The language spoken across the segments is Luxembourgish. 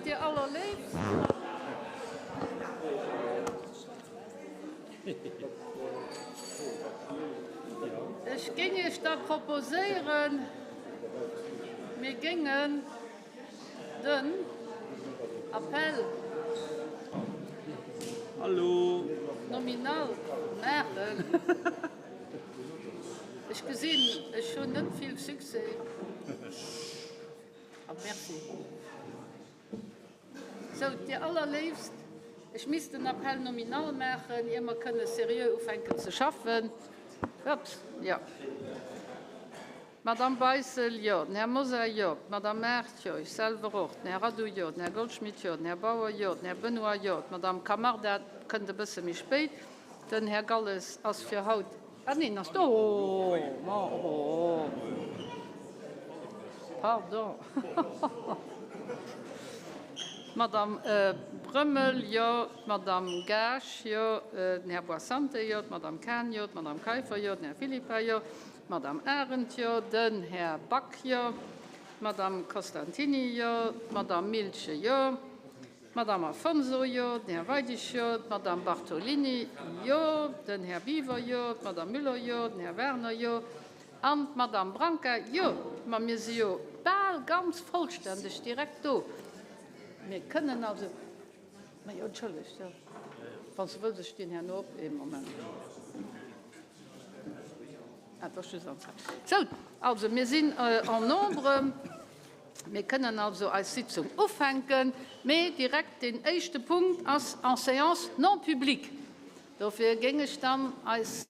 Dir Allerléifst. Ech géing Iech da proposéieren, mir géingen den Appel nominal maachen. Ech gesinn, ech hunn net vill Succès. A merci. Sou, Dir Allerléifst, ech misst den Appel nominal maachen, ier mer kënne seriö ufänken ze schaffen. Ups, jo. D'Madame Beissel, jo. Den Här Mosar, jo. D'Madame Mart, jo. Ech selwer och. Den Här Radu, jo. Den Här Goldschmidt, jo. Den Här Bauer, jo. Den Här Benoy, jo. D'Madame Camarda kënnt e bësse méi spéit. Den Här Galles ass fir haut, ah neen, ass do, oh, pardon. D'Madame Brömmel, jo. D'Madame Gaasch, jo. Den Här Boissante, jo. D'Madame Cahen, jo. D'Madame Kaiffer, jo. Den Här Philippa, jo. D'Madame Arendt, jo. Den Här Back, jo. D'Madame Costantini, jo. D'Madame Miltgen, jo. D'Madame Afonso, jo. Den Här Weidig, jo. D'Madame Bartolini, jo. Den Här Biver, jo. D'Madame Müller, jo. Den Här Werner, jo. An d'Madame Branca, jo. Ma mir si jo bal ganz vollständeg direkt do. Mir kënnen also. Majo, entschëllegt, jo. Wann s de wëlls, ech stinn herno op. Ee Moment. Ah, et ass just an Zäit. Sou, also mir sinn en nombre. Mir kënnen also eis Sitzung ufänken, mee direkt deen éischte Punkt ass en séance non publique. Dofir géing ech dann eis.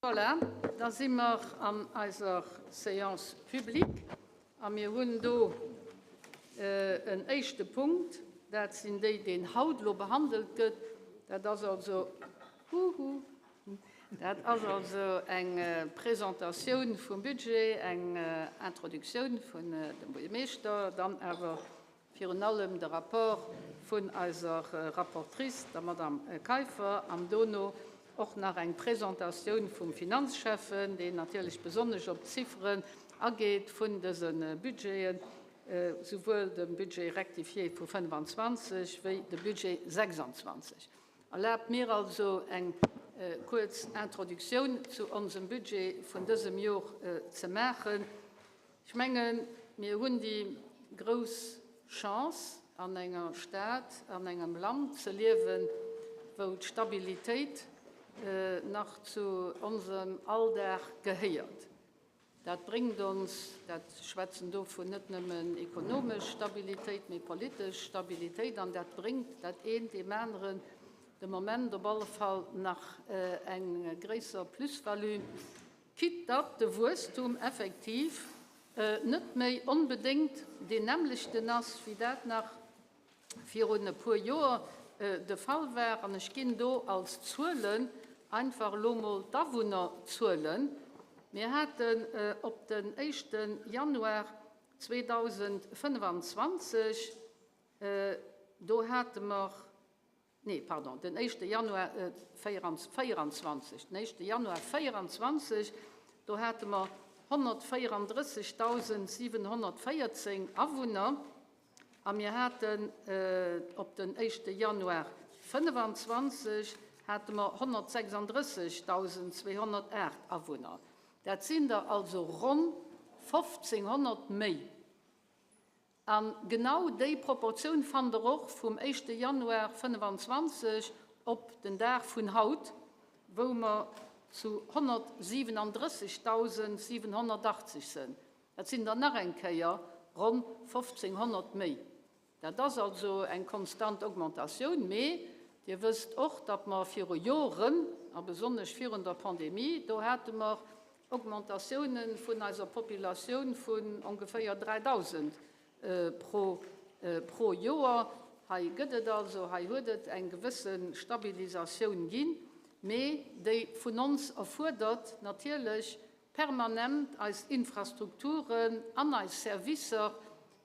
Voilà, da si mer an eiser Séance publique a mir hunn do en éischte Punkt, dat sinn déi, deen haut elo behandelt gëtt. Dat ass also, huhu, dat ass also eng Presentatioun vum Budget, eng Introduktioun vun dem Buergermeeschter, dann awer virun allem de Rapport vun eiser Rapportrice, der Madame Kaiffer, an dono och nach eng Presentatioun vum Finanzschäffen, deen natierlech besonnesch op d'Zifferen ageet vun dëse Budgeten, souwuel de Budget rectifié vu 25 wéi de Budget 26. Erlaabt mir also eng kuerz Introduktioun zu onsem Budget vun dësem Jor ze maachen. Ech mengen, mir hunn déi grouss Chance, an enger Stad, an engem Land ze liewen, wou d'Stabilitéit nach zu onsem Alldag gehéiert. Dat bréngt ons, dat schwätzen dovun net nëmmen ekonomesch Stabilitéit, mee politesch Stabilitéit, an dat bréngt dat eent deem aneren de Moment op alle Fall nach eng gréisser Plus-value. Quitte datt de Wuesstum effektiv net méi onbedéngt deen nämmlechten ass, wéi dat nach virun e puer Joer de Fall war. An ech ginn do als Zuelen einfach elo mol d'Awunnerzuelen. Mir haten op den éischte Januar 2025, do hate mer, Nee, pardon, den éischte Januar 24, den éischte Januar 24, do hate mer 134.714 Awunner a mir haten op den éischte Januar 25 hate mer 136.208 Awunner. Dat sinn der also ronn 1.500 méi. A genau déi Proportioun fannt Der och vum éischte Januar 25 op den Dag vun haut, wou mer zu 137.780 sënn. Dat sinn der nach eng Kéier ronn 1.500 méi. Dat ass also eng konstant Augmentatioun. Mee Dir wësst och, datt mer viru Joren, a besonnesch virun der Pandemie, do hate mer Augmentatioune vun eiser Populatioun vun ongeféier 3.000 pro Joer. Hei gëtt et also, hei huet et eng gewësse Stabilisatioun ginn, mee déi vun ons erfuerdert natierlech permanent eis Infrastrukturen an eis Servicer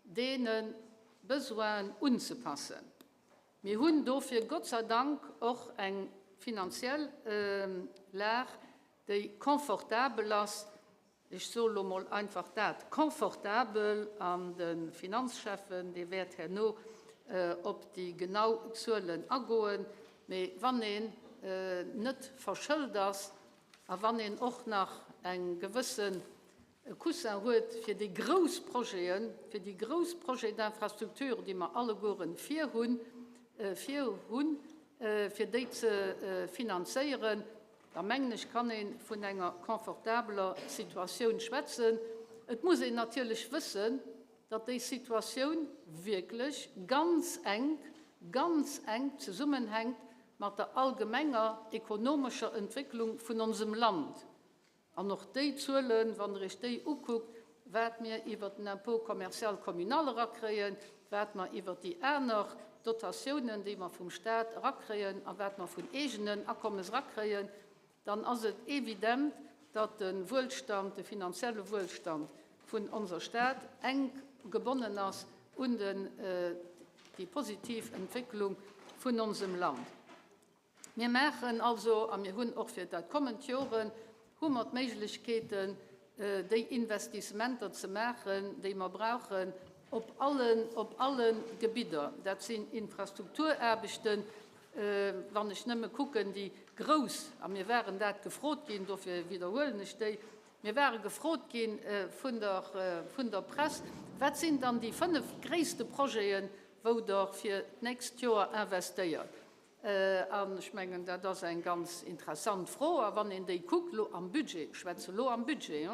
deene Besoinen unzepassen. Mir hunn dofir Gott sei Dank och eng finanziell Lag, déi confortabel ass, ech soe lo mol einfach dat, confortabel, an de Finanzschäffen, dee wäert herno op déi genau Zuelen agoen, mee wann een net verschëlt ass a wann een och nach eng gewësse Coussin huet fir déi grouss Projeten, fir déi grouss Projets d'infrastructure, déi mer allegueren virhunn, virhunn, fir déi ze finanzéieren, da mengen ech, kann ee vun enger confortabeler Situatioun schwätzen. Et muss een natierlech wëssen, datt déi Situatioun wierklech ganz enk, ganz enk zesummenhänkt mat der allgemenger ekonomescher Entwécklung vun onsem Land. An och déi Zuelen, wann Der Iech déi ukuckt, wat mir iwwert den Impôt commercial communal erakréien, wat mer iwwert déi aner Dotatiounen, déi mer vum Stat erakréien a wat mer vun eegenen Akommes erakréien, dann ass et evident, datt de Wuelstand, de finanzielle Wuelstand vun onser Stad enk gebonnen ass un déi positiv Entwécklung vun onsem Land. Mir maachen also, a mir hunn och fir dat kommend Joren, hu mer d'Méiglechkeeten, déi Investissementer ze maachen, déi mer brauchen op allen, op alle Gebidder. Dat sinn Infrastrukturaarbechten, wann ech nëmme kucken, déi grouss, a mir waren dat gefrot ginn, dofir widderhuelen ech déi, mir ware gefrot gi vun der, vun der Press, Wat sinn dann déi fënnf gréisste Projeten, wou Der fir d'nächst Joer investéiert? An ech mengen, dat ass eng ganz interessant Fro. A wann een déi kuckt elo am Budget, ech schwätze elo am Budget,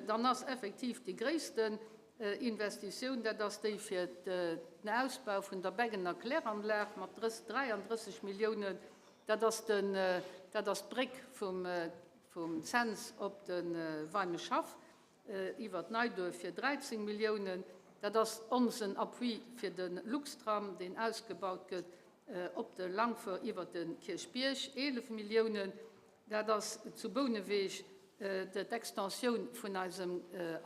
dann ass effektiv déi gréissten Investitioun, dat ass déi fir den Ausbau vun der Beggener Kläranlag mat 33 Milliounen. Dat ass den, dat ass d'Bréck vum. Vum Cents op de Weimeschhaff iwwer d'Neiduerf fir 13 Milliounen. Dat ass onsen Appui fir de Luxtram, deen ausgebaut gëtt op de Langfuer iwwer de Kierchbierg, 11 Milliounen. Dat ass zu Bouneweg d'Extensioun vun eisem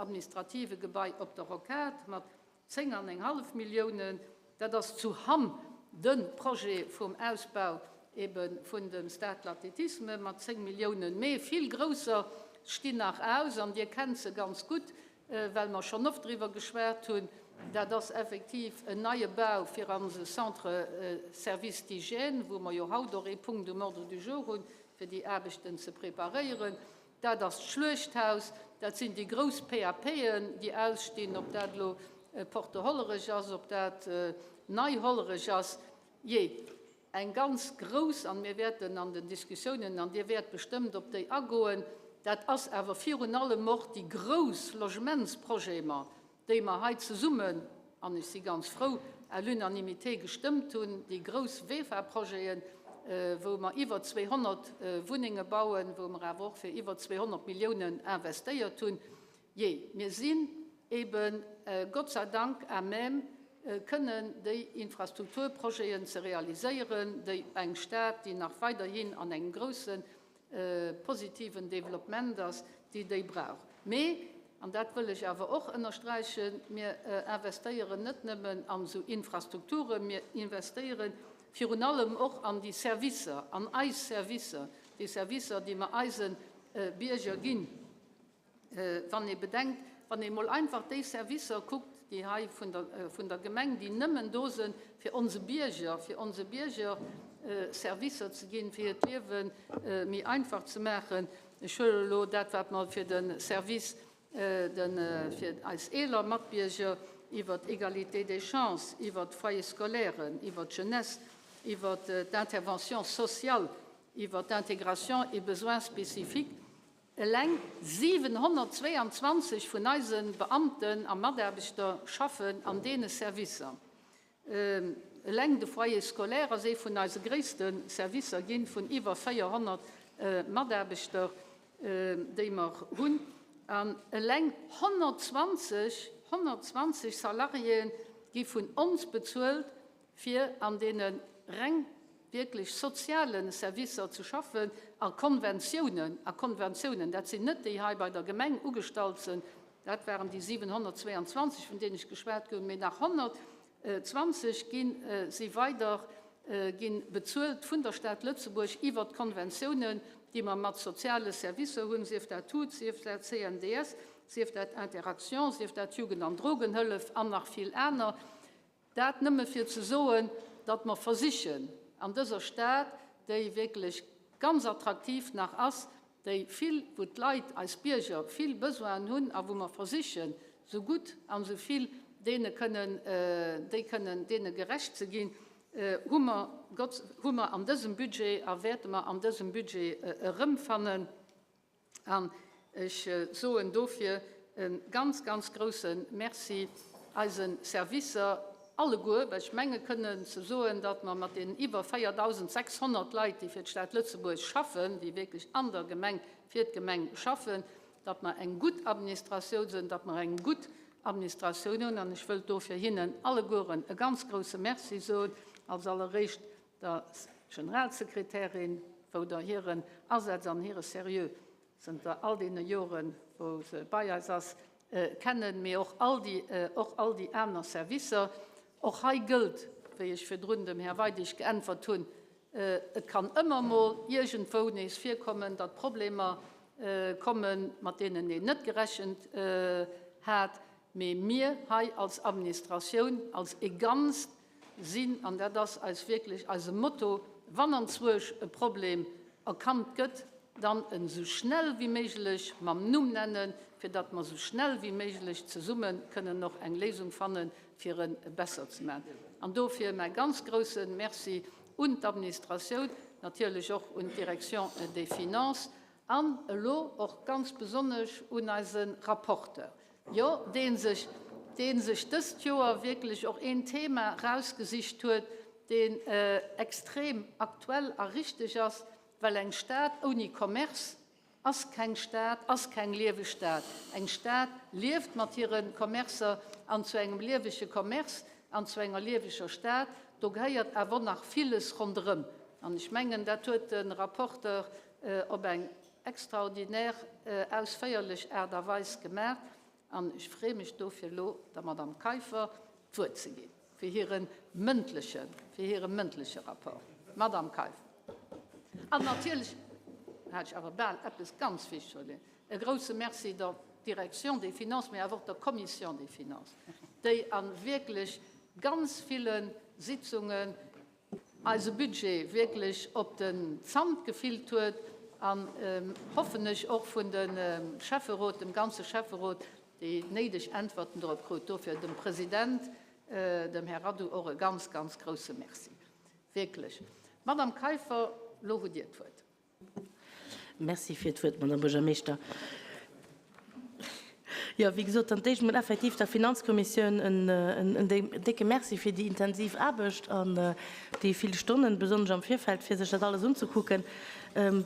administrative Gebai op der Rocade mat 10 an eng hallef Milliounen. Dat ass zu Hamm de Projet vum Ausbau ebe vun dem Stade de l'Athlétisme mat 10 Milliounen. Mee vill grousser stinn nach aus an Dir kennt se ganz gutt, well mer schonn oft driwwer geschwat hunn. Dat ass effektiv en neie Bau fir onse Centre service d'hygiène, wou mer jo haut och ee Punkt um Ordre du jour hunn, fir déi Aarbechten ze preparéieren. Dat ass d'Schluechthaus, dat sinn déi grouss PAPen, déi ausstinn, ob dat elo Porte Hollerech ass, ob dat Nei Hollerech ass, jee, eng ganz grouss, an mir wäerten an den Diskussiounen, an Dir wäert bestëmmt op déi agoen, dat ass awer virun allem och déi grouss Logementsprojete, déi mer hei zesummen, an ech si ganz frou, à l'unanimité gestëmmt hunn, déi grouss VEFA-Projeten, wou mer iwwer 200 Wunnenge bauen, wou mer awer och fir iwwer 200 Milliounen investéiert hunn. Jee, mir sinn eben Gott sei Dank à même, kënnen déi Infrastrukturprojeten ze realiséieren, déi eng Stad, déi nach weiderhin an engem grousse positiven Développement ass, déi déi brauch. Mee, an dat wëll ech awer och ënnersträichen, mir investéieren net nëmmen an esou Infrastrukturen, mir investéiere virun allem och an déi Servicer, an eis Servicer, déi Servicer, déi mer eise Bierger ginn. Wann ee bedenkt, wann ee mol einfach déi Servicer kuckt, déi hei vun der, vun der Gemeng, déi nëmmen do sinn, fir onse Bierger, fir onse Bierger Servicer ze ginn, fir hiert Liewe méi einfach ze maachen. Ech huelen elo dat, wat mer fir de Service, de, fir eis eeler Matbierger iwwer d'Égalité des chances, iwwer d'Foyers scolaires, iwwer d'Jeunesse, iwwer d'Intervention sociale, iwwer d'Intégration et besoins spécifiques, Eleng 722 vun eise Beamten a Mataarbechter schaffen an deene Servicer. Eleng de Foyer scolaire ass ee vun eise gréisste Servicer ginn, vun iwwer 400 Mataarbechter, déi mer hunn. An eleng 120, 120 Salariéë gi vun ons bezuelt, fir an deene reng wierklech soziale Servicer ze schaffen a Konventiounen, a Konventiounen, dat sinn net déi hei bei der Gemeng ugestallt sinn, dat waren déi 722, vun deenen ech geschwat hunn, mee nach 120 ginn, si weider gi bezuelt vun der Stad Lëtzebuerg iwwert d'Konventiounen, déi mer mat soziale Servicer hunn, sief dat hut, sief dat CNDS, sief dat Interaction, sief dat Jugend an Drogenhëllef an nach vill aner. Dat nëmme fir ze soen, datt mer versichen an dëser Stad, déi wierklech ganz attraktiv nach ass, déi vill, wou d'Leit, eis Bierger, vill Besoinen hunn a wou mer versichen, esou gutt an esou vill deene kënnen, déi kënnen, deene gerecht ze ginn, hu mer, Gott, hu mer an dësem Budget a wäerte mer an dësem Budget erëmfannen. An ech soen dofir e ganz, ganz grouse Merci eise Servicer alleguer, well ech menge kënnen ze soen, datt mer mat deenen iwwer 4.600 Leit, déi fir d'Stad Lëtzebuerg schaffen, déi wierklech an der Gemeng fir d'Gemeng schaffen, datt mer eng gutt Administratioun sinn, datt mer eng gutt Administratioun hunn. An ech wëllt dofir hinnen allegueren e ganz grouse Merci soen, als alleréischt der Generalsekretärin, wou Der hiren Asaz an hire Seriö zënter all deene Joren, wou se bei eis ass, kennen, mee och all déi, och all déi aner Servicer. Och hei gëllt, wéi ech virdrun dem Här Weidig geäntwert hunn, Et kann ëmmer mol iergendwou nees virkommen, datt Problemer kommen, mat deenen een net gerechent hat. Mee mir hei als Administratioun, als e Ganzt, sinn, an dat ass eis wierklech eise Motto, wann anzwuersch e Problem erkannt gëtt, dann en esou schnell wéi méiglech mam Numm nennen, fir datt mer esou schnell wéi méiglech zesumme kënnen och eng Léisung fannen, fir e besser ze maachen. An dofir mäi ganz grouse Merci un d'Administratioun, natierlech och un d'Direction des Finances an elo och ganz besonnesch un eise Rapporteur, Jo, dee sech, dee sech dëst Joer wierklech och een Thema erausgesicht huet, deen extrem aktuell a richteg ass, well eng Stad ouni Commerce. Ass keng Stad, ass keng lieweg Stad. Eng Stad lieft mat hire Commercer an zu engem liewege Commerce an zu enger lieweger Stad, do gehéiert awer och nach villes ronderëm. An ech mengen, dat huet de Rapporteur op eng extraordinär ausféierlech Aart a Weis gemaach. An ech freeë mech dofir elo der Madame Kaiffer d'Wuert ze ginn fir hire mëndleche, fir hire mëndleche Rapport. Madame Kaiffer. An natierlech hat ech awer bal eppes ganz Wichtiges verluer, e grouse Merci der Direction des Finances, mee awer och der Commission des Finances, déi a wierklech ganz ville Sitzungen eise Budget wierklech op den Zant gefillt huet an, hoffen ech, och vun dem Schäfferot, dem ganze Schäfferot, déi néideg Äntwerten dorop krut. Dofir dem President, dem Här Radu, och e ganz, ganz grouse Merci. Wierklech. Madame Kaiffer, elo hutt Dir d'Wuert. Merci fir d'Wuert, Madame Buergermeeschter. Jo, wéi gesot, dann d'éischt emol effektiv der Finanzkommissioun en décke Merci fir déi intensiv Aarbecht an déi vill Stonnen, besonnesch am Virfeld, fir sech dat alles unzekucken.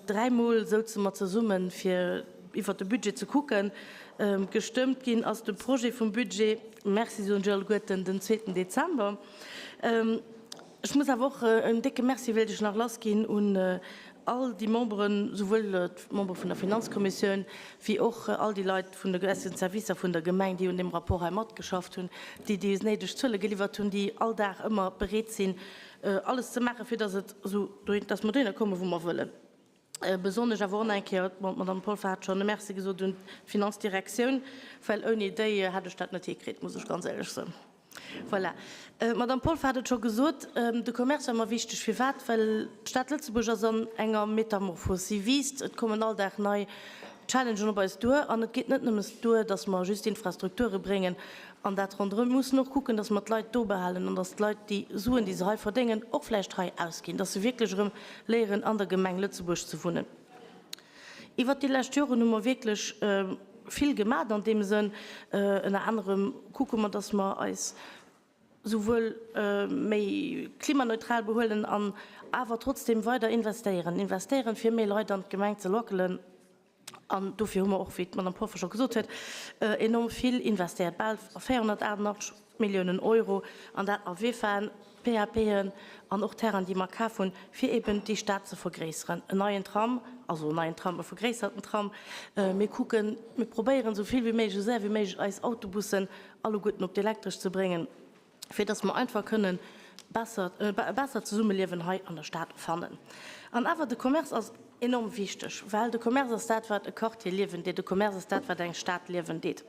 Dräimol souze mer zesummen, fir iwwert de Budget ze kucken. Gestëmmt ginn ass de Projet vum Budget, Merci soen ech alleguerten, den zweeten Dezember. Ech muss awer och en décke Merci wéilt ech nach lassginn un all déi Memberen, souwuel d'Membere vun der Finanzkommissioun wéi och all déi Leit vun de gewissen Servicer vun der Gemeng, déi un deem Rapport hei matgeschafft hunn, déi déi néideg Zuele geliwwert hunn, déi all Dag ëmmer bereet sinn, alles ze maachen, fir dass et esou dohin, dass mer dohinner kommen, wou mer wëllen. Besonnesch awer och nach eng Kéier, bon, d'Madame Polfer hat schonn e Merci gesot un d'Finanzdirektioun, well ouni déi hätt ech dat net hikritt, muss ech ganz éierlech soen. Voilà. D'Madame Polfer hat et scho gesot, de Commerce war mer wichteg. Firwat? Well d'Stad Lëtzebuerg ass an enger Metamorphos. Si wiisst, et kommen all Dag nei Challengen op eis duer an et geet net nëmmes duer, dass mer just Infrastrukture bréngen an dat ronderëm. Mir mussen och kucken, dass mer d'Leit do behalen an dass d'Leit déi Suen, déi se hei verdéngen, och vläicht hei ausginn, dass se wierklech erëm léieren, an der Gemeng Lëtzebuerg ze wunnen. Iwwert déi lescht Joren hu mer wierklech vill gemat an deem Sënn. Ënner anerem kucke mer, dass mer eis souwuel méi klimaneutral behuelen an awer trotzdem weider investéieren. Investéieren, fir méi Leit an d'Gemeng ze lackelen. An dofir hu mer och, wéi d'Madame Polfer scho gesot huet, enorm vill investéiert, bal 488 Milliounen Euro, an dat a VEFAen, PAPen an och Terrainen, déi mer kaf hunn, fir eben déi Stad ze vergréisseren. En neien Tram, also en neien Tram, e vergréisserten Tram. Mir kucken, mir probéieren esou vill wéi méiglech, esou séier wéi méiglech eis Autobussen alleguerten op d'Elektresch ze bréngen. fir dass mer einfach kënnen besser, e bessert Zesummeliewen hei an der Stad fannen. An awer, de Commerce ass enorm wichteg, well de Commerce ass dat, wat e Quartier liewen deet, de Commerce ass dat, wat eng Stad liewen deet.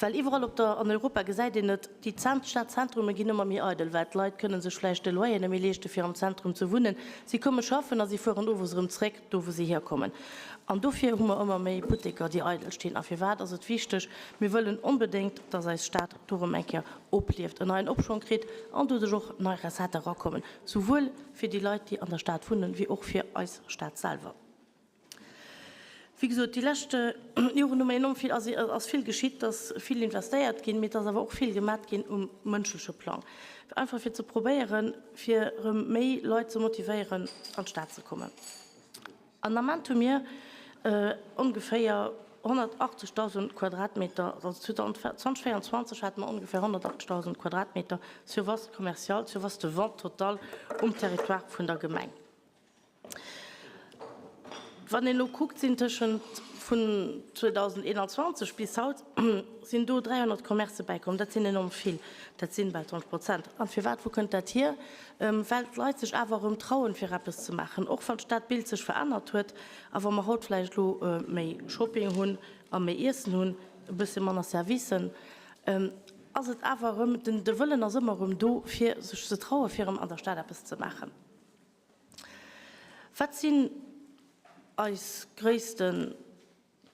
Well iwwerall op der, an Europa gesäit een et, déi Stadzentrume ginn ëmmer méi eidel, well d'Leit kënnen sech vläicht de Loyer net méi leeschte fir am Zentrum ze wunnen. Si komme schaffen a si fueren owes erëm zréck do, wou si hierkommen. An dofir hu mer ëmmer méi Butteker, déi eidel stinn. A firwat ass et wichteg? Mir wëllen onbedéngt, dass eis Stad do erëm eng Kéier oplieft, en neien Opschwong kritt an doduerch och nei Recettë erakommen, souwuel fir déi Leit, déi an der Stad wunnen, wéi och fir eis Stad selwer. Wéi gesot, déi lescht Joren hu mer enorm vill, ass ass vill geschitt, et ass vill investéiert ginn, mee et ass awer och vill gemat ginn um mënschleche Plang, einfach fir ze probéieren, fir erëm méi Leit ze motivéieren, an d'Stad ze kommen. An Ament hu mir ongeféier 180.000 Quadratmeter, also 2024 hate mer ongeféier 180.000 Quadratmeter Surface commerciale, Surface de vente totale um Territoire vun der Gemeng. Wann een elo kuckt, sinn tëschent vun 2021 bis haut sinn do 300 Commercë bäikomm. Dat sinn enorm vill, dat sinn bal 20 Prozent. An firwat, wou kënnt dat hier? Well d'Leit sech awer erëm trauen, fir eppes ze maachen, och wann d'Stadbild sech verännert huet a wa mer haut vläicht elo méi Shopping hunn a méi Iessen hunn, e bësse manner Servicen, ass et awer erëm, de Wëllen ass ëmmer erëm do, fir sech ze trauen, fir erëm an der Stad eppes ze maachen. Wat sinn eis gréisste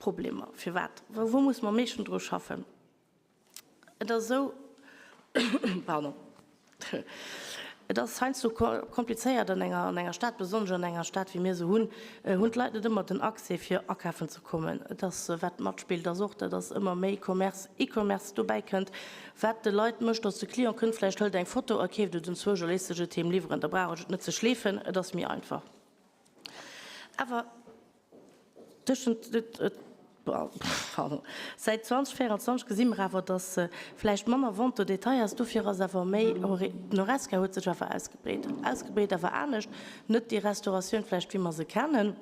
Problemer? Firwat? Wou musse mer am meeschten dru schaffen? Et ass esou, pardon, et ass heiansdo komplizéiert an enger, an enger Stad, besonnesch an enger Stad wéi mir se hunn, hunn d'Leit net ëmmer den Accès fir akafen ze kommen. Et ass, wat matspillt, ass och, datt ass ëmmer méi Commerce, E-Commerce dobäi kënnt, wat de Leit mécht, datt de Client kënnt, vläicht hëlt eng Foto a keeft et enzwousch a léisst sech et heem liwweren. Da brauch ech et net ze schleefen, et ass méi einfach. Awer. Tëschent, pardon, säit 2024 gesi mer awer, dass vläicht manner Vente au détail ass, dofir ass awer méi, den Horesca huet sech awer ausgebreet, ausgebreet awer anescht, net déi Restauratioun vläicht wéi mer se kennen,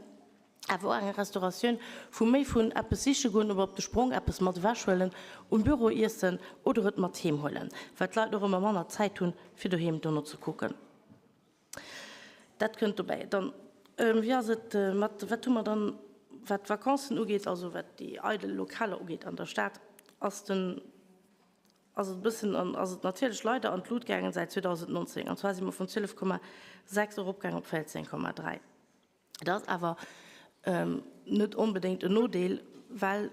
awer och eng Restauratioun vu méi vun eppes siche goen oder op de Sprong eppes mat ewech huelen, um Büro iessen oder et mat heem huelen, well d'Leit och ëmmer manner Zäit hunn, fir doheem dono ze kucken. Dat kënnt dobäi. Dann, wéi ass et mat, wat hu mer dann, wat d'Vacancen ugeet, also wat déi eidel Lokaler ugeet an der Stad, ass den, ass et e bëssen an, ass et natierlech leider an d'Lut gaangen säit 2019. An zwar si mer vun 12,6 eropgaangen op 14,3. Dat ass awer net onbedéngt en Nodeel, well,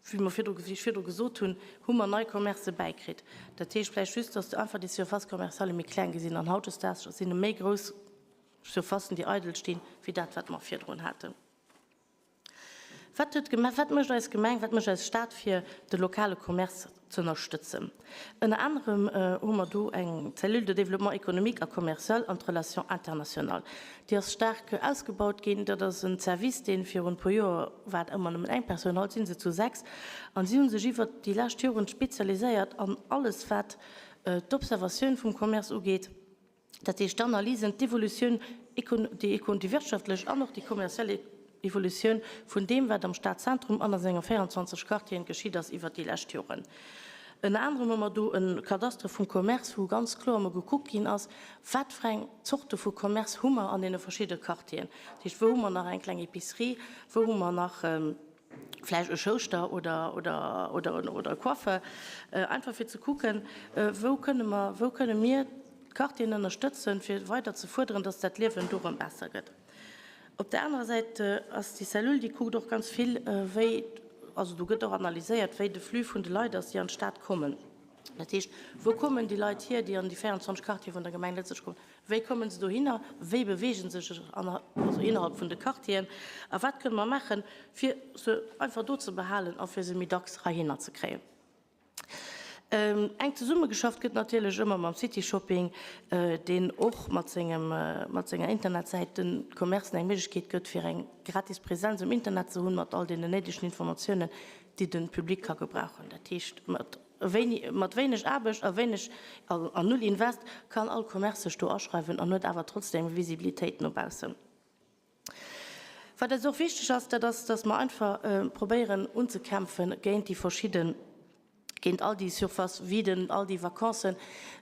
wéi mer virdru, wéi ech virdru gesot hunn, hu mer nei Commercë bäikritt. Dat heescht vläicht just, dass einfach déi Surfaces commerciales méi kleng gi sinn an hautdesdaags sinn e méi grouss Surfacen, déi eidel stinn, wéi dat, wat mer virdrun haten. Wat huet d'Gemeng, wat mécht eis Gemeng, wat mécht eis Stad, fir de lokale Commerce ze ënnerstëtzen? Ënner anerem hu mer do eng Cellule de développement économique a commercial an d'Relations internationales. Déi ass staark ausgebaut ginn. Dat ass en Service, dee virun e puer Joer war et ëmmer nëmmen eng Persoun, haut si se zu 6. An si hu sech iwwert déi lescht Joren spezialiséiert an alles, wat d'Observatioun vum Commerce ugeet. Dat heescht d'Analysen, d'Evolutioun, déi déi wirtschaftlech an och déi kommerziell Evolutioun vun deem, wat am Stadzentrum an a senge 24 Quartieren geschitt ass iwwert déi lescht Joren. Ënner anerem hu mer do e Cadastre vum Commerce, wou ganz kloer emol gekuckt ginn ass, wat fir eng Zorte vu Commerce hu mer an deene verschidde Quartieren. Dat heescht, wou hu mer nach eng kleng Épicerie, wou hu mer nach vläicht e Schouschter oder, oder, oder, oder e Coiffeur, einfach fir ze kucken, wou kënne mer, wou kënne mir d'Quartieren ënnerstëtzen, fir weider ze fuerderen, dass dat Liewen do erëm besser gëtt. Op där anerer Säit ass déi Cellule, déi kuckt och ganz vill, wéi, also do gëtt och analyséiert, wéi de Flux vun de Leit ass, déi an d'Stad kommen. Dat heescht, wou kommen déi Leit hier, déi an déi 24 Quartiere vun der Gemeng Lëtzebuerg kommen? Wéi komme se dohinner? Wéi beweege se sech also innerhalb vun de Quartieren? A wat kënne mer maachen, fir se einfach do ze behalen a fir se méi dacks heihinner ze kréien? Enk zesummegeschafft gëtt natierlech ëmmer mam City Shopping, deen och mat sengem, mat senger Internetsäit de Commercen eng Méiglechkeet gëtt, fir eng gratis Presenz um Internet ze hunn, mat all deenen néidegen Informatiounen, déi de Public ka gebrauchen. Dat heescht, mat mat wéineg Aarbecht a wéineg an null Invest kann all Commerce sech do aschreiwen an huet awer trotzdem eng Visibilitéit no baussen. Wat eis och wichteg ass, dat ass, dass mer einfach probéieren unzekämpfe géint déi verschidden, géint all déi Surfaces viden, all déi Vacancen,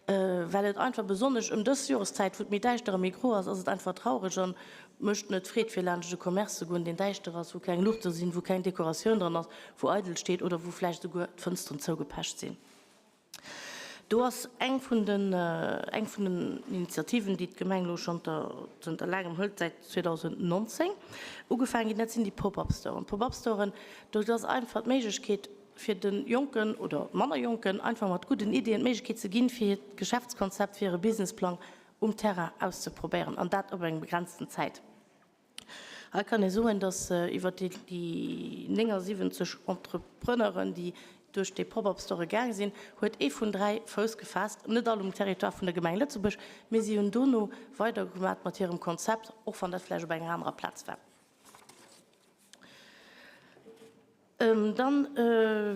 well et einfach besonnesch ëm dës Joreszäit, wou et méi däischter a méi gro ass, ass et einfach traureg an mécht net Freed fir laanscht e Commerce ze goen, deen däischter ass, wou keng Luuchte sinn, wou keng Dekoratioun dran ass, wou eidel steet oder wou vläicht esouguer d'Fënsteren zougepecht sinn. Do ass eng vun den, eng vun den Initiativen, déi d'Gemeng elo schonn zënter laangem hëlt, säit 2019 ugefaangen ginn, dat sinn déi Pop-up-Storen. Pop-up-Storen, do ass einfach d'Méiglechkeet fir de Jonken oder manner Jonken einfach mat gudden Ideeën d'Méiglechkeet ze ginn, fir hiert Geschäftskonzept, fir hire Businessplang um Terrain auszeprobéieren an dat op eng begrenzten Zäit. Hei kann ee soen, dass iwwer déi 79 Entrepreneuren, déi duerch déi Pop-up-Store gaang sinn, huet ee vun 3 Fouss gefaasst, net all um Territoire vun der Gemeng Lëtzebuerg, mee si hunn dono weidergemat mat hirem Konzept, och wann dat vläicht op enger anerer Plaz war. Dann,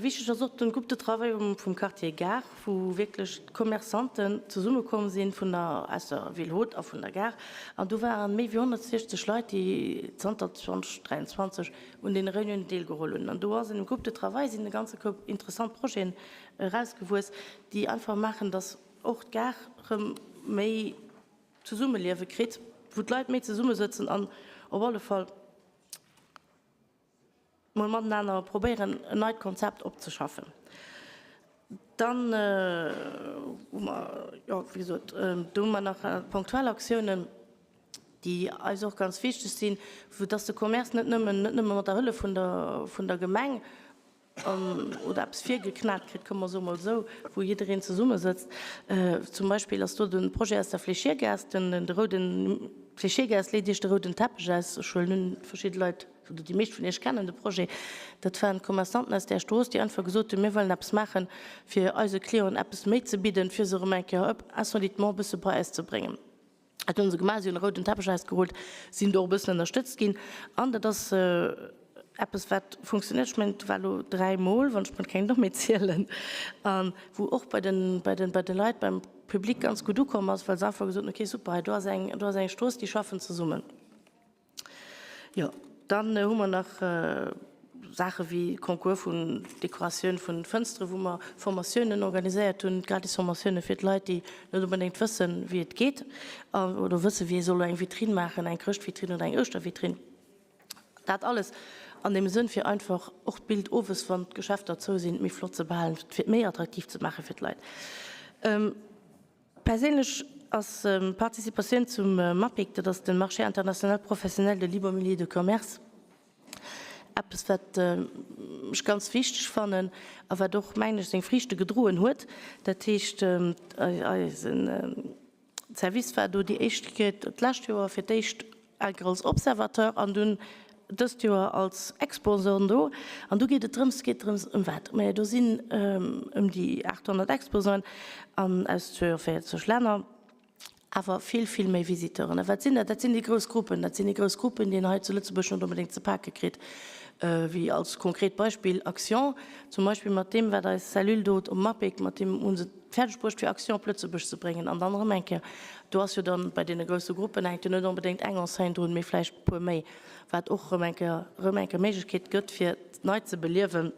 wichteg ass och den Groupe de travail vum Quartier Gare, wou wierklech d'Commerçanten zesummekomm sinn vun der, aus der Ville Haute a vun der Gare. An do waren méi wéi 160 Leit, déi zanter 2023 un deene Reuniounen deelgeholl hunn. An do ass an dem Groupe de travail sinn e ganze Koup interessant Projeten erausgewuess, déi einfach maachen, dass och d'Gare rëm méi Zesummeliewe kritt, wou d'Leit méi zesummesëtzen an op alle Fall, mol matenaner probéieren en neit Konzept opzeschaffen. Dann hu mer, jo, wéi gesot, do hu mer nach ponktuell Aktiounen, déi eis och ganz wichteg sinn, vu dass de Commerce net nëmmen, net nëmme mat der Hëllef vun der, vun der Gemeng an, oder eppes virgeknat kritt, komm mer soe mol esou, wou jiddereen zesummesëtzt. Zum Beispill ass do de Projet aus der Fléchiergaass, den, de rouden, d'Fléchiergaass leet Iech de rouden Teppech aus. Ech huelen un, verschidde Leit oder déi meescht vun Iech kennen de Projet, dat waren d'Commerçanten aus där Strooss, déi einfach gesot hunn, mir wëllen eppes maachen, fir eise Clienten eppes méi ze bidden, fir se erëm eng Kéier op insolitement e bësse bei eis ze bréngen. Dat hu se gemaach, si hunn e rouden Teppech ausgerullt, sinn do och e bëssen ënnerstëtzt ginn. An dat ass. eppes wat funktioniert. Ech mengen, et war elo dräimol, wann ech mol keng Dommheet zielen, a wou och bei den, bei den, bei de Leit, beim Public ganz gutt ukomm ass, well se einfach gesot hunn, okay, super, hei do ass eng, do ass eng Strooss, déi schaffen zesummen. Jo, dann hu mer nach Saache wéi Concours vun Dekoratioun vun Fënstere wou mer Formatiounen organiséiert hunn, gratis Formatioune fir d'Leit, déi net onbedéngt wëssen, wéi et geet oder wësse wéi ee soll eng Vitrinn maachen, eng Chrëschtvitrinn oder eng Ouschtervitrinn. Dat alles an deem Sënn, fir einfach och d'Bild owes, wann d'Geschäfter zou sinn, méi flott ze behalen, fir et méi attraktiv ze maache fir d'Leit. Perséinlech ass d'Participatioun zum MAPIC, dat ass de Marché international professionnel de l'immobilier de commerce, eppes wat ech ganz wichteg fannen a wat och, mengen ech, seng Friichte gedroen huet. Dat heescht, eisen Service war do déi éischt Kéier d'lescht Joer fir d'éischt Enker als Observateur an dunn dëst Joer als Exposant do. An do geet et drëms, geet drëms ëm wat? Maja, do sinn ëm déi 800 Exposanten an aus 42 Länner, awer vill, vill méi Visiteuren. A wat sinn dat? Dat sinn déi grouss Gruppen. Dat sinn déi grouss Gruppen, déi een hei zu Lëtzebuerg net onbedéngt ze pake kritt, wéi als konkret Beispill Action zum Beispill, mat deem, wat eis Cellule do um MAPIC, mat deem hu se fäerdeg bruecht fir Action op Lëtzebuerg ze bréngen an dann erëm eng Kéier, do ass jo dann bei deene grousse Gruppen hänkt jo net onbedéngt eng Enseigne drun, mee vläicht e puer méi, wat och erëm eng Kéier, erëm eng Kéier Méiglechkeet gëtt fir nei ze beliewen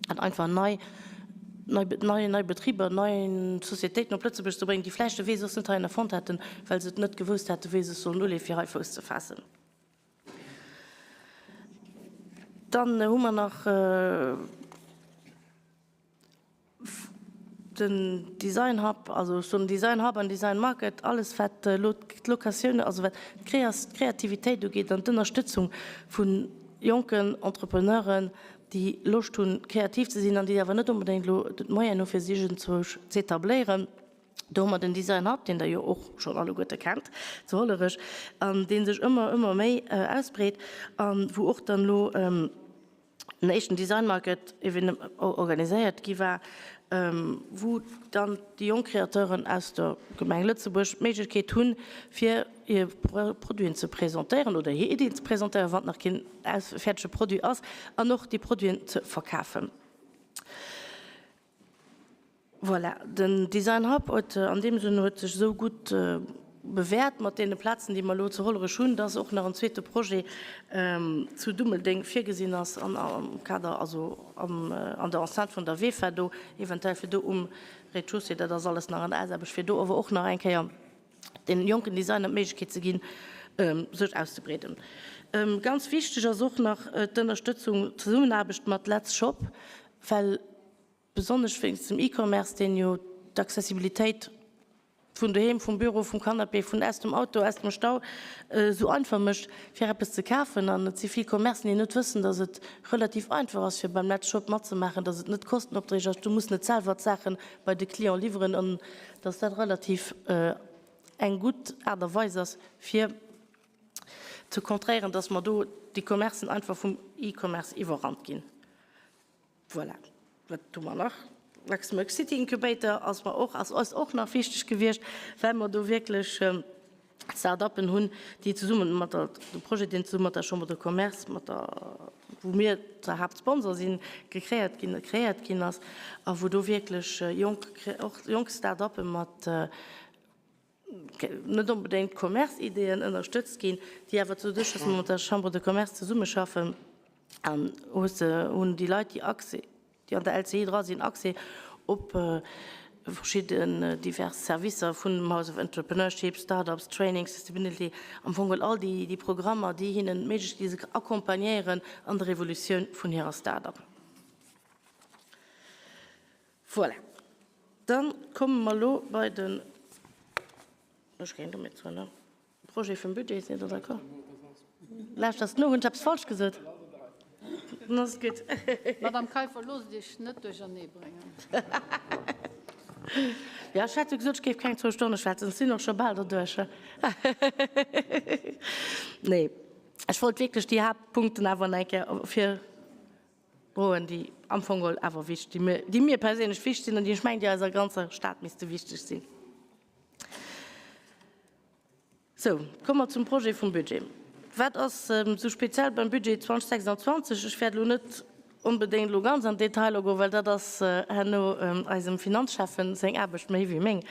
an einfach nei, nei, nei, nei Betriber, nei Sociétéiten op Lëtzebuerg ze bréngen, déi vläicht de Wee soss net heihinner fonnt hätten, well se et net gewousst hätten, wéi se sollen uleeën, fir hei Fouss ze faassen. Dann hu mer nach. Den Design Hub, also ech soen Design Hub an Design Market, alles wat elo d'Locatioun, also wat d'Kreativitéit ugeet an d'Ënnerstëtzung vu jonken Entrepreneuren, déi Loscht hunn kreativ ze sinn an déi awer net onbedéngt elo d'Moyenen hu fir sech iergendzwousch z'etabléieren. Do hu mer den Design Hub, deen Der jo och schonn alleguerte kennt zu Hollerech an dee sech ëmmer, ëmmer méi ausbreet a wou och dann elo, den éischten Design Market organiséiert gi war, wou dann déi jonk Créateuren aus der Gemeng Lëtzebuerg d'Méiglechkeet hunn, fir hir Produiten ze presentéieren oder hir Iddien ze presentéieren, wann nach keen fäerdege Produit ass, an och déi Produiten ze verkafen. Voilà, den Design Hub huet an deem Sënn huet sech esou gutt bewäert mat deene Plazen, déi mer elo zu Hollerech hunn, dass och nach en zweete Projet zu Dummeldeng virgesinn ass an am Kader, also an der Enceinte vun der WEFA do, eventuell fir do um Rez-de-chaussée, dat ass alles nach an der Ausaarbecht, fir do awer och nach eng Kéier den jonken Designer d'Méiglechkeet ze ginn, sech auszebreeden. Ganz wichteg ass och nach d'Ënnerstëtzung, d'Zesummenaarbecht mat Let's Shop, well Besonnesch wéinst dem E-Commerce, deen jo d'Accessibilitéit vun doheem, vum Büro, vum Canapé, vun aus dem Auto, aus dem Stau esou einfach mécht, fir eppes ze kafen. An et si vill Commercen, déi net wëssen, dass et relativ einfach ass, fir beim Letzshop matzemaachen, dass et net kostenopdrägeg ass, du muss net selwer d'Saache bei de Client liwweren an dass dat relativ eng gutt Aart a Weis ass, fir ze kontréieren, dass mer do déi Commercen einfach vum E-Commerce iwwerrannt ginn. Voilà, wat hu mer nach? Luxembourg City Incubator ass mer och, ass eis och nach wichteg gewiescht, well mer do wierklech Start-uppen hunn, déi zesumme mat der, de Projet, deen zesumme mat der Chambre de Commerce, mat der, wou mir der Haaptsponsor sinn, gekréiert ginn, kreéiert ginn ass a wou do wierklech jonk, och jonk Start-uppe mat net onbedéngt Commerce-Ideeën ënnerstëtzt ginn, déi awer doduerch, dass mer mat der Chambre de Commerce zesummeschaffen, an hunn déi Leit, déi Accès, déi an der LCI dra sinn, Accès op verschidden divers Servicer vun dem House of Entrepreneurship, Start-ups, Training, Sustainability, am Fong geholl all déi Programmer, déi hinnen d'Méiglechkeet ginn, se accompagnéieren an der Evolutioun vun hirer Start-up. Voilà. Dann komme mer elo bei den, ech géing domat soen, ne, Projet vum Budget. Sidd Der d'accord? Lauschters no, hunn ech eppes falsch gesot? Dann ass et gutt. Madame Kaiffer, loosst Iech net duerchernee bréngen. Jo, ech hat jo gesot, ech géif keng zwou Stonne schwätzen. Ech sinn och scho bal derduerch. Nee, ech wollt wierklech déi Haaptpunkten awer nach eng Kéier vir. Froen, déi am Fong geholl awer wichteg, déi mir, déi mir perséinlech wichteg sinn an déi ech mengen, déi eiser ganzer Stad misste wichteg sinn. Sou, komme mer zum Projet vum Budget. Wat ass esou speziell beim Budget 2026? Ech wäert elo net onbedéngt elo ganz an d'Detailer goen, well dat ass herno eisem Finanzschäffen seng Aarbecht méi wéi meng.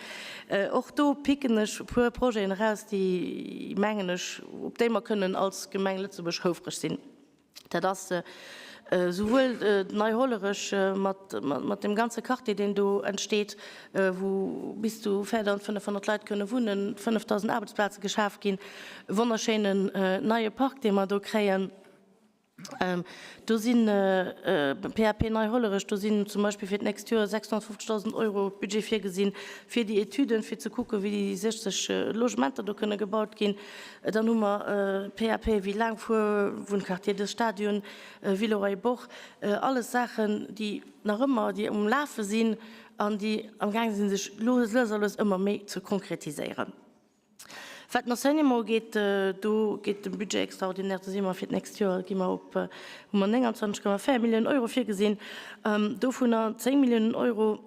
Och do picken ech e puer Projeten eraus, déi, mengen ech, op déi mer kënnen als Gemeng Lëtzebuerg houfreg sinn. Dat ass souwuel d'Nei Hollerech mat deem ganze Quartier, deen do entsteet, wou bis zu 4.500 Leit kënne wunnen, 5.000 Aarbechtsplaze geschaf ginn, e wonnerschéinen neie Park, dee mer do kréien. Do si PAP Nei Hollerech, do sinn zum Beispill fir d'nächst Joer 650.000 Euro Budget virgesinn fir déi Etüden, fir ze kucken, wéi déi 60 Logementer do kënne gebaut ginn. Dann hu mer PAP wéi Laangfuer, Wunnquartier des Stadion, Villeroy-Bourg, alles Saachen, déi nach ëmmer, déi um Lafe sinn an déi amgaang sinn, sech lues a lues ëmmer méi ze konkretiséieren. Wat den Enseignement ugeet, do geet de Budget extraordinaire, do si mer fir d'nächst Joer, gi mer op, hu mer 29,4 Milliounen Euro virgesinn, dovunner 10 Milliounen Euro,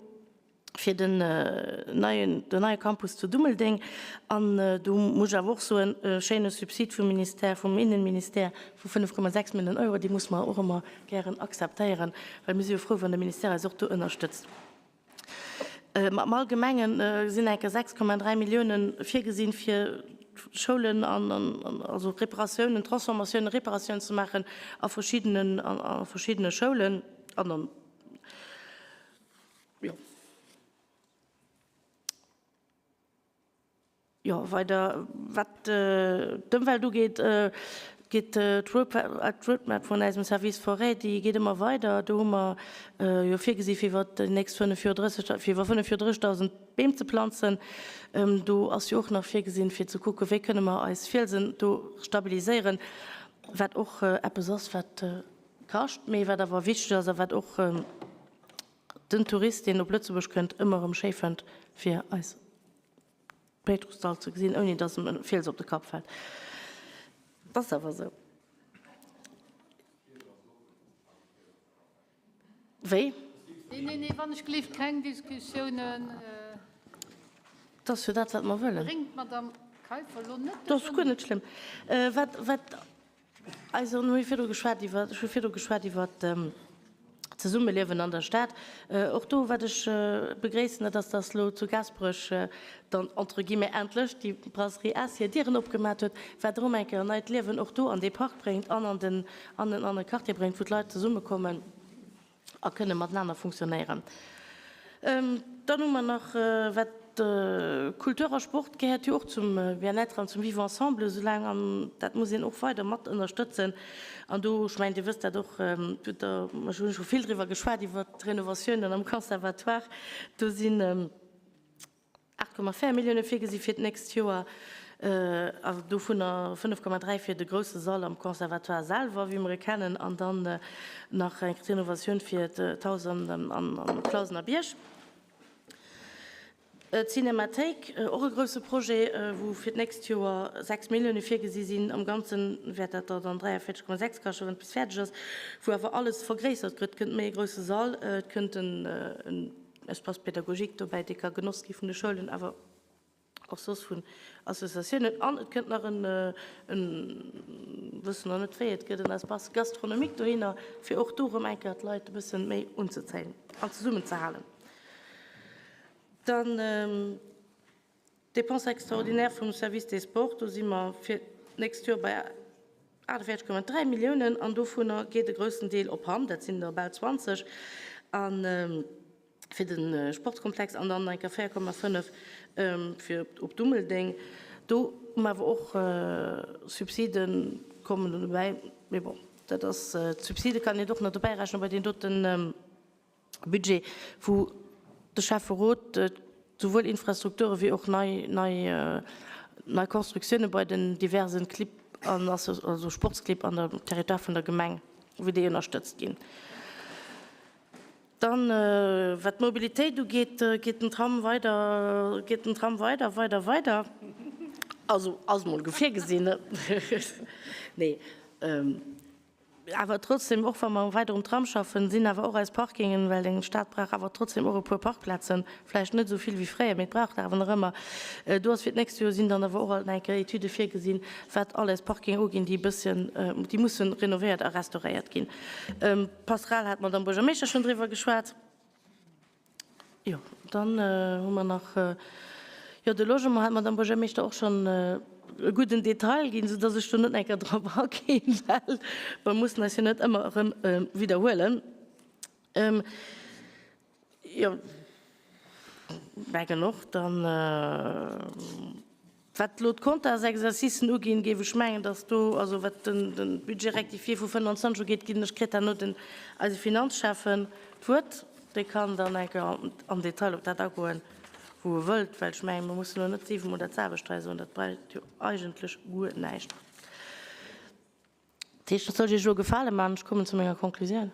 fir den neien, den neie Campus zu Dummeldeng. An do muss ech awer och soen, e schéine Subsid vum Ministère, vum Innenministère vu 5,6 Milliounen Euro, déi muss mer och ëmmer gären akzeptéieren, well mir si jo frou, wann de Ministère eis och do ënnerstëtzt. Am Allgemenge sinn enke 6,3 Milliounen virgesinn, fir Schoulen an, also Reparatiounen, Transformatiounen, Reparatiounen ze maachen a verschiddenen, a verschiddene Schoulen an an, Jo. Jo, weider, wat d'Ëmwelt ugeet, geet d'Roadmap vun eisem Service Forêt, déi geet ëmmer weider. Do hu mer jo virgesi fir iwwer déi nächst 5 Joer 30, fir iwwer 5 Joer 30.000 Beem ze planzen. Do ass jo och nach virgesinn, fir ze kucken, wéi kënne mer eis Fielsen do stabiliséieren, wat och eppes ass, wat kascht, mee wat awer wichteg ass a wat och den Tourist, deen op Lëtzebuerg kënnt, ëmmer erëm schéi fënnt, fir eis Péitrussdall ze gesinn, ouni dass em e Fiels op de Kapp fält. Et ass awer esou. Wéi? Nee, nee, nee, wann ech gelift, keng Diskussiounen. Et ass jo dat, wat mer wëllen. Bréngt d'Madame Kaiffer elo net Dat ass guer net schlëmm. Wat, wat Also, mir hu virdru geschwat iwwer, ech hu virdru geschwat iwwer d'Zesummeliewen an der Stad. Och do, wat ech begréissen, dat ass, dass elo zu Gaasperech dann entre guillemets endlech déi Brasserie S hir Dieren opgemat huet, wat erëm eng Kéier en neit Liewen och do an dee Park bréngt an an den, an den, an e Quartier bréngt, wou d'Leit zesummekommen. A kënne matenaner funktionéieren. Dann hu mer nach, wat Kultur a Sport gehéiert jo och zum Bien-être an zum Vivre ensemble, soulaang, an dat muss een och weider mat ënnerstëtzen. An do, ech mengen, Dir wësst dat och, hutt Der, ech hunn scho vill driwwer geschwat, iwwert d'Renovatiounen am Conservatoire, do sinn, 8,4 Millioune virgesi fir d'nächst Joer, dovunner 5,3 fir de grousse Sall am Conservatoire selwer, wéi mer e kennen, an dann nach eng Renovatioun fir d'Haus am Clausenerbierg. D'Cinémathéik, och e grousse Projet, wou fir d'nächst Joer 6 Millioune virgesi sinn. Am Ganze wäert dat der dann 43,6 kaschten, wann et bis fäerdeg ass, wou awer alles vergréissert gëtt. Et kënnt méi e grousse Sall, et kënnt en Espace pédagogique dobäi, dee ka genoss gi vun de Schoulen, awer och soss vun Associatiounen. An et kënnt nach en, wëssen nach net wéi, et gëtt en Espace gastronomique dohinner, fir och do erëm eng Kéier d'Leit e bësse méi unzezéien an zesummenzehalen. Dann d'Dépenses extraordinaires vum Service des Sports, do si mer fir d'nächst Joer bei 48,3 Milliounen an dovunner geet e groussen Deel op Hamm, dat sinn der bal 20, a fir de Sportskomplex an dann enker 4,5 fir op Dummeldeng. Do hu mer awer och Subside kommen do dobäi, mee bon, dat ass, d'Subside kann een och nach dobäi rechnen bei deem doten. Budget, wou de Schäfferot souwuel Infrastrukture wéi och nei, nei, nei Constructiounen bei den diversen Clibb an also Sportsclibb an der Territoire vun der Gemeng, wou déi ënnerstëtzt ginn. Dann, wat d'Mobilitéit ugeet, geet den Tram weider, geet den Tram weider, weider, weider. Also ass mol virgesinn, ne? Nee. Awer trotzdem, och wa mer weider um Tram schaffen, sinn awer och eis Parkingen, well eng Stad brauch awer trotzdem och e puer Parkplazen, vläicht net esou vill wéi fréier, mee et brauch der awer nach ëmmer. Do ass fir d'nächst Joer sinn dann awer och alt nach eng Kéier Etüde virgesinn, wat all eis Parkingen uginn, déi e bësschen, déi mussen renovéiert a restauréiert ginn. D'Passerelle hat d'Madame Buergermeeschter schonn driwwer geschwat. Jo, dann hu mer nach, jo, de Logement hat d'Madame Buergermeeschter och schonn e gudden Detail ginn, soudass ech do net enker drop aginn, well mer mussen eis jo net ëmmer erëm widderhuelen. Jo, mengen och dann. Wat elo d'Comptasexercicen uginn, géif ech mengen, dass do, also wat de Budget rectifié vu 25 ugeet, ginn ech kritt herno den eise Finanzschäffen d'Wuert. Dee kann dann eng Kéier am Detail op dat agoen, wou e wëllt, well ech mengen, mer mussen elo net siwemol dat selwecht hei soen, dat bréngt jo eigentlech guer näischt. Dat heescht, dat soll ech Iech elo gefale maachen, ech kommen zu menger Konklusioun.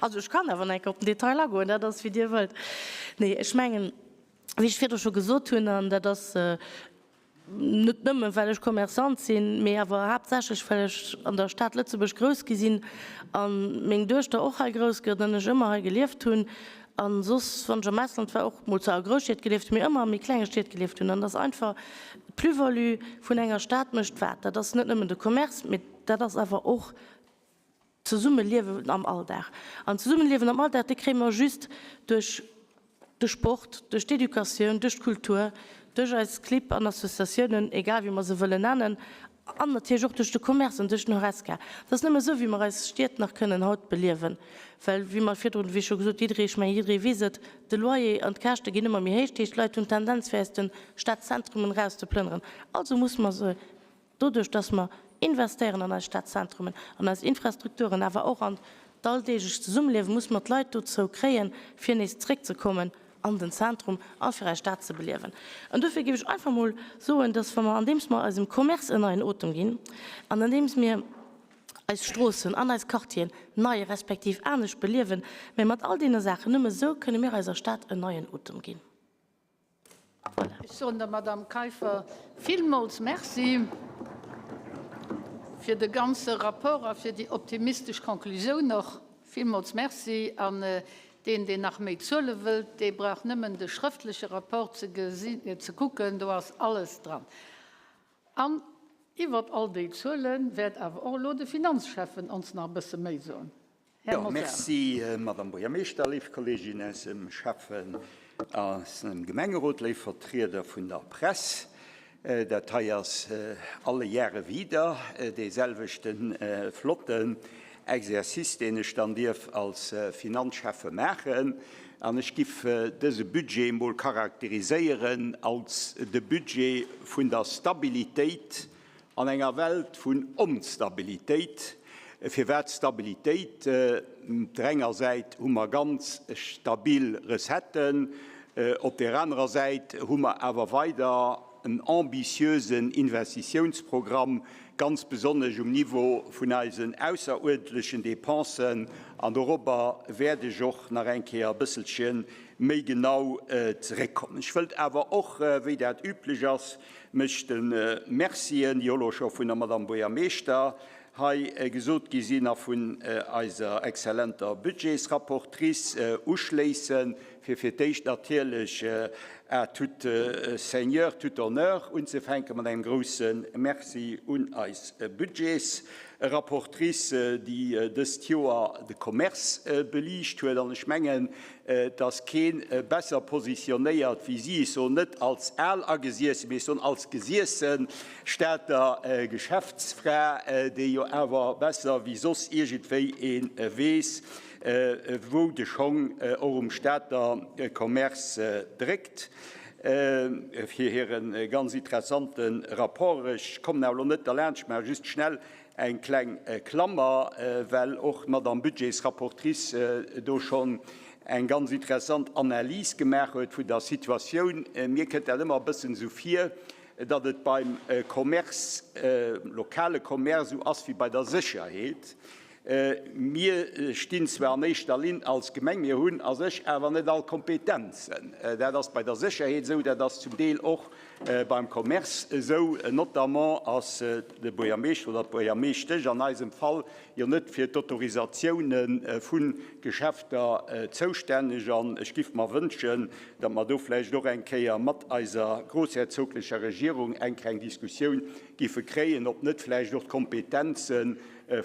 Also ech kann awer nach eng Kéier op den Detail agoen, dat ass wéi Dir wëllt. Nee, ech mengen, wéi ech virdru scho gesot hunn, an dat ass net nëmme well ech Commerçant sinn, mee awer haaptsächlech well ech an der Stad Lëtzebuerg grouss gi sinn a meng Duechter och hei grouss gëtt an ech ëmmer hei gelieft hunn an soss, wann ech am Ausland war, och mol zwar a Grousstied gelieft hunn, mee ëmmer a méi klenge Stied gelieft hunn. An et ass einfach, D'Plus-value vun enger Stad mécht wat? Dat ass net nëmmen de Commerce, mee dat ass awer och d'Zesummeliewen am Alldag. An d'Zesummeliewen am Alldag, dee kréie mer just duerch de Sport, duerch d'Educatioun, duerch d'Kultur, duerch eis Clibb an Associatiounen, egal wéi mer se wëllen nennen, an natierlech och duerch de Commerce an duerch den Horesca. Dat ass nëmme esou, wéi mer eis Stied nach kënnen haut beliewen. Well, wéi mer virdrun, wéi scho gesot, jidderee, ech mengen, jidderee weess et, De Loyer an d'Käschte ginn ëmmer méi héich, dat heescht d'Leit hunn d'Tendenz fir aus de Stadzentrumen eraus ze plënneren. Also musse mer se doduerch, dass mer investéieren an eis Stadzentrumen, an eis Infrastrukturen, awer och an d'alldeeglecht Zesummeliewen, musse mer d'Leit dozou kréien, fir nees zréckzekommen an den Zentrum a fir eis Stad ze beliewen. An dofir géif ech einfach mol soen, dass wa mer, andeems mer eisem Commerce en neien Otem ginn an andeems mir, eis Stroossen an eis Quartieren nei respektiv anescht beliewen, mä mat all deene Saachen, nëmme esou kënne mir eiser Stad en neien Otem ginn. Voilà. Ech soen der Madame Kaiffer villmools Merci fir de ganze Rapport a fir déi optimistesch Konklusioun och. Villmools Merci. An deen, deen nach méi Zuele wëllt, dee brauch nëmmen de schrëftleche Rapport ze gesinn, ze kucken, do ass alles dran. An iwwert all déi Zuele wäert awer och elo de Finanzschäffen ons nach e bësse méi soen. Här Jo, Mosar. merci, Madame Buergermeeschter, léif Kolleeginnen aus dem Schäffen a Gemengerot, léif Vertrieder vun der Press. Dat hei ass alle Jahre wieder dee selwechte flotten Exercice, deen ech dann dierf als Finanzschäffe maachen. An ech giff dëse Budget emol charakteriséieren als de Budget vun der Stabilitéit an enger Welt vun Onstabilitéit. Firwat Stabilitéit? Op der enger Säit hu mer ganz stabil Recetten, op där anerer Säit hu mer awer weider en ambitiösen Investitiounsprogramm, ganz besonnesch um Niveau vun eisen ausseruerdentlechen Dépensen, an dorobber wäert ech och nach eng Kéier e bësselche méi genau zeréckkommen. Ech wëllt awer och, wéi dat üblech ass, mech de Mercien, déi och elo scho vun der Madame Buergermeeschter hei gesot gi sinn a vun eiser exzellenter Budgetsrapportrice, uschléissen, fir fir d'éischt natierlech à tout seigneur, tout honneur unzefänke mat engem grouse Merci un eis Budgetsrapportrice, déi dëst Joer de Commerce beliicht huet. An ech mengen, et ass kee besser positionéiert wéi si, ech soen net als al agesiesse, mee ech soen als gesiesse Stater Geschäftsfra, déi jo awer besser wéi soss iergendwéi ee weess, wou de Schong och um Stater Commerce dréckt, fir hire ganz interessante Rapport. Ech kommen awer elo net derlaanscht, maache just schnell eng kleng Klammer, well och d'Madame Budgetsrapportrice do schonn eng ganz interessant Analys gemaach huet vun der Situatioun. Mir kënnt dat ëmmer e bëssen esou vir, datt et beim Commerce, lokale Commerce esou ass wéi bei der Sécherheet. Mir stinn zwar an éischter Linn als Gemeng, mir hunn a sech awer net all Kompetenzen. Dat ass bei der Sécherheet esou, dat ass zum Deel och beim Commerce esou. Notamment ass de Buergermeeschter oder d'Buergermeeschtesch an eisem Fall jo net fir d'Autorisatioune vu Geschäfter zoustänneg. An ech giff mer wënschen, datt mer do vläicht och eng Kéier mat eiser grossherzoglecher Regierung eng kleng Diskussioun giffe kréien, ob net vläicht och d'Kompetenze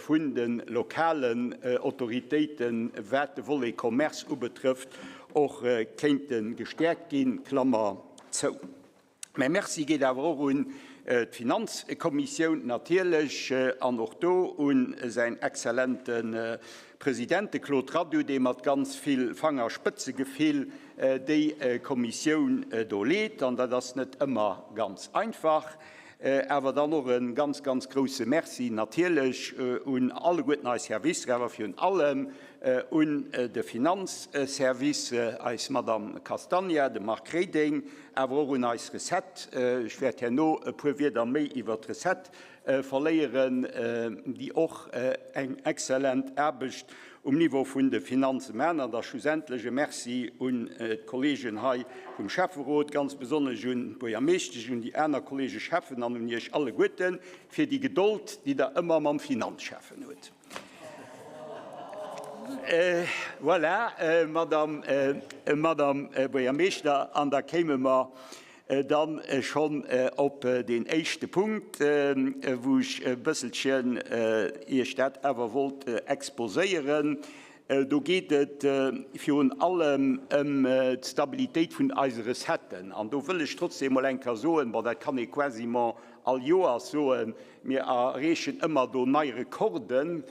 vun de lokalen Autoritéiten, wat de Volet Commerce ubetrëfft, och kéinte gestäerkt ginn, Klammer zou. Mäi Merci geet awer och un d'Finanzkommissioun natierlech an och do un säin exzellente President, de Claude Radoux, dee mat ganz vill Fangerspëtzegefill déi Kommissioun do leet. An dat ass net ëmmer ganz einfach. Awer dann och e ganz, ganz grouse Merci natierlech un alleguerten eis Servicer, awer virun allem un de Finanzservice, eis Madame Castagna, de Marc Reding, awer och un eis Recette. Ech wäert herno e puer Wierder méi iwwert d'Recette verléieren, déi och eng exzellent Aarbecht um Niveau vun de Finanze maachen. An da schlussendlech e Merci un d'Kolleegen hei vum Schäfferot, ganz besonnesch un d'Buergermeeschtesch, un déi aner Kollege Schäffen an un Iech alleguerten, fir déi Gedold, déi Der ëmmer mam Finanzschäffen hutt. Voilà, Madame, Madame Buergermeeschter, an da kéime mer dann schonn op deen éischte Punkt, wou ech e bësselchen Iech dat awer wollt exposéieren. Do geet et virun allem ëm d'Stabilitéit vun eise Recetten. An do wëll ech trotzdem emol eng Kéier soen, bon, dat kann ee quasiment all Joers soen, mir erreechen ëmmer do nei Rekorden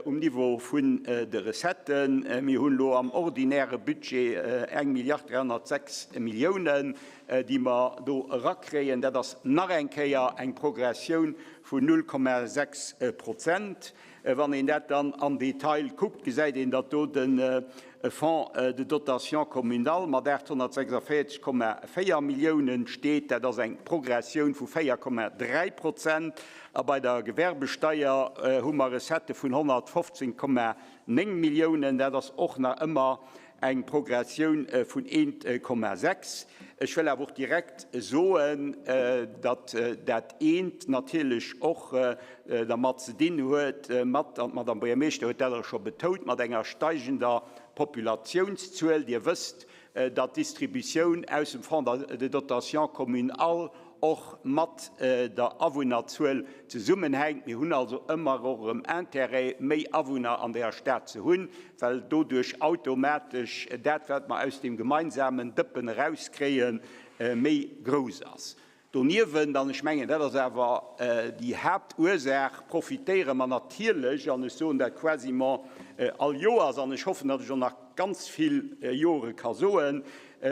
Um Niveau vun de Recetten, mir hunn elo am ordinäre Budget eng Milliard 306 Milliounen, déi mer do erakréien. Dat ass nach eng Kéier eng Progressioun vun 0,6 Prozent. Wann een dat dann am Detail kuckt, gesäit een, datt do de Fonds de dotation communal mat 846,4 Milliounen steet. Dat ass eng Progressioun vu 4,3 Prozent. A bei der Gewerbesteier hu mer Recettë vun 115,9 Milliounen. Dat ass och nach ëmmer eng Progressioun vun 1,6. Ech wëll awer och direkt soen, datt dat eent natierlech och dermat ze dinn huet, mat, an d'Madame Buergermeeschter huet dat och scho betount, mat enger steigender Populationszuel. Dir wësst, datt d'Distributioun aus dem Fonds de dotation communal och mat der Awunnerzuel zesummenhänkt. Mir hunn also ëmmer och erëm Intérêt, méi Awunner an der Stad ze hunn, well doduerch automatesch dat, wat mer aus deem gemeinsamen Dëppen erauskréien, méi grouss ass. Doniewent, an ech mengen, dat ass awer déi Haaptursaach, profitéiere mer natierlech, an ech soen dat quasiment all Joers, an ech hoffen, datt ech och nach ganz vill Jore ka soen,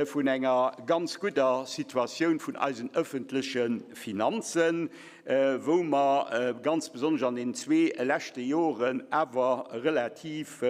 vun enger ganz gudder Situatioun vun eisen öffentleche Finanzen, wou mer ganz besonnesch an den zwee leschte Joren awer relativ,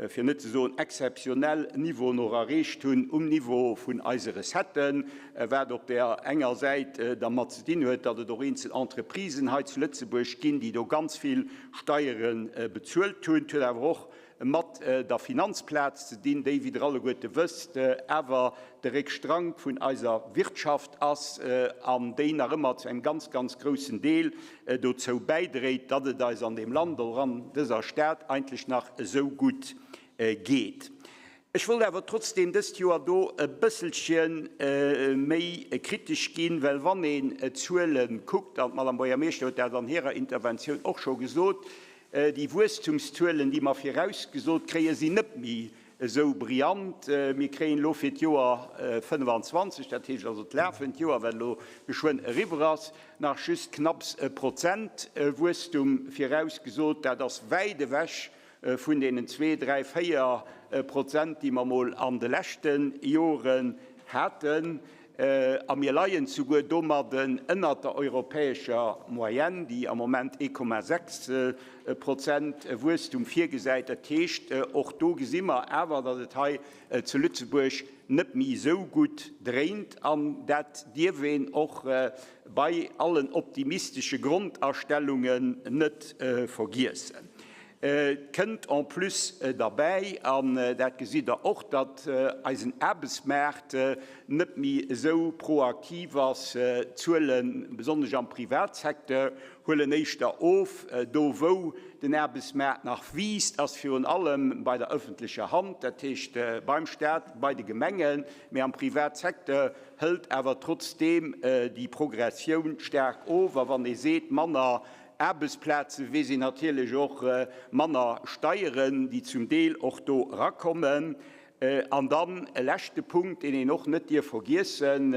fir net ze soen exzeptionell Niveauen och erreecht hunn um Niveau vun eise Recetten, wat op där enger Säit dermat ze dinn huet, datt et och eenzel Entreprisen hei zu Lëtzebuerg ginn, déi do ganz vill Steiere bezuelt hunn. Et huet awer och mat der Finanzplaz ze dinn, déi, wéi Der alleguerte wësst, awer de Réckstrank vun eiser Wirtschaft ass an déi nach ëmmer zu engem ganz, ganz groussen Deel dozou bäidréit, datt et eis an deem Land, och an dëser Stad eigentlech nach esou gutt geet. Ech wollt awer trotzdeem dëst Joer do e bësselche méi kritesch ginn, well wann een d'Zuele kuckt, an d'Madame Buergermeeschter huet dat an hirer Interventioun och scho gesot, Déi Wuesstumszuelen, déi mer virausgesot kréien, sinn net méi esou brillant. Mir kréien elo fir d'Joer 25, dat heescht also d'lafend Joer, wat elo geschwënn eriwwer ass, nach just knapps e Prozent Wuesstum virausgesot. Dat ass wäit ewech vun deenen zwee, dräi, véier Prozent, déi mer emol an de leschte Joren haten. A mir leien souguer domadden ënnert der europäescher Moyenne, déi am Moment 1,6 Prozent Wuesstum virgesäit. Dat heescht, och do gesi mer awer, datt et hei zu Lëtzebuerg net méi esou gutt dréint. An dat dierf een och bei allen optimistesche Grondastellungen net vergiessen. Et kënnt en plus derbäi, an dat gesitt Der och, datt eisen Aarbechtsmaart net méi esou proaktiv ass. D'Zuelen, besonnesch am Privatsecteur, huelen éischter of. Do wou den Aarbechtsmaart nach wiisst, ass virun allem bei der öffentlecher Hand, dat heescht beim Stat, bei de Gemengen. Mee am Privatsecteur hëlt awer trotzdeem déi Progressioun staark of. A wann ee seet, manner Aarbechtsplaze weess een natierlech och manner Steieren, déi zum Deel och do erakommen. An dann e leschte Punkt, deen een och net dierf vergiessen,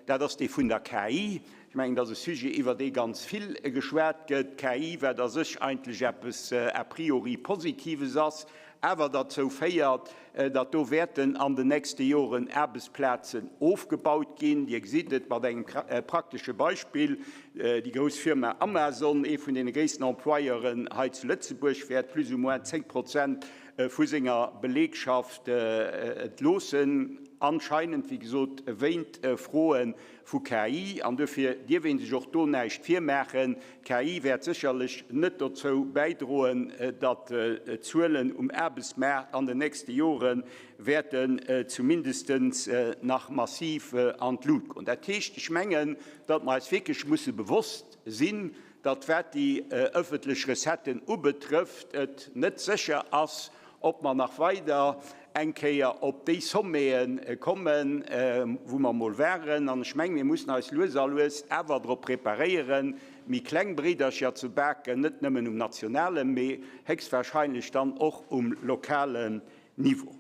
dat ass dee vun der KI. Ech mengen, dat ass e Sujet, iwwer dee ganz vill geschwat gëtt. D'KI, wat a sech eigentlech eppes a priori Positives ass, awer derzou féiert, datt do wäerten an den nächste Joren Aarbechtsplazen ofgebaut ginn. Dir gesitt et mat engem praktesche Beispill, Déi grouss Firma Amazon, ee vun deene gréissten Employeuren hei zu Lëtzebuerg, wäert plus ou moins 10 Prozent vu senger Belegschaft entloossen, anscheinend, wéi gesot, wéint Froe vu KI. An dofir dierf ee sech och do näischt virmaachen. D'KI wäert sécherlech net dozou bäidroen, datt d'Zuelen um Aarbechtsmaart an den nächste Jore wäerten zumindestens nach massiv an d'Lut goen. Dat heescht, ech mengen, datt mer eis wierklech musse bewosst sinn, datt wat déi ëffentlech Recetten ubetrëfft, et net sécher ass, ob mer nach weider eng Kéier op déi Sommete kommen, wou mer emol waren. An ech mengen, mir mussen eis lues a lues awer drop preparéieren, méi kleng Bréidercher ze baken, net nëmmen um nationalen, mee héchstwahrscheinlech dann och um lokalen Niveau.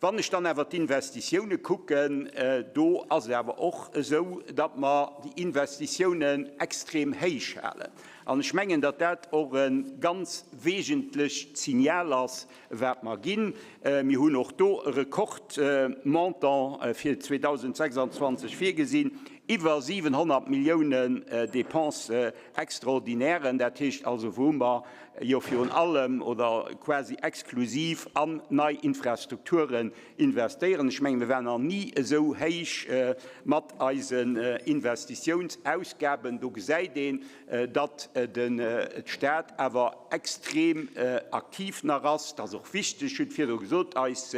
Wann ech dann awer d'Investitioune kucken, do ass et awer och esou, datt mer déi Investitiounen extrem héich halen. An ech mengen, datt dat och e ganz wesentlecht Signal ass, wat mer ginn. Mir hunn och do e Rekordmontant fir 2026 virgesinn, iwwer 700 Milliounen Dépenses extraordinairen, dat heescht also, wou mer jo virun allem oder quasi exklusiv an nei Infrastrukturen investéieren. Ech mengen, mir waren nach ni esou héich mat eisen Investitiounsausgaben. Do gesäit een, datt d'Stad awer extrem aktiv nach ass. Dat ass och wichteg. Ech hunn et virdru gesot, eis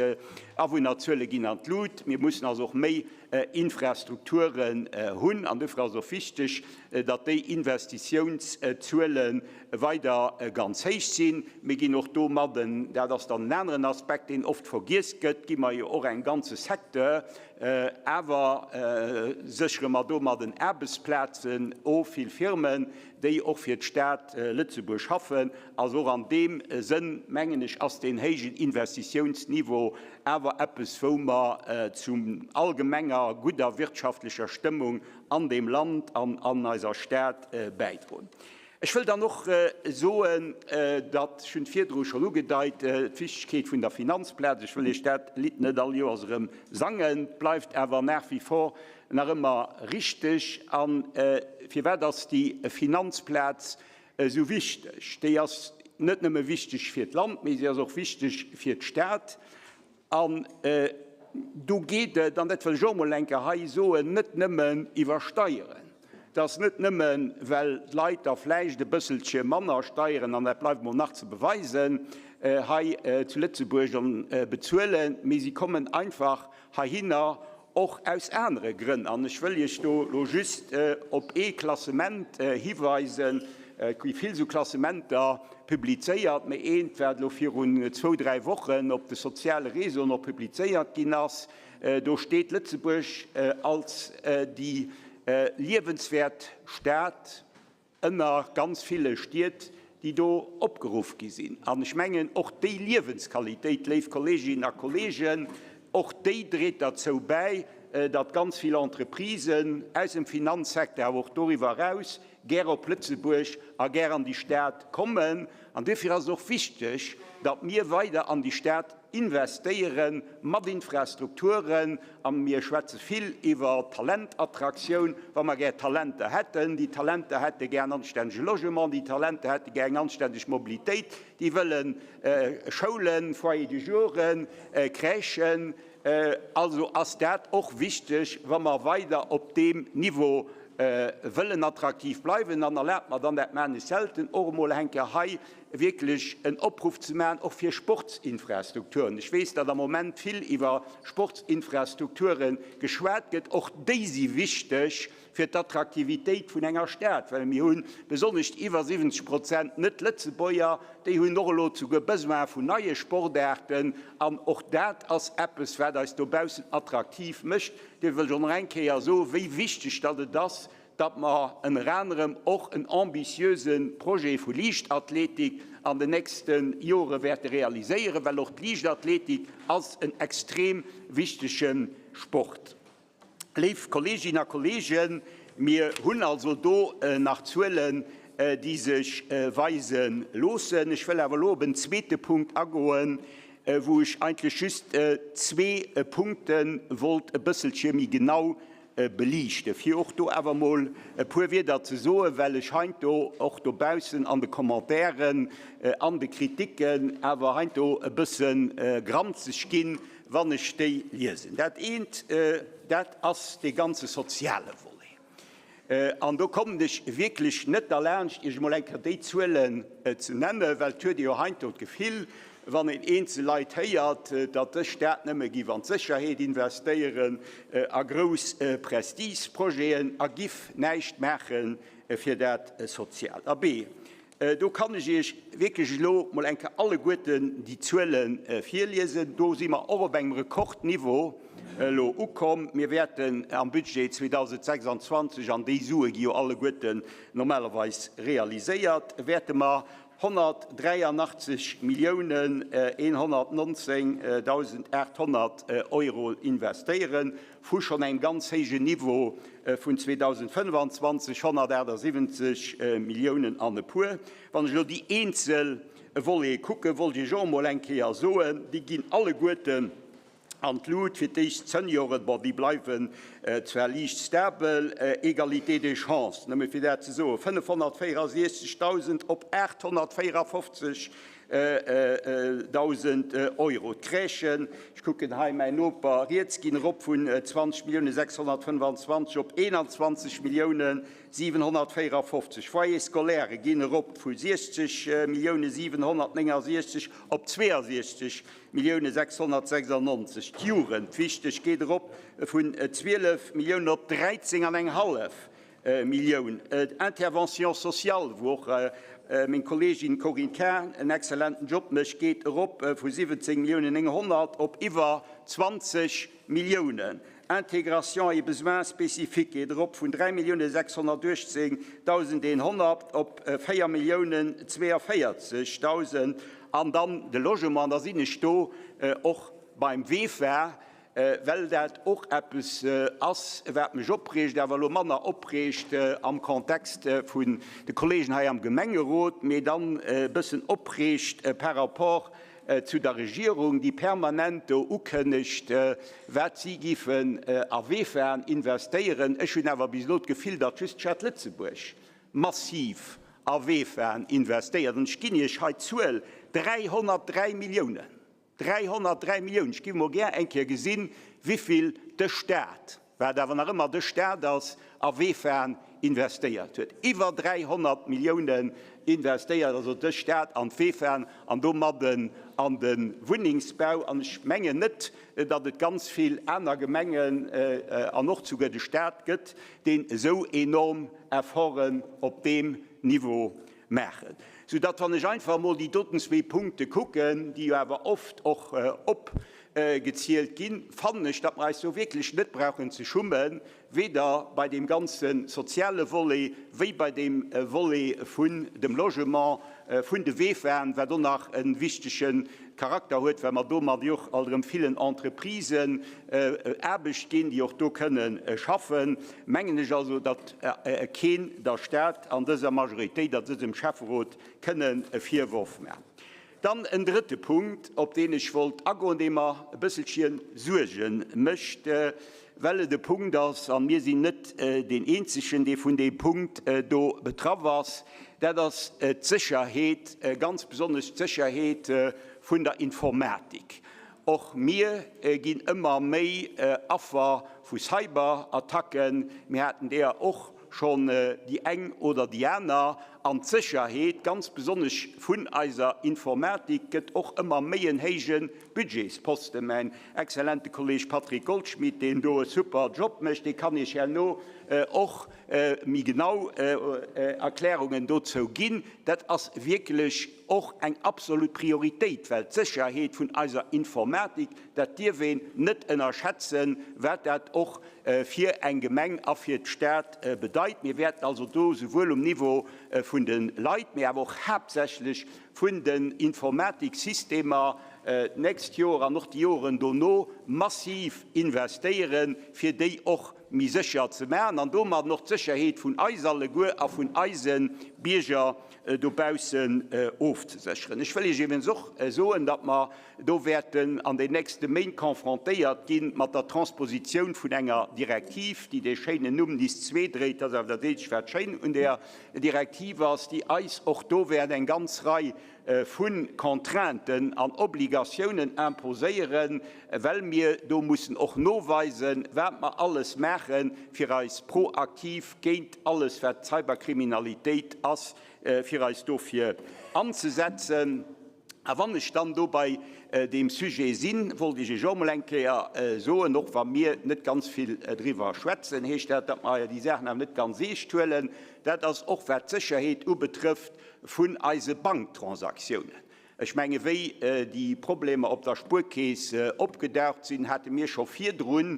Awunnerzuele ginn an d'Lut. Mir mussen also och méi Infrastrukturen hunn. An dofir ass et och wichteg, datt déi Investitiounszuele weider ganz héich sinn. Mir ginn och domadden, dat ass dann en aneren Aspekt, deen oft vergiess gëtt, gi mer jo och engem ganze Secteur, awer séchere mer domadden Aarbechtsplazen of, vill Firmen, déi och fir d'Stad Lëtzebuerg schaffen. Also och an deem Sënn, mengen ech, ass deen héijen Investitiounsniveau awer eppes, wou mer zu allgemenger gudder wirtschaftlecher Stëmmung an deem Land an an eiser Stad bäidroen. Ech wëll dann och soen, datt, ech hunn et virdru schonn ugedeit, d'Wichtegkeet vun der Finanzplaz, ech wëll Iech dat Lidd net all Joers erëm sangen, bleift awer nach wie vor nach ëmmer richteg. A firwat ass déi Finanzplaz esou wichteg? Déi ass net nëmme wichteg fir d'Land, mee si ass och wichteg fir d'Stad. An do geet et, an dat wëll ech och emol eng Kéier hei soen, net nëmmen iwwer Steieren. Et ass net nëmmen, well d'Leit da vläicht e bësselche manner Steieren, an dat bleift emol nach ze beweisen, hei zu Lëtzebuerg bezuelen, mee si kommen einfach heihinner Och aus anere Grënn, an ech wëll Iech do elo just op ee Klassement hiweisen, et gi vill esou Klassementer publizéiert, mä eent, wat elo virun zwou, dräi Wochen op de soziale Réseauen och publizéiert ginn ass, do steet Lëtzebuerg als déi liewenswäert Stad ënner ganz ville Stied, déi do opgeruff gi sinn. An ech mengen, och déi Liewensqualitéit, léif Kolleeginnen a Kolleegen, och déi dréit derzou bäi, datt ganz vill Entreprisen aus dem Finanzsecteur, awer och doriwwer eraus, gär op Lëtzebuerg a gär an déi Stad kommen. An duerfir ass et och wichteg, datt mir weider an déi Stad investéiere mat Infrastrukturen, a mir schwätze vill iwwer Talentattraktioun, wa mer gär Talenter hätten, déi Talenter hätte gär en anstännege Logement, déi Talenter hätte gär eng anstänneg Mobilitéit, déi wëlle Schoulen, Foyers de jouren, Crèchen. Also ass dat och wichteg, wa mer weider op deem Niveau. wëllen attraktiv bleiwen. An erlaabt mer dann, dat maachen ech selten, och emol eng Kéier hei wierklech en Opruff ze maachen, och fir Sportsinfrastrukturen. Ech weess, datt am Moment vill iwwer Sportsinfrastrukture geschwat gëtt. Och déi si wichteg fir d'Attraktivitéit vun enger Stad, well mir hu besonnesch iwwer 70 Prozent Net-Lëtzebuerger, déi hunn och elo souguer Besoin vun neie Sportaarten. An och dat ass eppes, wat eis dobaussen attraktiv mécht. Duerfir wëll ech och nach eng Kéier soen, wéi wichteg datt et ass, datt mer ënner anerem och en ambitiöse Projet vu Liichtathletik an den nächste Jore wäerte realiséieren, well och d'Liichtathletik ass en extrem wichtege Sport. Léif Kolleeginnen a Kolleegen, mir hunn also do nach Zuelen, déi sech weise loossen. Ech wëll awer elo op en zweete Punkt agoen, wou ech eigentlech just zwee Punkte wollt e bësselche méi genau beliichten, fir och do awer emol e puer Wierder ze soen, well ech heiansdo och dobaussen an de Commentairen, an de Kriticken awer heiansdo e bësse granzeg ginn, wann ech déi liesen. Dat eent, dat ass dee ganze soziale Volet. An do kommen ech wierklech net derlaanscht, Iech emol eng Kéier déi Zuelen ze nennen, well et huet ee jo heiansdo d'Gefill, wann een eenzel Leit héiert, datt dës Stad nëmme giff an d'Sécherheet investéieren, a grouss Prestigeprojeten a giff näischt maache fir dat Soziaalt. Abee, Do kann ech Iech wierklech elo mol eng Kéier alleguerten déi Zuele virliesen. Do si mer och op engem Rekordniveau elo ukomm. Mir wäerten am Budget 2026, an déi Sue gi jo alleguerten normalerweis realiséiert, wäerte mer 183 Milliounen 119.800 Euro investéieren. vu schonn engem ganz héijen Niveau vun 2025, 178 Milliounen an e puer. Wann ech elo déi eenzel Volete kucken, wollt ech Iech och emol eng Kéier soen, déi ginn alleguerten an d'Lut. Fir d'éischt d'Senioren, bon, déi bleiwen zwar liicht stabel, Égalité des chances, nëmme fir dat ze soen, 564.000 op 854 1.000 Euro. D'Crèchen, ech kucken hei mäin Noper riets, ginn erop vun 20 Milliounen 625 op 21 Milliounen 754. Foyers scolaires ginn erop vu 60 Milliounen 769 op 62 Milliounen 696. D'Jugend, wichteg, geet erop vun 12 Milliounen op 13 an eng hallef Millioun. D'Intervention sociale, wou och meng Kolleegin Corinne Cahen en exzellenten Job mécht, geet erop vu 17 Milliounen 900 op iwwer 20 Milliounen. Intégration et besoins spécifiques geet erop vun 3 Milliounen 618.100 op 4 Milliounen 42.000. An dann de Logement, an da sinn ech do och beim VEFA, well dat och eppes ass, wat mech opreegt, awer elo manner opreegt am Kontext vun de Kollegen hei am Gemengerot, mee dann e bëssen opreegt par rapport zu der Regierung, déi permanent do ukënnegt, wat si géifen a VEFAen investéieren. Ech hunn awer bis elo d'Gefill, datt just d'Stad Lëtzebuerg massiv a VEFAen investéiert. An ech ginn Iech hei d'Zuel, 303 Milliounen. 303 Milliounen! Ech géif emol gär eng Kéier gesinn, wivill de Stat, wat awer nach ëmmer de Stat ass, a VEFAen investéiert huet. Iwwer 300 Milliounen investéiert also de Stat an d'VEFAen an domadden an de Wunnengsbau. An ech mengen net, datt et ganz vill aner Gemengen an och souguer de Stat gëtt, deen esou enorm Efforten op deem Niveau maachen, soudatt, wann ech einfach emol déi doten zwee Punkte kucken, déi jo awer oft och opgezielt ginn, fannen ech, datt mer eis do wierklech net brauchen ze schummen, weder bei deem ganze soziale Volet wéi bei deem Volet vun dem Logement, vun de VEFAen, wat och nach e wichtege Charakter huet, well mer domat jo och alt erëm villen Entreprisen Aarbecht ginn, déi och do kënne schaffen, mengen ech also, datt keen der Stad an dëser Majoritéit, a dësem Schäfferot kënnen e Virworf maachen. Dann en drëtte Punkt, op deen ech wollt agoen, dee mer e bësselche Suerge mécht, well et e Punkt ass, a mir sinn net deen Eenzegen, dee vun deem Punkt do betraff ass, dat ass d'Sécherheet, ganz besonnesch d'Sécherheet vun der Informatik. Och mir ginn ëmmer méi Affer vu Cyberattacken. Mir haten deeër och. schonn déi eng oder déi aner. An d'Sécherheet, ganz besonnesch vun eiser Informatik, gëtt och ëmmer méi en héije Budgetsposten. Mäin exzellente Kolleeg Patrick Goldschmidt, deen do e super Job mécht, dee kann Iech herno och méi genau Erklärungen dozou ginn. Dat ass wierklech och eng absolut Prioritéit, well d'Sécherheet vun eiser Informatik, dat dierf een net ënnerschätzen, wat dat och fir eng Gemeng a fir d'Stad bedeit. Mir wäerten also do souwuel um Niveau vun de Leit, mee awer och haaptsächlech vun den Informatiksystemer d'nächst Joer an och déi Joren dono massiv investéieren, fir déi och méi sécher ze maachen an domadden och d'Sécherheet vun eis alleguer a vun eise Bierger dobaussen ofzesécheren. Ech wëll Iech iwwregens och soen, datt mer do wäerten an den nächste Méint confrontéiert gi mat der Transpositioun vun enger Direktiv, déi dee schéinen Numm NIS 2 dréit. Dat ass awer dat eenzegt, wat schéin un där Direktiv ass, déi eis och do wäert eng ganz Rei vu Contrainten an Obligatiounen imposéieren, well mir do mussen och noweisen, wat mer alles maachen, fir eis proaktiv géint alles, wat Cyberkriminalitéit ass, fir eis dofir anzesetzen. A wann ech dann do bei deem Sujet sinn, wollt ech Iech och emol eng Kéier soen, och wa mir net ganz vill driwwer schwätzen, heescht dat, datt mer déi Saachen awer net ganz eescht huelen, dat ass och wat d'Sécherheet ubetrëfft vun eise Banktransaktiounen. Ech menge wéi déi Problemer op der Spuerkeess opgedaucht sinn, hate mir scho virdrun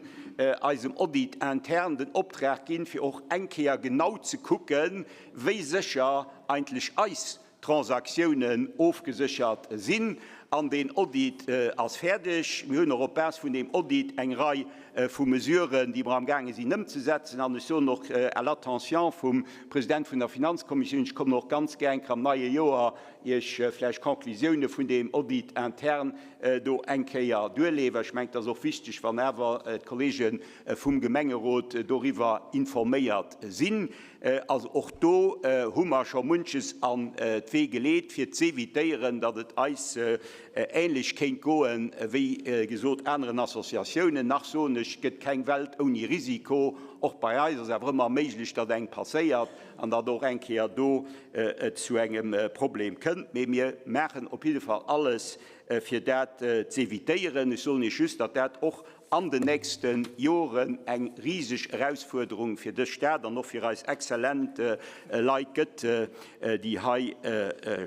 eisem Audit interne den Optrag ginn, fir och eng Kéier genau ze kucken, wéi sécher eigentlech eis Transaktiounen ofgeséchert sinn. An deen Audit ass fäerdeg. Mir hunn och op Base vun deem Audit eng Rei vu Mesuren, déi mer amgaange sinn ëmzesetzen. An ech soen och à l'attention vum President vun der Finanzkommissioun, ech kommen och ganz gär eng Kéier am neie Joer Iech vläicht d'Conclusioune vun deem Audit interne do eng Kéier duerleeën, well ech mengen, et ass och wichteg, wann awer d'Kollege vum Gemengerot doriwwer informéiert sinn. Also och do hu mer scho munches an d'Wee geleet, fir z'évitéieren, datt et eis ähnlech kéint goen, wéi gesot aneren Associatiounen. Nach soen ech, et gëtt keng Welt ouni Risiko. Och bei eis ass awer ëmmer méiglech, datt eng passéiert an datt och eng Kéier do et zu engem Problem kënnt. Mee mir maachen op jidde Fall alles, fir dat z'évitéieren. Ech soen Iech just, datt dat och an den nächste Joren eng riseg Erausfuerderung fir dës Stad an och fir eis exzellent Leit gëtt, déi hei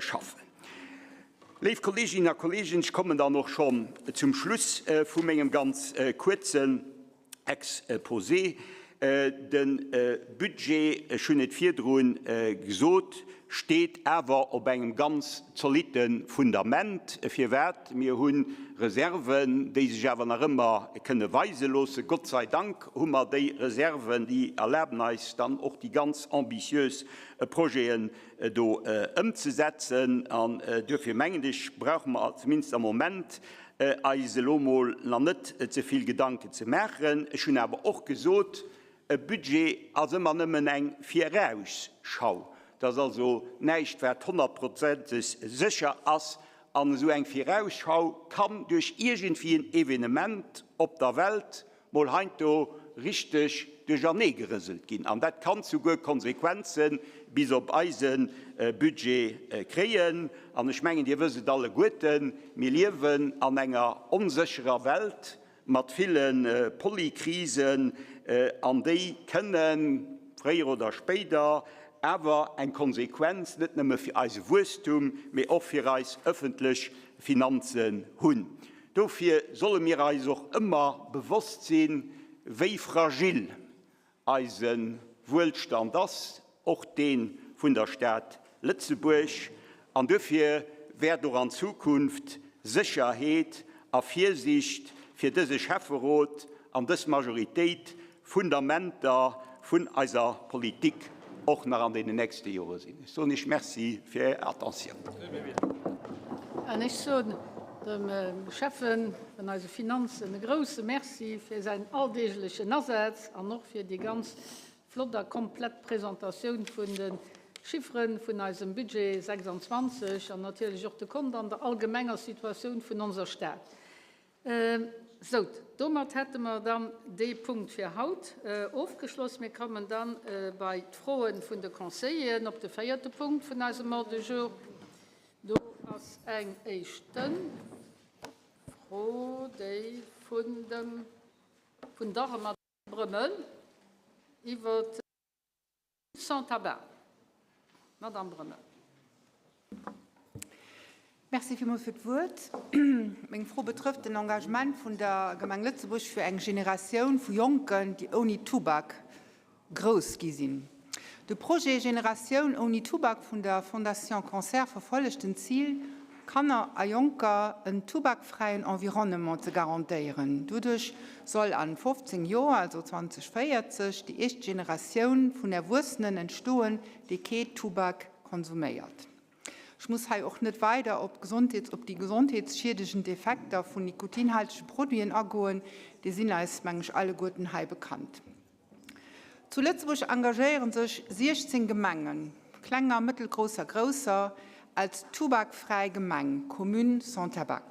schaffen. Léif Kolleeginnen a Kolleegen, ech kommen dann och schonn zum Schluss vu mengem ganz kuerzen Exposé. De Budget, ech hunn et virdru gesot, steet awer op engem ganz zolitte Fundament. Firwat? Mir hu Reserven, déi sech awer nach ëmmer kënne weise loossen. Gott sei Dank hu mer déi Reserven, déi erlaben eis dann och déi ganz ambitiös Projeten do ëmzesetzen. An duerfir mengen ech, brauche mer zumindest am Moment eis elo mol nach net ze vill Gedanken ze maachen. Ech hunn awer och gesot, E Budget ass ëmmer nëmmen eng Virausschau. Dat ass also näischt, wat honnertprozenteg sécher ass. An esou eng Virausschau kann duerch iergendwéi en Evenement op der Welt mol heiansdo richteg duercherneegerëselt ginn. An dat kann souguer Konsequenze bis op eise Budget kréien. An ech mengen, Dir wësst et alleguerten, Mir liewen an enger onsécherer Welt mat ville Polykrisen, an déi kënnen, fréier oder spéider, awer eng Konsequenz net nëmme fir eise Wuesstum, mee och fir eis ëffentlech Finanzen hunn. Dofir solle mir eis och ëmmer bewosst sinn, wéi fragil Eise Wuelstand ass och dee vun der Stad Lëtzebuerg an duerfir wäert och an Zukunft Sécherheet a Virsicht fir dëse Schäfferot an dës Majoritéit Fundamenter vun eiser Politik och nach an deenen nächste Jore sinn. Ech soen Iech Merci fir Är Attentioun. An ech soen dem Schäffen vun eise Finanzen e grouse Merci fir säin alldeeglechen Asaz an och fir déi ganz flott a komplett Presentatioun vun de Chiffere vun eisem Budget 26 an natierlech och de Kont an der allgemenger Situatioun vun onser Stad. Sou, domat hätte mer dann dee Punkt fir haut ofgeschloss. Mir kommen dann bei d'Froen vun de Conseilleren op de véierte Punkt vun eisem Ordre du jour. Do ass eng éischte Fro, déi vun dem, vun der Madame Brömmel iwwert Sans tabac. Madame Brömmel. Merci villmools fir d'Wuert. Meng Fro betrëfft den Engagement vun der Gemeng Lëtzebuerg fir eng Generatioun vu Jonken, déi ouni Tubak grouss gi sinn. De Projet Generatioun ouni Tubak vun der Fondation Cancer verfollegt den Zil, Kanner a Jonker en tubakfräien Environnement ze garantéieren. Doduerch soll an 15 Joer, also 2040, déi éischt Generatioun vun Erwuessenen entstoen, déi kee Tubak konsuméiert. Ech muss hei och net weider op d'Gesondheets op déi gesondheetsschiedegend Effekter vun nikotinhaltege Produiten agoen, déi sinn eis, meng ech, alleguerten hei bekannt. Zu Lëtzebuerg engagéiere sech 16 Gemengen, klenger, mëttelgrousser, grousser, als tubakfräi Gemeng, Commune sans tabac.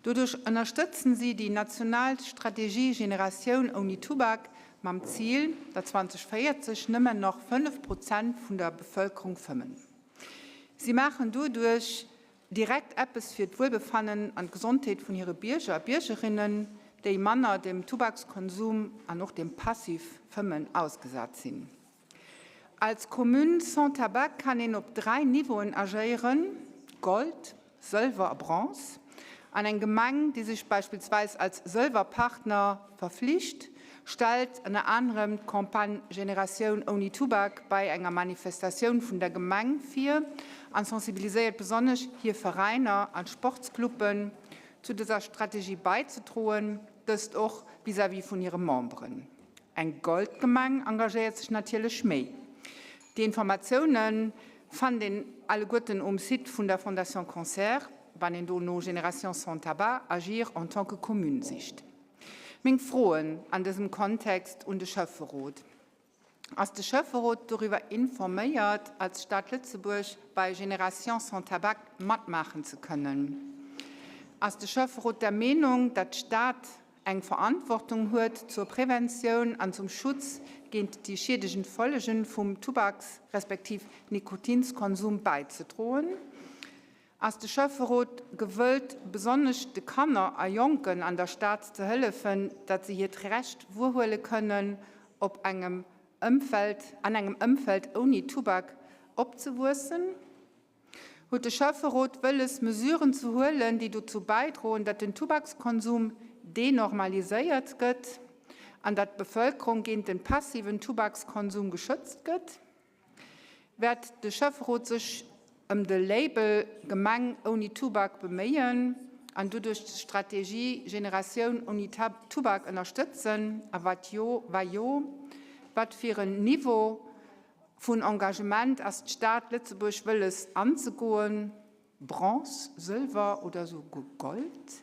Doduerch ënnerstëtzen si déi national Strategie Generatioun ouni Tubak mam Zil, datt 2040 nëmmen nach 5 Prozent vun der Bevëlkerung fëmmen. Si maachen doduerch direkt eppes fir d'Wuelbefannen an d'Gesondheet vun hire Bierger a Biergerinnen, déi manner dem Tubakskonsum an och dem Passivfëmmen ausgesat sinn. Als Commune sans tabac kann een op 3 Niveauen agéieren, Gold, Sëlwer a Bronze. An eng Gemeng, déi sech beispillsweis als Sëlwer-Partner verflicht, stellt ënner anerem d'Campagne Generatioun ouni Tubak bei enger Manifestatioun vun der Gemeng vir an sensibiliséiert besonnesch hir Veräiner an Sportscluben zu dëser Strategie beizedroen, dëst och vis-à-vis vun hire Memberen. Eng Goldgemeng engagéiert sech natierlech méi. Déi Informatioune fannt een alleguerten um Site vun der Fondation Cancer, wann een do no Génération sans tabac, agir en tant que commune sicht. Meng Froen an dësem Kontext un de Schäfferot, Ass de Schäfferot doriwwer informéiert, als Stad Lëtzebuerg bei Génération sans tabac matmaachen ze kënnen? Ass de Schäfferot der Meenung, datt d'Stad eng Verantwortung huet zur Preventioun an zum Schutz géint déi schiedegend Follegen vum Tubaks respektiv Nikotinskonsum bäizedroen? Ass de Schäfferot gewëllt, besonnesch de Kanner a Jonken an der Stad ze hëllefen, datt se hiert Recht wuerhuele kënnen, op engem Ëmfeld, an engem Ëmfeld ouni Tubak opzewuessen? Huet de Schäfferot wëlles, Mesuren ze huelen, déi dozou bäidroen, datt den Tubakskonsum denormaliséiert gëtt an datt d'Bevëlkerung géint den passiven Tubakskonsum geschützt gëtt? Wäert de Schäfferot sech ëm de Label Gemeng ouni Tubak beméien an doduerch d'Strategie Generatioun ouni Tubak ënnerstëtzen? A wat jo, wa jo, wat fir en Niveau vun Engagement ass d'Stad Lëtzebuerg wëlles anzegoen? Bronze, Sëlwer oder esouguer Gold?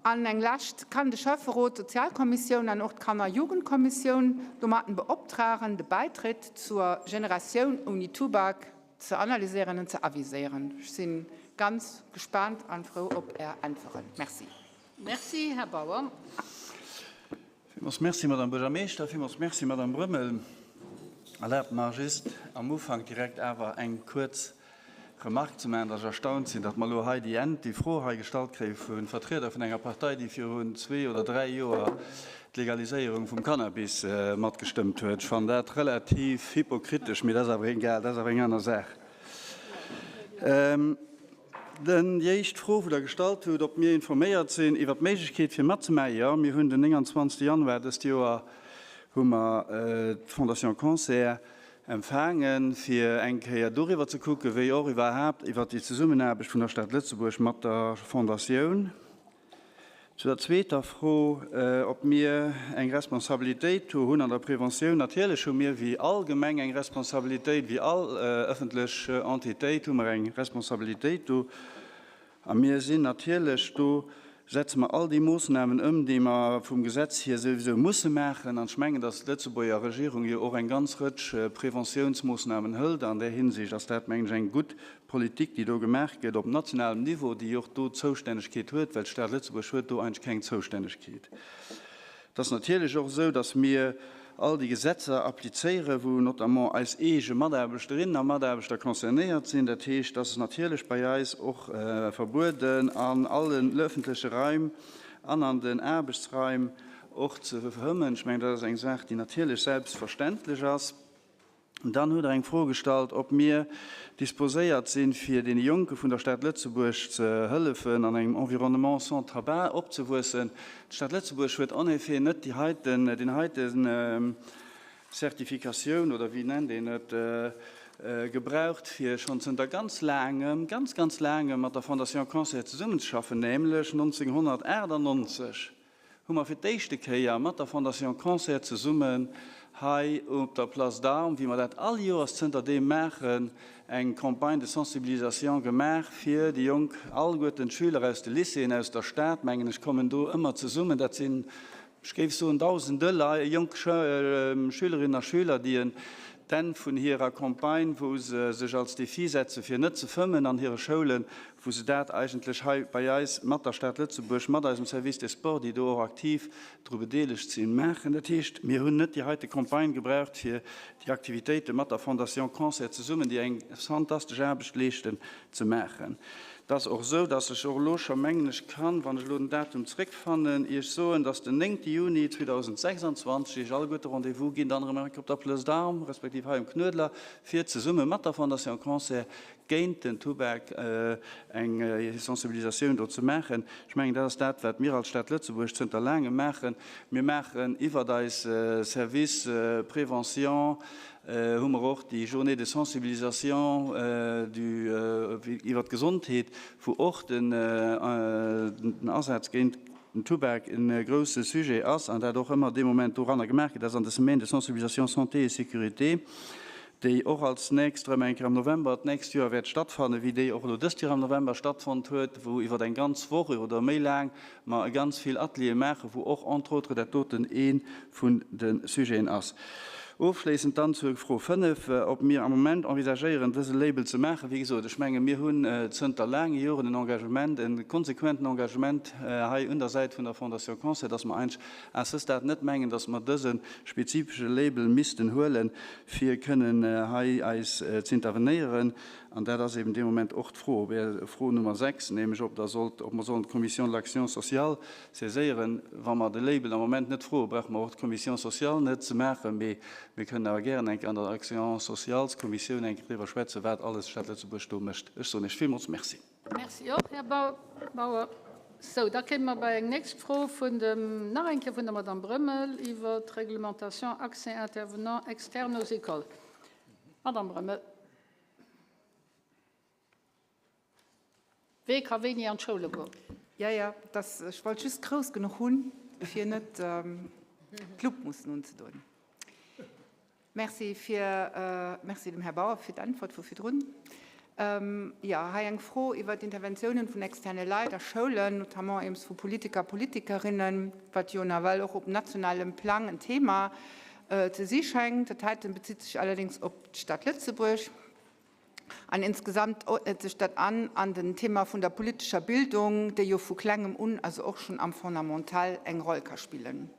An eng lescht, Kann de Schäfferot d'Sozialkommissioun an och d'Kanner-Jugendkommissioun domatten beoptragen, de Bäitritt zur Generatioun ouni Tubak ze analyséieren an ze aviséieren? Ech si ganz gespaant an frou op Är Äntweren. Merci. Merci, Här Bauer. Villmools Merci, Madame Buergermeeschter. Villmools Merci, Madame Brömmel. Erlaabt mer just am Ufank direkt awer eng kuerz Remarque ze maachen, datt ech erstaunt sinn, datt mer elo hei déi Ent, déi Fro hei gestallt kréie vu Vertrieder vun enger Partei, déi virun zwee oder dräi Joer d'Legaliséierung vum Cannabis matgestëmmt huet. Ech fannen dat relativ hypokritesch, mee dat ass awer egal, dat ass awer eng aner Saach. Den, déi éischt Fro, wou Der gestallt hutt, ob mir informéiert sinn iwwert d'Méiglechkeet fir matzemaachen, Jo, mir hunn den 29. Januar dëst Joer hu mer d'Fondation Cancer empfaangen, fir eng Kéier doriwwer ze kucken, wéi och iwwerhaapt iwwert déi Zesummenaarbecht vun der Stad Lëtzebuerg mat der Fondatioun. Zu der zweeter Fro, ob mir eng Responsabilitéit do hunn an der Preventioun. Natierlech hu mir wéi all Gemeng eng Responsabilitéit, wéi all ëffentlech Entitéit hu mer eng Responsabilitéit do. A mir sinn natierlech do. Setze mer all déi Moossnamen ëm, déi mer vum Gesetz hier souwisou musse maachen. An ech mengen, dass d'Lëtzebuerger Regierung jo och eng ganz Rëtsch Preventiounsmoossnamen hëlt. An där Hinsicht ass dat, mengen ech, eng gutt Politik, déi do gemaach gëtt op nationalem Niveau, déi och do d'Zoustännegkeet huet, well d'Stad Lëtzebuerg huet do eigentlech keng Zoustännegkeet. Et ass natierlech och esou, dass mir all déi Gesetzer applizéieren, wou notamment eis eege Mataarbechterinnen a Mataarbechter concernéiert sinn. Dat heescht, dass et natierlech bei eis och verbueden, an allen öffentleche Raim an an den Aarbechtsraim och ze fëmmen. Ech mengen, dat ass eng Saach, déi natierlech selbstverständlech ass. Dann hutt Der eng Fro gestallt, ob mir disposéiert sinn, fir deene Jonke vun der Stad Lëtzebuerg ze hëllefen, an engem Environnement sans tabac opzewuessen. D'Stad Lëtzebuerg huet en effet net déi heiten, deen heiten Zertifikatioun, oder wéi nennt een et, gebraucht, fir schonn zënter ganz laangem, ganz, ganz laangem mat der Fondation Cancer zesummenzeschaffen, nämlech 1998. hu mer fir d'éischte Kéier mat der Fondation Cancer zesummen hei op der Place d'Armes, wéi mer dat all Joers zënter deem maachen, eng Campagne de sensibilisation gemaach fir déi Jonk, alleguerten d'Schüler aus de Lycéeën aus der Stad, mengen ech, kommen do ëmmer zesummen. Dat sinn, ech géif soen, Dausende Lei, jonk Schülerinnen a Schüler, déi en d'Enn vun hirer Campagne, wou se sech als Défi setze fir net ze fëmmen an hire Schoulen, wou se dat eigentlech hei bei eis mat der Stad Lëtzebuerg, mat eisem Service des Sports, déi do och aktiv dru bedeelegt sinn, maachen. Dat heescht, mir hunn net déi heite Campagne gebraucht, fir déi Aktivitéite mat der Fondation Cancer zesummen, déi eng fantastesch Aarbecht leeschten, ze maachen. Et ass och esou, dass ech och elo scho mengen, ech kann, wann ech elo den Datum zréckfannen, Iech soen, dass den 9. Juni 2026 Iech alleguerte Rendez-vous ginn, dann erëm eng Kéier op der Place d'Armes, respektiv hei um Knuedler, fir zesumme mat der Fondation Cancer géint den Tubak eng Sensibilisatioun do ze maachen. Ech mengen, dat ass dat, wat mir als Stad Lëtzebuerg zënter laangem maachen. Mir maachen iwwert eis Service Prévention hu mer och déi Journée de sensibilisation du iwwert d'Gesondheet, wou och den Asaz géint den Tubak e grouse Sujet ass an dat och ëmmer dee Moment doranner gemaach gëtt. Dat ass an der Semaine de sensibilisation santé et sécurité, déi och als nächst erëm eng Kéier am November d'nächst Joer wäert stattfannen, wéi déi och elo dëst Joer am November stattfonnt huet, wou iwwer eng ganz Woch oder méi laang mer ganz vill Ateliere maachen, wou och entre autres dat doten ee vun de Sujeten ass. Ofschléissend dann zur Fro 5, ob mir am Moment envisagéieren, dëse Label ze maachen. Wéi gesot, ech menge mir hunn zënter laange Joren en Engagement, e konsequenten Engagement hei un der Säit vun der Fondation Cancer, dass mer eigentlech à ce stade net mengen, dass mer dëse spezifesche Label missten huelen, fir kënnen hei eis z'intervenéieren. An dat ass eben dee Moment och d'Fro, op Är Fro Nummer 6, nämlech ob Der sollt, ob mer sollen d'Commission de l'action sociale saiséieren. Wa mer de Label am Moment net froen, brauche mer och d'Commission sociale net ze maachen. Mee mir kënnen awer gären eng Kéier an der Action sociales-Kommissioun eng Kéier driwwer schwätzen, wat alles d'Stad Lëtzebuerg do mécht. Ech soen Iech villmools Merci. Merci och, Här Bauer. Sou, da kéime mer bei eng nächst Fro vun dem, nach eng Kéier vun der Madame Brömmel iwwert d'Réglementation accès intervenants externes aux écoles. Madame Brömmel. Wee ka wéini an d'Schoule goen? Ja, ja, dass, ech wollt just grouss genuch hunn, fir net d'Lupp mussen unzedoen. Merci fir, merci dem Här Bauer fir d'Äntwert vu virdrun. Jo, hei eng Fro iwwert d'Interventiounen vun externe Leit a Schoulen, notamment eems vu Politiker a Politikerinnen, wat jo nawell och op nationalem Plang en Thema ze si schengt. Dat heiten bezitt sech allerdéngs op d'Stad Lëtzebuerg. An insgesamt ordnet sech dat an an den Thema vun der politescher Bildung, déi jo vu klengem un, also och schonn am Fondamental, eng Roll ka spillen.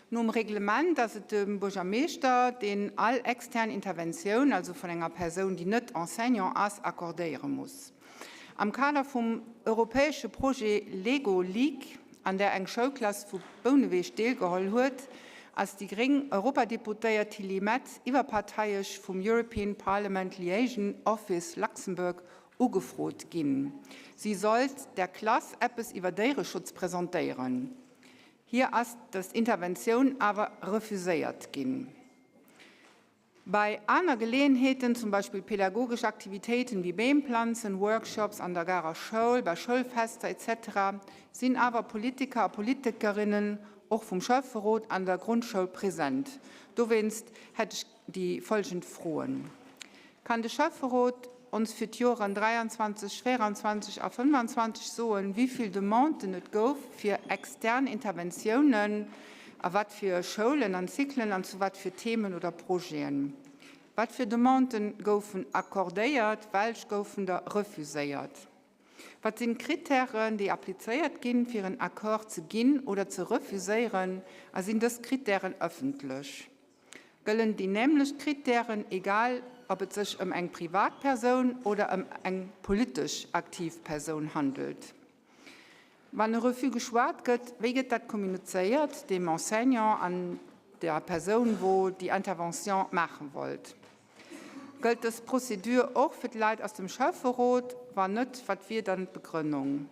Nom Reglement ass et de Buergermeeschter, deen all extern Interventioun, also vun enger Persoun, déi net Enseignant ass, accordéiere muss. Am Kader vum europäesche Projet Lego League, an där eng Schoulklass vu Bouneweg deelgeholl huet, ass déi gréng Europadeputéiert Tilly Metz iwwerparteiesch vum European Parliament Liaison Office Luxembourg ugefrot ginn. Si sollt der Klass eppes iwwer Déiereschutz presentéieren. Hir ass dës Interventioun awer refuséiert ginn. Bei aner Geleeënheeten, zum Beispill pädagogesch Aktivitéiten wéi Beemplanzen, Workshops an der Garer Schoul, bei Schoulfester etc. Sinn awer Politiker a Politikerinnen och vum Schäfferot an der Grondschoul present. Dowéinst hätt ech déi folgend Froen, Kann de Schäfferot. ons fir d'Joren 23, 24 a 25 soen, wéi vill Demanden et gouf fir extern Interventiounen, a wat fir Schoulen an Cyclen an zu wat fir Themen oder Projeten? Wat fir Demanden goufen accordéiert, welch goufen der refuséiert? Wat sinn d'Krittären, déi applizéiert ginn, fir en Accord ze ginn oder ze refuséieren, a sinn dës Krittären ëffentlech? Gëllen déi nämlecht Krittären, egal ob et sech ëm eng Privatpersoun oder ëm eng politesch aktiv Persoun handelt? Wann e Refus geschwat gëtt, wéi gëtt dat kommunizéiert dem Enseignant an der Persoun, wou déi Intervention maache wollt? Gëllt dës Procédure och fir d'Leit aus dem Schäfferot? Wann net, wat wier dann d'Begrënnung?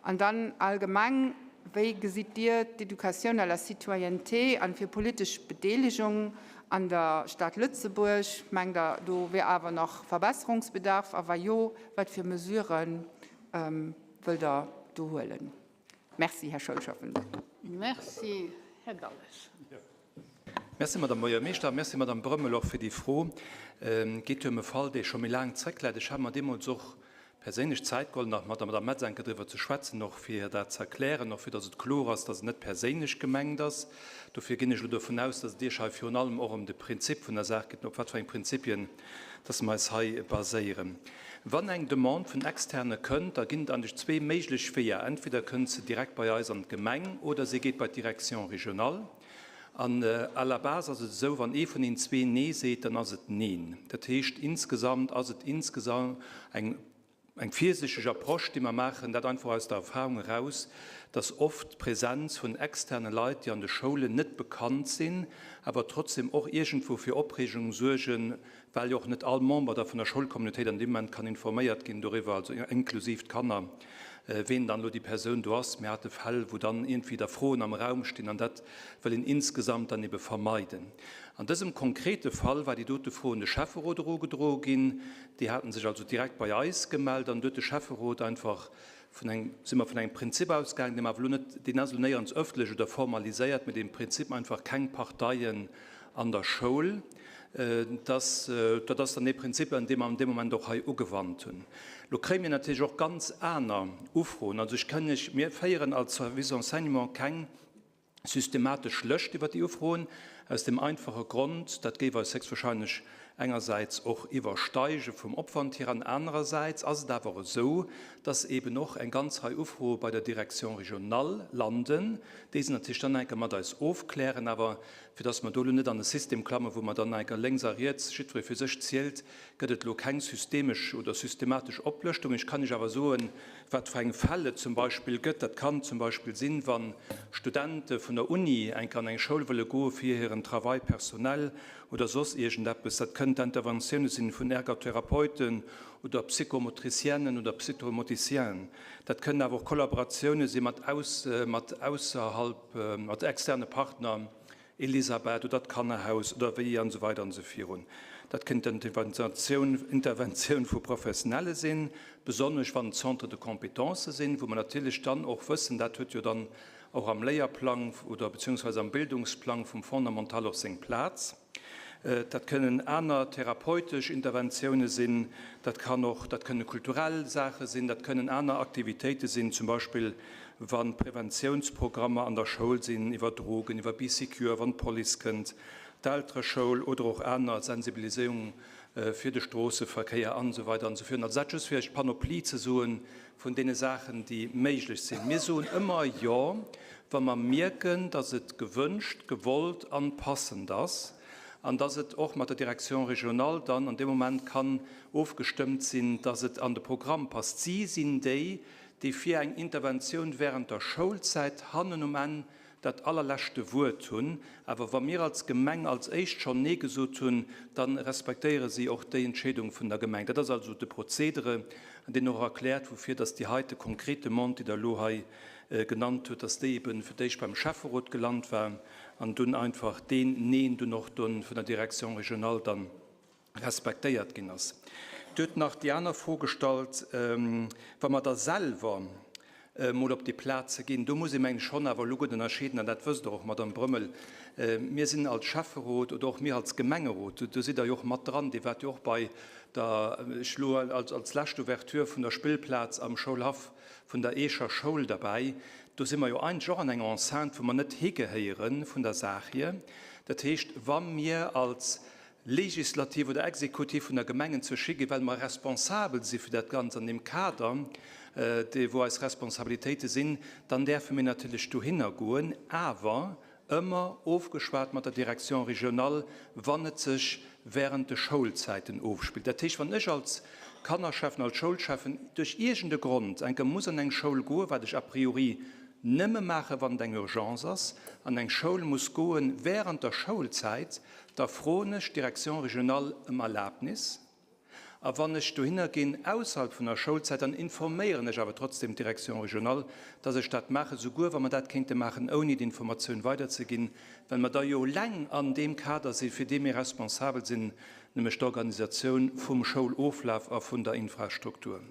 An dann allgemeng, wéi gesitt Dir d'Educatioun à la citoyenneté an fir politesch Bedeelegung an der Stad Lëtzebuerg? Mengt Der, do wier awer nach Verbesserungsbedarf? A wa jo, wat fir Mesuren wëllt Der do huelen? Merci, Här Schoulschäffen. Merci, Här Galles. Merci, Madame Buergermeeschter. Merci, Madame Brömmel, och fir déi Fro. Et geet jo ëm e Fall, dee scho méi laang zréckläit. Ech hat mer deemools och perséinlech Zäit geholl, nach mat der Madame Metz enke driwwer ze schwätzen, och fir dat ze erklären, och fir datt et kloer ass, datt et net perséinlech gemengt ass. Dofir ginn ech elo dovun aus, datt et Iech hei virun allem och ëm de Prinzip vun der Saach geet, op wat fir eng Prinzipien datt mer eis hei baséieren. Wann eng Demande vun Externe kënnt, da ginn et eigentlech zwee méiglech Weeër, Entweder kënnt se direkt bei eis an d'Gemeng oder se geet bei d'Direction régionale. An à la base ass et esou, wann ee vun den zwee Nee seet, dann ass et Neen. Dat heescht, insgesamt ass et insgesamt eng eng virsichteg Approche, déi mer maachen, dat einfach aus der Erfahrung eraus, dass oft d'Präsenz vun externe Leit, déi an de Schoulen net bekannt sinn, awer trotzdem och iergendwou fir Opreegung suergen, well jo och net all Member da vun der Schoulcommunautéit an deem Moment kann informéiert ginn doriwwer, also inklusiv d'Kanner, ween dann elo déi Persoun do ass. Mir hate Fäll, wou dann iergendwéi da Froen am Raum stinn, an dat wëll een insgesamt dann ebe vermeiden. An dësem konkrete Fall war déi dote Fro un de Schäfferot erugedroe ginn. Déi haten sech also direkt bei eis gemellt an do huet de Schäfferot einfach vun engem, si mer vun engem Prinzip ausgaangen, dee mer awer elo net, deen ass elo néierens öffentlech oder formaliséiert, mee deem Prinzip einfach keng Parteien an der Schoul, dass, dat ass dann dee Prinzip, an dee mer an deem Moment och hei ugewannt hunn. Elo kréie mir natierlech och ganz aner Ufroen. Also ech kann lech, mir féieren als Service Enseignement keng systematesch Lëscht iwwert déi Ufroen, aus dem einfache Grond, dat géif eis héchstwahrscheinlech engersäits och iwwersteige vum Opwand hier an anerersäits ass et awer esou, dass eben och eng ganz Rei Ufroe bei der Direction régionale landen, déi se natierlech dann enke mat eis ofklären. Awer fir dass mer do elo net an e System klammen, wou mer dann enke lénks a riets jiddweree fir sech zielt, gëtt et elo keng systemesch oder systematesch Oplëschtung. Ech kann Iech awer soen, wat fir eng Fäll et zum Beispill gëtt. Dat kann zum Beispill sinn, wa Studente vun der Uni enke an eng Schoul wëlle goe fir hiren Travail personnel oder soss iergendeppes. Dat kënnen d'Interventioune sinn vun Ergotherapeuten oder Psychomotriciennes oder Psychomoticiens. Dat kënnen awer och Kollaboratioune si mat ausserhalb, mat externe Partner, Elisabeth oder d'Kannerhaus oder wéi an esou weider an esou virun. Dat kënnt Interventioun, Interventioun vu Professionelle sinn, besonnesch wann et Centres de compétences sinn, wou mer natierlech dann och wëssen, dat huet jo dann och am Léierplang oder beziehungsweise am Bildungsplang vum Fondamental och seng Plaz. Dat kënnen aner therapeutesch Interventioune sinn, dat kann och, dat kënne kulturell Saache sinn, dat kënnen aner Aktivitéite sinn, zum Beispill wa Preventiounsprogrammer an der Schoul sinn iwwer Drogen, iwwer Bee Secure, wann d'Police kënnt, d'Eltereschoul oder och aner Sensibiliséierung fir de Stroosseverkéier an esou weider an esou virun. Also dat just fir Iech d'Panoplie ze soen vun deene Saachen, déi méiglech sinn. Mir soen ëmmer Jo, wa mer mierken, dass et gewënscht, gewollt an passend ass an dass et och mat der Direction régionale dann an deem Moment kann ofgestëmmt sinn, dass et an de Programm passt. Si sinn déi, déi fir eng Interventioun während der Schoulzäit hannen um Enn dat allerleschte Wuert hunn. Awer wa mir als Gemeng als éischt schonn Nee gesot hunn, da respektéiere si och déi Entscheedung vun der Gemeng. Dat ass also de Prozedere, an deen och erkläert, woufir dass déi heite konkret Demande, déi Der elo hei genannt hutt, dass déi ebe fir d'éischt beim Schäfferot gelant war an dunn einfach deen Neen dunn och dunn vun der Direction régionale dann respektéiert ginn ass. Dir hutt nach déi aner Fro gestallt, wa mer da selwer. Mol op déi Plaz ze ginn. Do muss ee mengen ech schonn awer elo gutt ënnerscheeden, an dat wësst Der och, Madame Brömmel, mir sinn als Schäfferot oder och mir als Gemengerot, do sidd Der jo och mat dran, Dir waart jo och bei der, ech elo als lescht Ouverture vun der Spillplaz am Schoulhaff vun der Eecher Schoul derbäi, do si mer jo eigentlech och an enger Enceinte, wou mer net higehéiere vun der Saach hier. Dat heescht, wa mir als Legislativ oder Exekutiv vun der Gemengen zur Schi ginn, well mer responsabel si fir dat Ganzt an deem Kader, dee wou eis Responsabilitéite sinn, dann däerfe mir natierlech dohinner goen, awer ëmmer ofgeschwat mat der Direction régionale, wann et sech während de Schoulzäiten ofspillt. Dat heescht, wann ech als Kannerschäffen, als Schoulschäffen duerch iergend e Grond enke muss an eng Schoul goen, wat ech a priori nëmme maachen, wann et eng Urgence ass, an eng Schoul muss goen während der Schoulzäit, Da froen ech d'Direction régionale ëm Erlaabnis. A wann ech dohinner ginn ausserhalb vun der Schoulzäit, dann informéieren ech awer trotzdem d'Direction régionale, dass ech dat maachen, souguer wa mer dat kéinte maachen, ouni d'Informatioun weiderzeginn, well mer da jo eleng an deem Kader sinn, fir dee mir responsabel sinn, nämlech d'Organisatioun vum Schouloflaf a vun der Infrastruktur.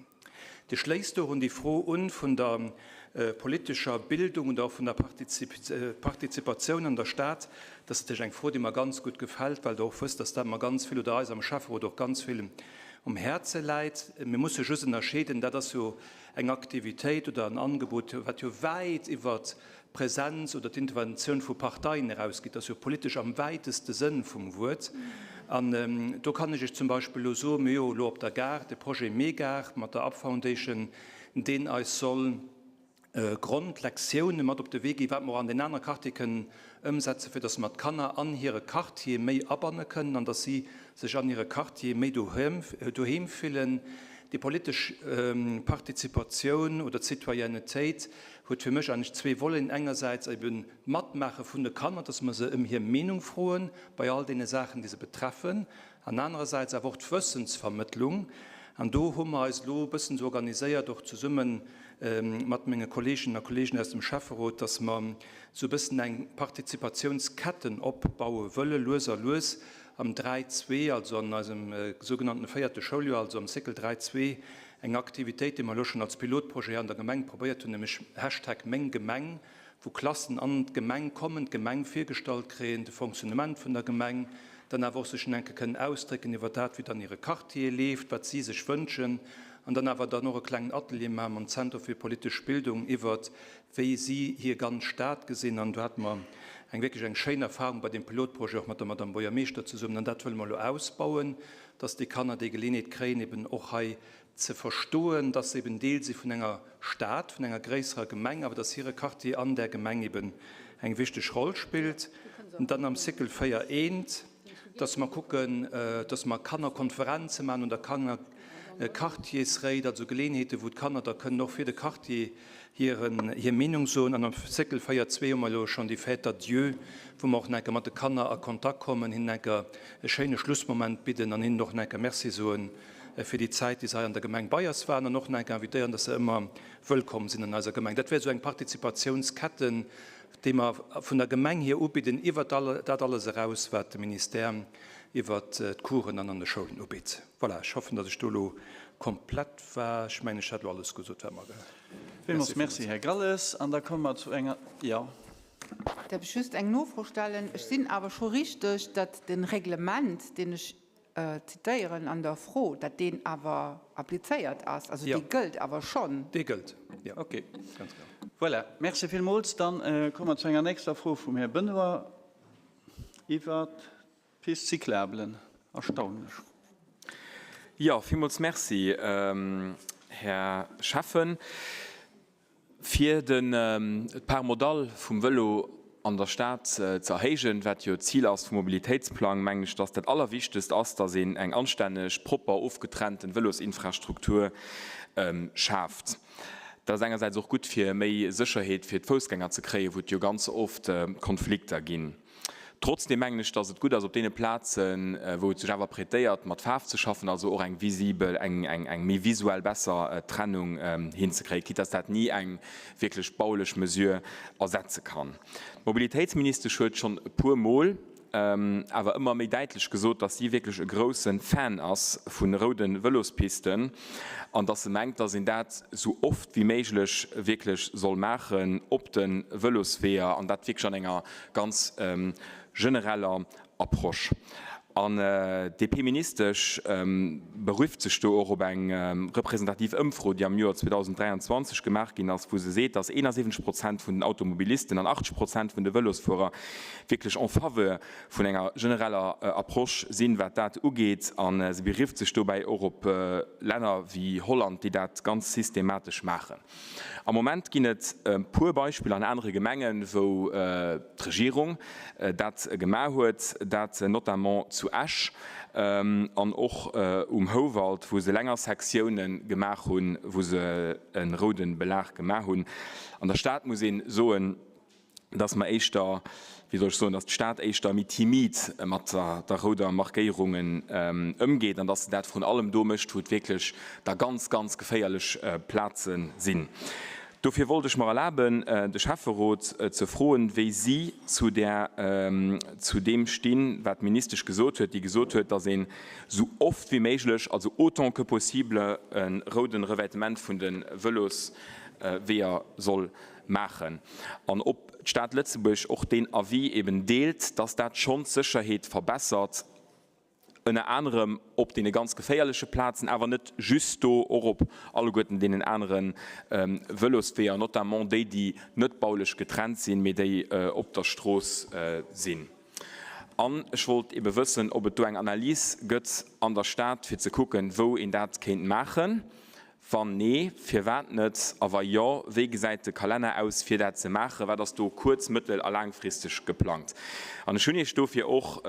Dir schléisst dorun déi Fro un vun der politescher Bildung oder och vun der Partizipatioun an der Stad. Dat ass natierlech eng Fro, déi mer ganz gutt gefält, well Der och wësst, dass dat mer ganz vill oder eis am Schäfferot och ganz vill um Häerze läit. Mir musse just ënnerscheeden, dat ass jo eng Aktivitéit oder en Angebot, wat jo wäit iwwert d'Präsenz oder d'Interventioun vu Parteien erausgeet, dat ass jo politesch am wäiteste Sënn vum Wuert. An do kann ech Iech zum Beispill elo soen, mir hu jo elo op der Gare de Projet MeGare mat der Up Foundation, deen eis soll Grondlektioune mat op de Wee ginn, wat mer och an den anere Quartiere kënnen ëmsetzen, fir datt mer d'Kanner an hire Quartier méi abanne kënnen an datt si sech an hire Quartier méi doheem fillen. Déi politesch Partizipatioun oder d'Citoyennetéit huet fir mech eigentlech zwee Voleten, engersäits eben d'Matmaache vun de Kanner, dass mer se ëm hir Meenung froen bei all deene Saachen, déi se betreffen, an anerersäits awer och d'Wëssensvermëttlung. An do hu mer eis elo e bëssen esou organiséiert, och zesumme mat menge Kolleeginnen a Kolleegen aus dem Schäfferot, dass mer esou e bëssen eng Partizipatiounsketten opbaue wëlle lues a lues am 3, 2, also an eisem sougenannten véierte Schouljoer, also am Cycle 3, 2, Eng Aktivitéit, déi mer elo schonn als Pilotprojet an der Gemeng probéiert hunn, nämlech Hashtag Meng Gemeng, wou Klassen an d'Gemeng kommen, d'Gemeng virgestallt kréien, de Fonctionnement vun der Gemeng, dann awer och sech en enke kënnen ausdrécken iwwer dat, wéi et an hire Quartiere leeft, wat si sech wënschen, an dann awer dann och e klengen Atelier maache mam Zentrum fir politesch Bildung iwwert wéi si hir ganz Stad gesinn. An do hate mer eng wierklech eng schéin Erfahrung bei deem Pilotprojet och mat der Madame Buergermeeschter zesummen. An dat wëlle mer elo ausbauen, dass déi Kanner déi Geleeënheet kréien, eben och hei ze verstoen, dass se eben Deel si vun enger Stad, vun enger gréisserer Gemeng, awer dass hire Quartier an där Gemeng eben eng wichteg Roll spillt. An dann am Cycle 4 eent, dass mer kucken, dass mer Kannerkonferenze maachen oder Kannerquartiersréit, also Geleeënheeten, wou d'Kanner da kënnen och fir de Quartier hiren, hir Meenung soen. An am Cycle 4 zwee hu mer elo schonn déi Fête d'adieu, wou mer och nach eng Kéier mat de Kanner a Kontakt kommen, hinnen eng Kéier e schéine Schlussmoment bidden an hinnen och nach eng Kéier Merci soen fir déi Zäit, déi se hei an der Gemeng bei eis waren an och nach eng Kéier invitéieren, dass se ëmmer wëllkomm sinn an eiser Gemeng. Dat wär esou eng Participatiounsketten, déi mer vun der Gemeng hier ubidden, iwwert dat alles eraus, wat de Ministère iwwert d'Coursen an an de Schoulen ubitt. Voilà, ech hoffen, dass ech do elo komplett war. Ech mengen, ech hätt elo alles gesot, wat mer. Villmools Merci, Här Galles. An da komme mer zu enger, jo. Däerf ech just eng Nofro stellen? Ech sinn awer scho richteg, datt de Reglement, deen ech zitéieren an der Fro, datt deen awer applizéiert ass? Also dee gëllt awer schonn? Dee gëllt, jo. Okay. Ganz genau. Voilà, Merci villmools. Dann komme mer zu enger nächster Fro vum Här Benoy iwwert Pistes cyclablen, erstaunlech. Jo, villmools Merci, Här Schäffen. Fir den d'Part modale vum Vëlo an der Stad ze erhéijen, wat jo d'Zil ass vum Mobilitéitsplang, mengen ech, dass dat Allerwichtegst ass, dass een eng anstänneg, propper, ofgetrennten Vëlosinfrastruktur schaaft. Dat ass engersäits och gutt, fir méi Sécherheet fir d'Foussgänger ze kréien, wou et jo ganz oft Konflikter ginn. Trotzdem mengen ech, dass et gutt ass, op deene Plazen, wou et sech awer prêtéiert, mat Faarf ze schaffen, also och eng visibel, eng, eng, eng méi visuell besser Trennung hinzekréien, quitte dass dat ni eng wierklech baulech Mesure ersetze kann. D'Mobilitéitsministesch huet schonn e puermol. awer ëmmer méi däitlech gesot, dass si wierklech e grousse Fan ass vu roude Vëlospisten an dass se mengt, dass een dat esou oft wéi méiglech wierklech soll maachen op de Vëlosweeër an dat wierklech an enger ganz genereller Approche. An d'DP-Ministesch berifft sech do och op eng representativ Ëmfro, déi am Joer 2023 gemaach ginn ass, wou se seet, datt 71 Prozent vun den Automobilisten an 80 Prozent vun de Vëlosfuerer wierklech en faveur vun enger genereller Approche sinn, wat dat ugeet. A se berifft sech dobäi och op Länner wéi Holland, déi dat ganz systematesch maachen. Am Moment ginn et e puer Beispiller an anere Gemengen, wou d'Regierung dat gemaach huet, dat notamment zu Esch an och um Houwald, wou se länger Sektiounen gemaach hunn, wou se e roude Belag gemaach hunn. An der Stad muss ee soen, dass mer éischter, wéi soll ech soen, dass d'Stad éischter méi timid mat der rouder Markéierungen ëmgeet an dass se dat vrun allem do mécht, wou et wierklech da ganz, ganz geféierlech Plaze sinn. Dofir wollt ech mer erlaben, de Schäfferot ze froen, wéi si zu där, zu deem stinn, wat d'Ministesch gesot huet, déi gesot huet, dass een esou oft wéi méiglech, also autant que possible, e rouden Revêtement vun de Vëlosweeër soll maachen an ob d'Stad Lëtzebuerg och deen Avis eben deelt, dass dat schonn d'Sécherheet verbessert, ënner anerem op deene ganz geféierleche Plazen, awer net just do, och op alleguerten deenen anere Vëlosweeër, notamment déi, déi net baulech getrennt sinn, mee déi op der Strooss sinn. An ech wollt ebe wëssen, ob et do eng Analys gëtt an der Stad, fir ze kucken, wou een dat kéint maachen. Wann nee, firwat net? A wa jo, wéi gesäit de Kalenner aus, fir dat ze maachen? Wat ass do kuerz-, mëttel a laangfristeg geplangt? An ech hunn Iech dofir och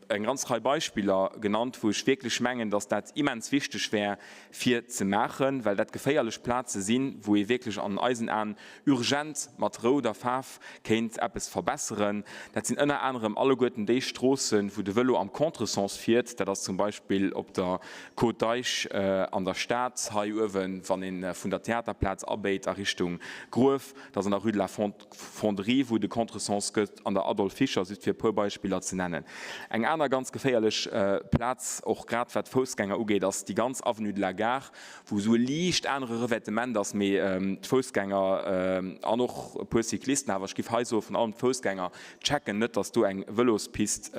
eng ganz Rei Beispiller genannt, wou ech wierklech mengen, dass dat immens wichteg wär, fir ze maachen, well dat geféierlech Plaze sinn, wou ee wierklech an eisen Aen urgent mat rouder Faarf kéint eppes verbesseren. Dat sinn ënner anerem alleguerten déi Stroossen, wou de Vëlo am Contresens fiert. Dat ass zum Beispill op der Côte d'Eich an der Stad, hei uewen, wann ee vun der Theaterplaz abéit a Richtung Gruef. Dat ass an der Rue de la Fonderie, wou de Contresens gëtt, an der Adolphe Fischer, just fir e puer Beispiller ze nennen. Eng aner ganz geféierlech Plaz, och grad wat d'Foussgänger ugeet, ass déi ganz Avenue de la Gare, wou esou e liicht anere Revêtement ass, mee d'Foussgänger an och e puer Cyclisten, awer ech giff hei soe vrun allem d'Foussgänger, checken net, dass do eng Vëlospist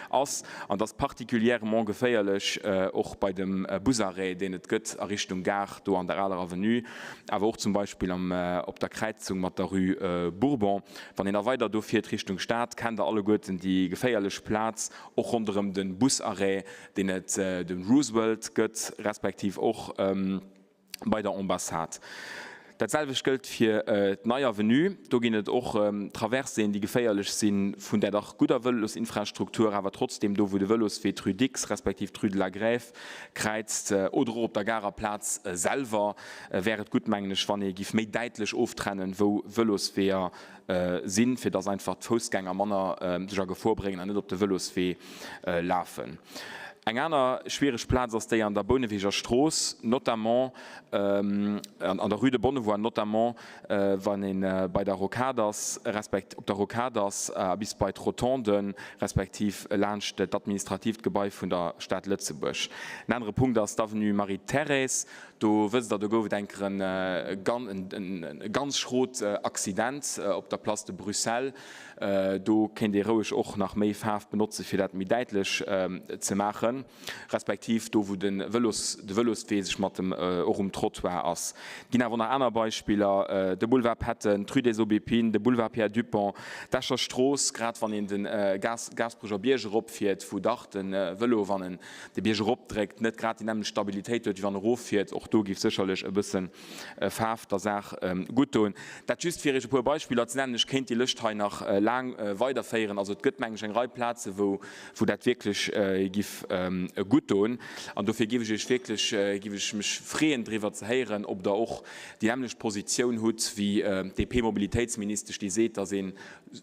ass. An et ass particulièrement geféierlech och bei dem Busarrêt, deen et gëtt a Richtung Gare, do an der Aler Avenue, awer och zum Beispill am op der Kräizung mat der Rue Bourbon. Wann een da weider do fiert Richtung Stad, kennt Der alleguerten déi geféierlech Plaz och ronderëm de Busarrêt, deen et de Roosevelt gëtt, respektiv och bei der Ambassade. Dat selwecht gëllt fir d'Nei Avenue. Do ginn et och Traverséen, déi geféierlech sinn, vun där dach gudder Vëlosinfrastruktur, awer trotzdeem do, wou de Vëloswee d'Rue Dicks respektiv d'Rue de la Grève kräizt oder och op der Garer Plaz selwer, wär et gutt, mengen ech, wann ee giff méi däitlech oftrennen, wou Vëlosweeër sinn, fir dass einfach d'Foussgänger manner sech a Gefor bréngen an net op de Vëloswee lafen. Eng aner schwiereg Plaz ass déi an der Bouneweger Strooss, notamment an der Rue de Bonnevoie, notamment wann ee bei der Rocade ass, respekt op der Rocade ass a bis bei d'Rotonden, respektiv laanscht d'administratiivt Gebai vun der Stad Lëtzebuerg. En anere Punkt ass d'Avenue Marie-Thérèse. Do wësst Der, do gouf et eng Kéier e ganz schrot Accident op der Place de Bruxelles. Do kéint ee roueg och nach méi Faarf benotze fir dat méi däitlech ze maachen, respektiv do wou de Vëlos, de Vëloswee sech mat dem och um Trottoir ass. Et ginn awer och nach aner Beispiller, de Boulevard Patton, d'Rue des Aubépines, de Boulevard Pierre Dupong, d'Escher Strooss, grad wann een de Gaasperecher Bierg eropfiert, wou dach de Vëlo, wann en de Bierg erop dréckt, net grad déi nämmlecht Stabilitéit huet, wéi wann e roffiert. Och do géif sécherlech e bësse Faarf der Saach gutt doen. Dat just fir Iech e puer Beispiller ze nennen. Ech kéint déi Lëscht hei nach laang weiderféieren. Also et gëtt, mengen ech, eng Rei Plaze wou dat wierklech giff gutt doen. An dofir géif ech Iech wierklech, géif ech mech freeën driwwer ze héieren, ob Der och déi nämmlecht Positioun hutt wéi d'DP-Mobilitéitsministesch, déi seet, datt een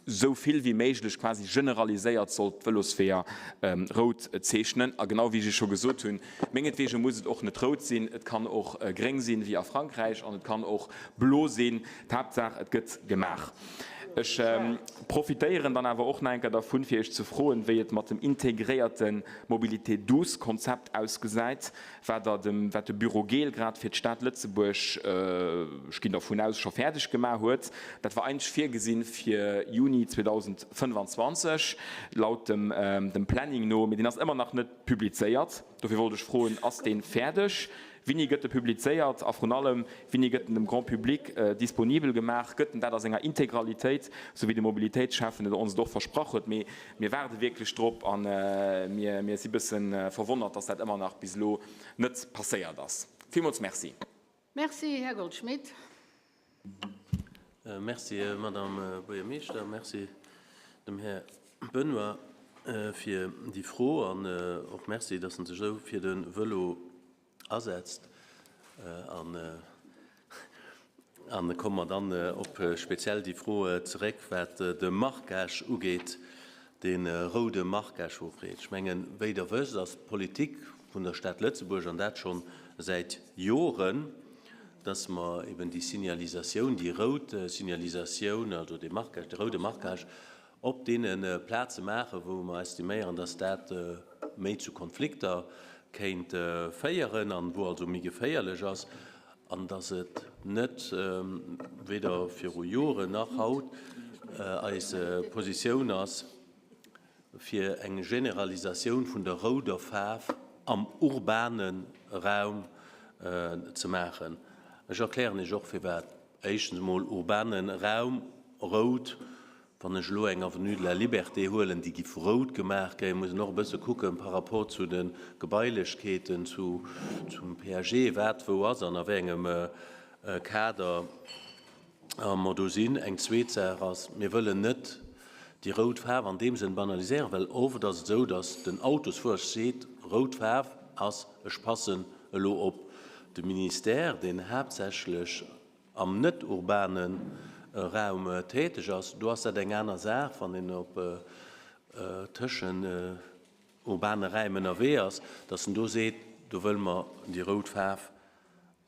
esou vill wéi méiglech quasi generaliséiert sollt d'Vëlosweeër rout zeechnen. A genau wéi ech Iech scho gesot hunn, mengetwege muss et och net rout sinn, et kann och gréng sinn, wéi a Frankräich, an et kann och blo sinn. D'Haaptsaach, et gëtt gemaach. Ech profitéieren dann awer och nach eng Kéier dervun, fir Iech ze froen, wéi et mat dem integréierte Mobilité douce-Konzept ausgesäit, wat Der dem, wat de Bureau Gehl grad fir d'Stad Lëtzebuerg, ech ginn dervun aus, scho fäerdeg gemaach huet. Dat war eigentlech virgesinn fir Juni 2025, laut dem, dem Planning no, mee deen ass ëmmer nach net publizéiert. Dofir wollt ech froen, Ass dee fäerdeg? Wéini gëtt e publizéiert? A vrun allem, wéini gëtt en dem Grand public disponibel gemaach? Gëtt en dat a senger Integralitéit, esou wéi de Mobilitéitsschäffen et ons et och versprach huet? Mee mir waarde wierklech drop a mir, mir si bësse verwonnert, dass dat ëmmer nach bis elo net passéiert ass. Villmools Merci. Merci, Här Goldschmidt. Merci, Madame Buergermeeschter. Merci dem Här Benoy fir déi Fro an och Merci, dass en sech esou fir de Vëlo asetzt. An komme mer dann op speziell déi Fro zeréck, wat de Marquage ugeet, dee roude Marquage, wou freet. Ech mengen, wéi Der wësst, ass d'Politik vun der Stad Lëtzebuerg, an dat scho säit Joren, dass mer eben déi Signalisatioun, déi rout Signalisatioun, also dee Marquage, de roude Marquage op deene Plaze maachen, wou mer estiméieren, dass dat méi zu Konflikter kéint féieren an wou also méi geféierlech ass, an dass et net, weder viru Joren nach haut, eis Positioun ass, fir eng Generalisatioun vun der rouder Faarf am urbane Raum ze maachen. Ech erklären Iech och firwat. Éischtens emol, urbane Raum, rout, wann ech elo eng Avenue de la Liberté huelen, déi giff rout gemaach kréien, muss een och e bësse kucken par rapport zu de Gebailechkeeten, zu, zum PAG, wat wou ass an a wéi engem Kader mer do sinn. Eng zweet Saach ass, mir wëllen net déi rout Faarf an deem Sënn banaliséieren, well oft ass et esou, datt den Autosfuerer seet, rout Faarf ass, ech passen elo op. De Ministère, deen haaptsächlech am net urbane Raum täteg ass, do ass dat eng aner Saach, wann een op tëschen urbane Räim ënnerwee ass, datt en do seet, do wëlle mer déi rout Faarf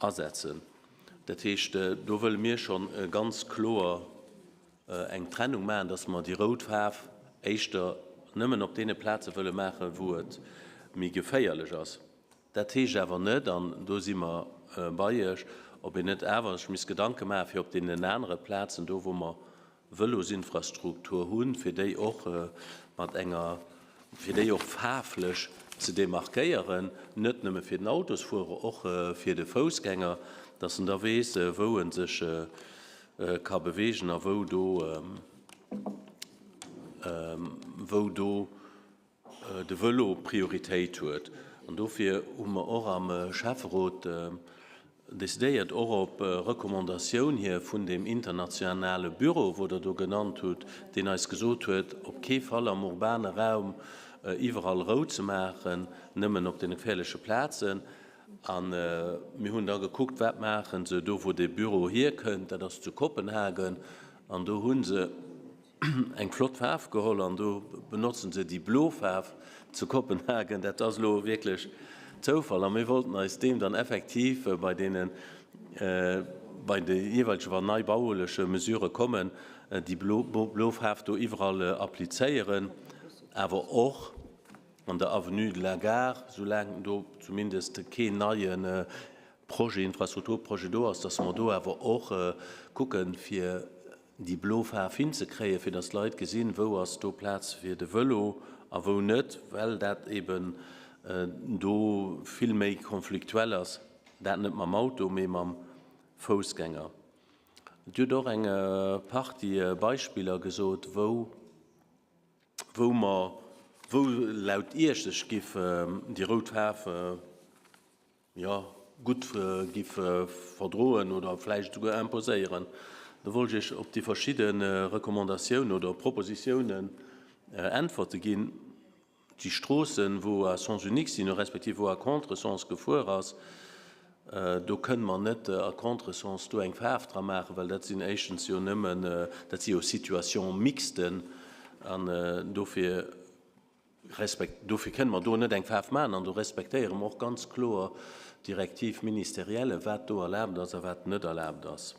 asetzen. Dat heescht, do wëlle mir scho ganz kloer eng Trennung maachen, datt mer déi rout Faarf éischter nëmmen op deene Plaze wëlle maachen, wou et méi geféierlech ass. Dat heescht awer net, an do si mer bei Iech, ob een net awer sech misst Gedanke maachen, fir op deenen anere Plazen, do wou mer Vëlosinfrastruktur hunn, fir déi och mat enger, fir déi och faarflech ze demarkéieren, net nëmme fir den Autosfuerer, och fir de Foussgänger, dass en da weess, wou e sech ka bewegen a wou do, wou do de Vëlo Prioritéit huet. An dofir hu mer och am Schäfferot decidéiert, och op Recommandatioun hier vun deem internationale Büro, wou Der do genannt hutt, deen eis gesot huet, op kee Fall am urbane Raum iwwerall rout ze maachen, nëmmen op deene geféierleche Plazen. A mir hunn da gekuckt, wat maache se do, wou dee Büro hierkënnt, dat ass zu Kopenhagen, an do hu se eng flott Faarf geholl an do benotzen se déi blo Faarf zu Kopenhagen. Dat ass elo wierklech Zoufall a mir wollten eis deem dann effektiv bei deene bei de jeeweilege wann nei bauleche Mesurë kommen, déi blo Faarf do iwwerall applizéieren, awer och an der Avenue de la Gare, soulaang do zumindest keen neie Projet, Infrastrukturprojet do ass, dass mer do awer och kucken, fir déi blo Faarf hinzekréien, fir datt d'Leit gesinn, wou ass do Plaz fir de Vëlo a wou net, well dat eben do vill méi konfliktuell ass, dat net mam Auto, mee mam Foussgänger. Dir hutt och eng Partie Beispiller gesot, wou, wou mer, wou laut Iech sech giff déi rout Faarf, jo, gutt giff verdroen oder vläicht esouguer imposéieren. Da wollt ech Iech op déi verschidde Recommandatiounen oder Propositiounen Äntwerte ginn. Déi Stroossen, wou à sens unique sinn, respektiv wou à contresens gefuer ass, do kënne mer net à contresens do eng Faarf dra maachen, well dat sinn éischtens jo nëmmen, dat si jo Situations mixtes an dofir, Respekt, dofir kënne mer do net eng Faarf maachen an do respektéiere mer och ganz kloer d'Directive ministérielle, wat do erlaabt ass a wat net erlaabt ass.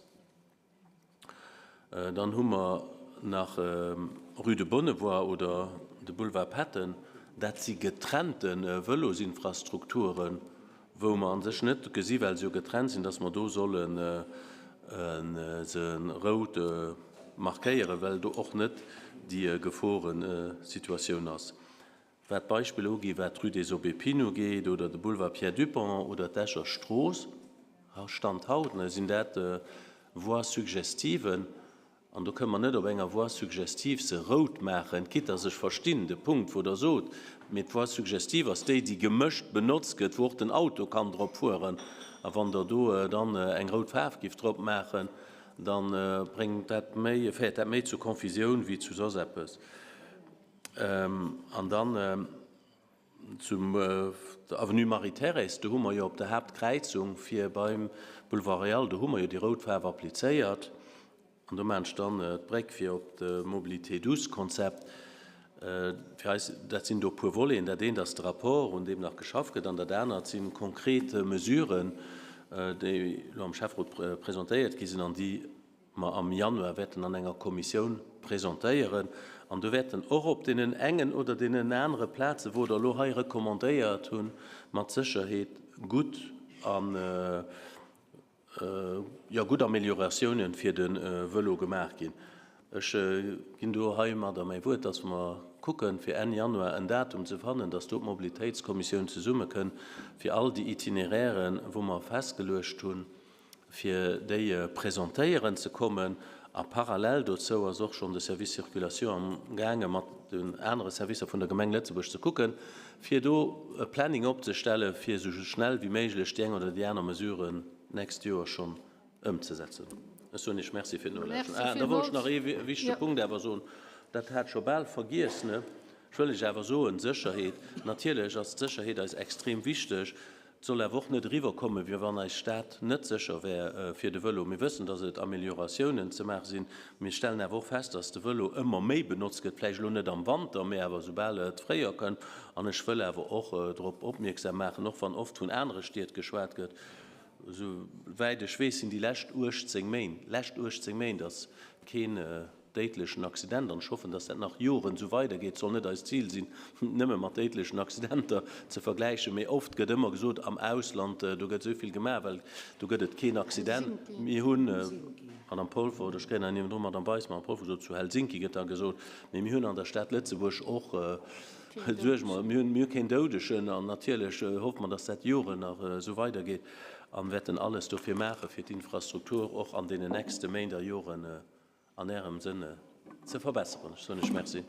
Dann hu mer. nach Rue de Bonnevoie oder de Boulevard Patton, dat si getrennte Vëlosinfrastrukturen, wou mer a sech net gesi, well se jo getrennt sinn, dass mer do solle se rout markéieren, well do och net déi Geforesituatioun ass. Wat d'Beispiller ugi wat d'Rue des Aubépines ugeet oder de Boulevard Pierre Dupong oder d'Escher Strooss, Stand haut, sinn dat Voies suggestives. An do kënne mer net op enger Voie suggestive se rout maachen, quitte dass ech verstinn de Punkt, wou Der sot, mee d'Voie suggestive ass déi, déi gemëscht benotzt gëtt, wou och den Auto kann drop fueren. A wann Der do dann eng rout Faarf gift drop maachen, da bréngt dat méi, féiert dat méi zu Confusioun wéi zu soss eppes. An dann Zum der Avenue Marie-Thérèse, do hu mer jo op der Haaptkräizung fir beim Boulevard Royal, do hu mer jo déi rout Faarf applizéiert. An do maachen ech dann d'Bréck fir op de Mobilité douce-Konzept. Fir eis, dat sinn do e puer Voleten. Dat eent ass de Rapport, un deem nach geschafft gëtt, an dat anert si konkret Mesuren, déi elo am Schäfferot presentéiert gi sinn an déi mer am Januar wäerten an enger Kommissioun presentéieren. An do wäerten och op deenen engen oder deenen anere Plazen, wou Der elo hei recommandéiert hunn, mat Sécherheet gutt a, jo, gutt Amelioratiounen fir de Vëlo gemaach ginn. Ech ginn do heimadder mäi Wuert, dass mer kucken, fir Enn Januar en Datum ze fannen, dass do d'Mobilitéitskommissioun zesummekënn, fir all déi Itinerairen, wou mer festgeluecht hunn, fir déi presentéieren ze kommen. A parallel dozou ass och schonn de Service Circulation am gaange mat den anere Servicer vun der Gemeng Lëtzebuerg ze kucken, fir do e Planning opzestellen, fir esou schnell wéi méiglech déi eng oder déi aner Mesure d'nächst Joer schonn ëmzesetzen. Ech soen Iech Merci fir d'Nolauschteren. Ah, da wollt ech nach ee wichtege Punkt awer soen, dat hat ech scho bal vergiess, ne? Ech wëll lech awer soen, Sécherheet, natierlech ass d'Sécherheet eis extrem wichteg. Et soll awer och net eriwwerkommen, wéi wann eis Stad net sécher wär fir de Vëlo. Mir wëssen, dass et Amelioratiounen ze maache sinn. Mir stellen awer och fest, dass de Vëlo ëmmer méi benotzt gëtt, vläicht elo net am Wanter, mee awer soubal et fréier kënnt. An ech wëll awer och drop opmierksam maachen, och wann oft vun anere Stied geschwat gëtt, esou wäit ech weess, sinn déi lescht 18 Méint, lescht 18 Méint ass keen déidlechen Accident, an ech hoffen, dass dat nach Joren esou weidergeet, soll net eist Zil sinn, nëmme mat déidlechen Accidenter ze vergläichen, mee oft gëtt ëmmer gesot, am Ausland, do gëtt esou vill gemaach, well do gëtt et keen Accident. Mir hunn, Madame Polfer, oder ech kréien hei niewendru Madame Weis, Madame Polfer gesot, zu Helsinki gëtt da gesot, mee mir hunn an der Stad Lëtzebuerg och, soe ech mol, mir hunn, mir hu keen Doudegen, an natierlech hoffe mer, dass dat Joren nach esou weidergeet, a wäerten alles dofir maachen, fir d'Infrastruktur och an deenen nächste Méint a Joren an Ärem Sënn ze verbesseren. Ech soen lech Merci.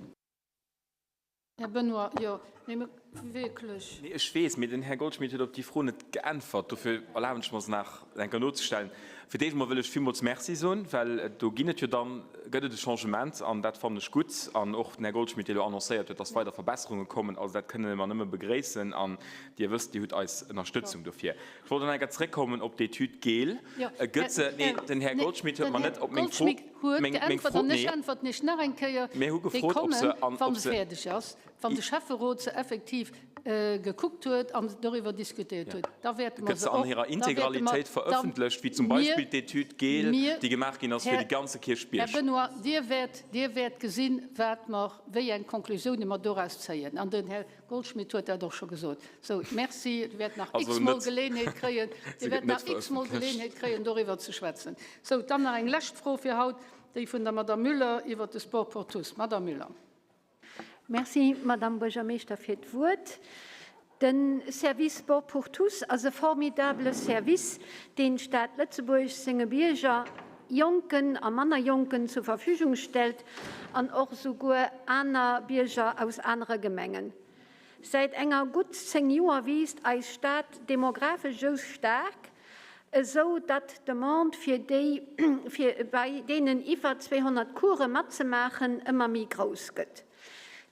Här Benoy, jo, mee mir wierklech. Nee, ech weess, mee den Här Goldschmidt huet op déi Fro net geäntwert. Dofir erlaben ech mer, se nach eng Kéier nozestellen. Fir d'éischt emol wëll ech villmools Merci soen, well do ginn et jo dann, gëtt et e Changement an dat fannen ech gutt. An och den Här Goldschmidt, dee elo annoncéiert huet, dass weider Verbesserunge kommen, also dat kënne mer nëmme begréissen. An Dir wësst, Dir hutt eis Ënnerstëtzung dofir. Ech wollt nach eng Kéier zréckkommen op d'Etüd Geel. Gëtt se, nee, den Här Goldschmidt huet mer net op meng Fro, meng, meng Fro, nee. Mir hu gefrot, ob se an, ob se. Gëtt se an hirer Integralitéit verëffentlecht, wéi zum Beispill d'Etüd Geel, déi gemaach ginn ass fir de ganze Kierchbierg? Här Benoy, Dir wäert, Dir wäert gesinn, wat mer, wéi eng Konklusiounen mer doraus zéien. An den Här Goldschmidt huet dat och scho gesot. Sou, merci. Dir wäert nach x-mol Geleeënheet kréien, Dir wäert nach x-mol Geleeënheet kréien, doriwwer ze schwätzen. Sou, dann nach eng lescht Fro fir haut, déi vun der Madame Müller iwwert de Sport pour tous. Madame Müller. Merci, Madame Buergermeeschter, fir d'Wuert. De Service Sport pour tous ass e formidabele Service, deen d'Stad Lëtzebuerg senge Bierger, Jonken a manner Jonken, zur Verfügung stellt an och esouguer aner Bierger aus anere Gemengen. Säit enger gutt 10 Joer wiisst eis Stad demografesch esou staark, esou datt d'Demande fir déi fir bei deenen iwwer 200 Course matzemaachen ëmmer méi grouss gëtt.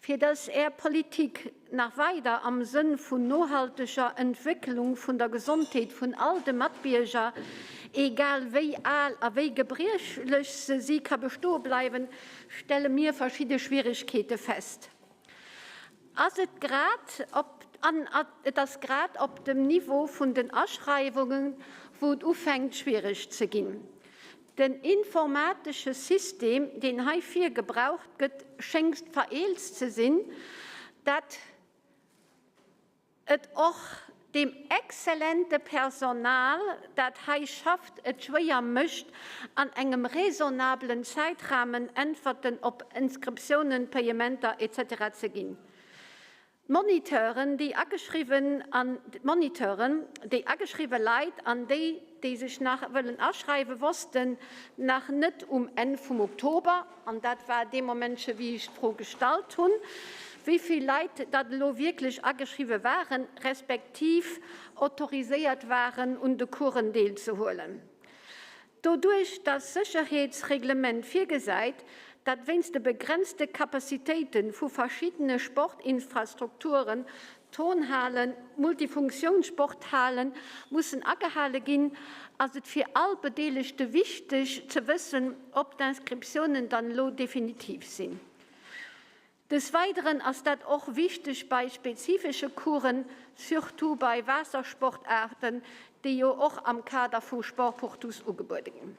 Fir dass Är Politik nach weider am Sënn vun nohalteger Entwécklung vun der Gesondheet vun all de Matbierger, egal wéi al a wéi gebriechlech se si, ka bestoe bleiwen, stelle mir verschidde Schwieregkeete fest. Ass et grad op an et ass grad op dem Niveau vun den Aschreiwungen, wou et ufänkt schwiereg ze ginn. Den informatesche System, deen heifir gebraucht gëtt, schéngt vereelzt ze sinn, dat et och deem exzellente Personal, dat hei schafft, et schwéier mécht, an engem raisonnablen Zäitrahmen Äntwerten op Inscriptiounen, Payementer, etc. Ze ginn. D'Moniteuren, déi ageschriwwen an d'Moniteuren, déi ageschriwwe Leit an déi, déi sech nach wëllen aschreiwen, wossten nach net um Enn vum Oktober, an dat war dee Momentche wéi ech d'Fro gestallt hunn, wéi vill Leit datt elo wierklech ageschriwwe waren, respektiv autoriséiert waren, un de Coursen deelzehuelen. Doduerch datt d'Sécherheetsreglement virgesäit, datt wéinst de begrenzte Capacitéite vu verschiddene Sportinfrastrukturen Turnhalen, Multifunktiounssporthalen mussen agehale ginn, ass et fir all Bedeelegte wichteg ze wëssen, ob d'Inscriptiounen dann elo definitiv sinn. Des Weideren ass dat och wichteg bei spezifesche Coursen, surtout bei Waassersportaarten, déi jo och am Kader vum Sport pour tous ugebuede ginn.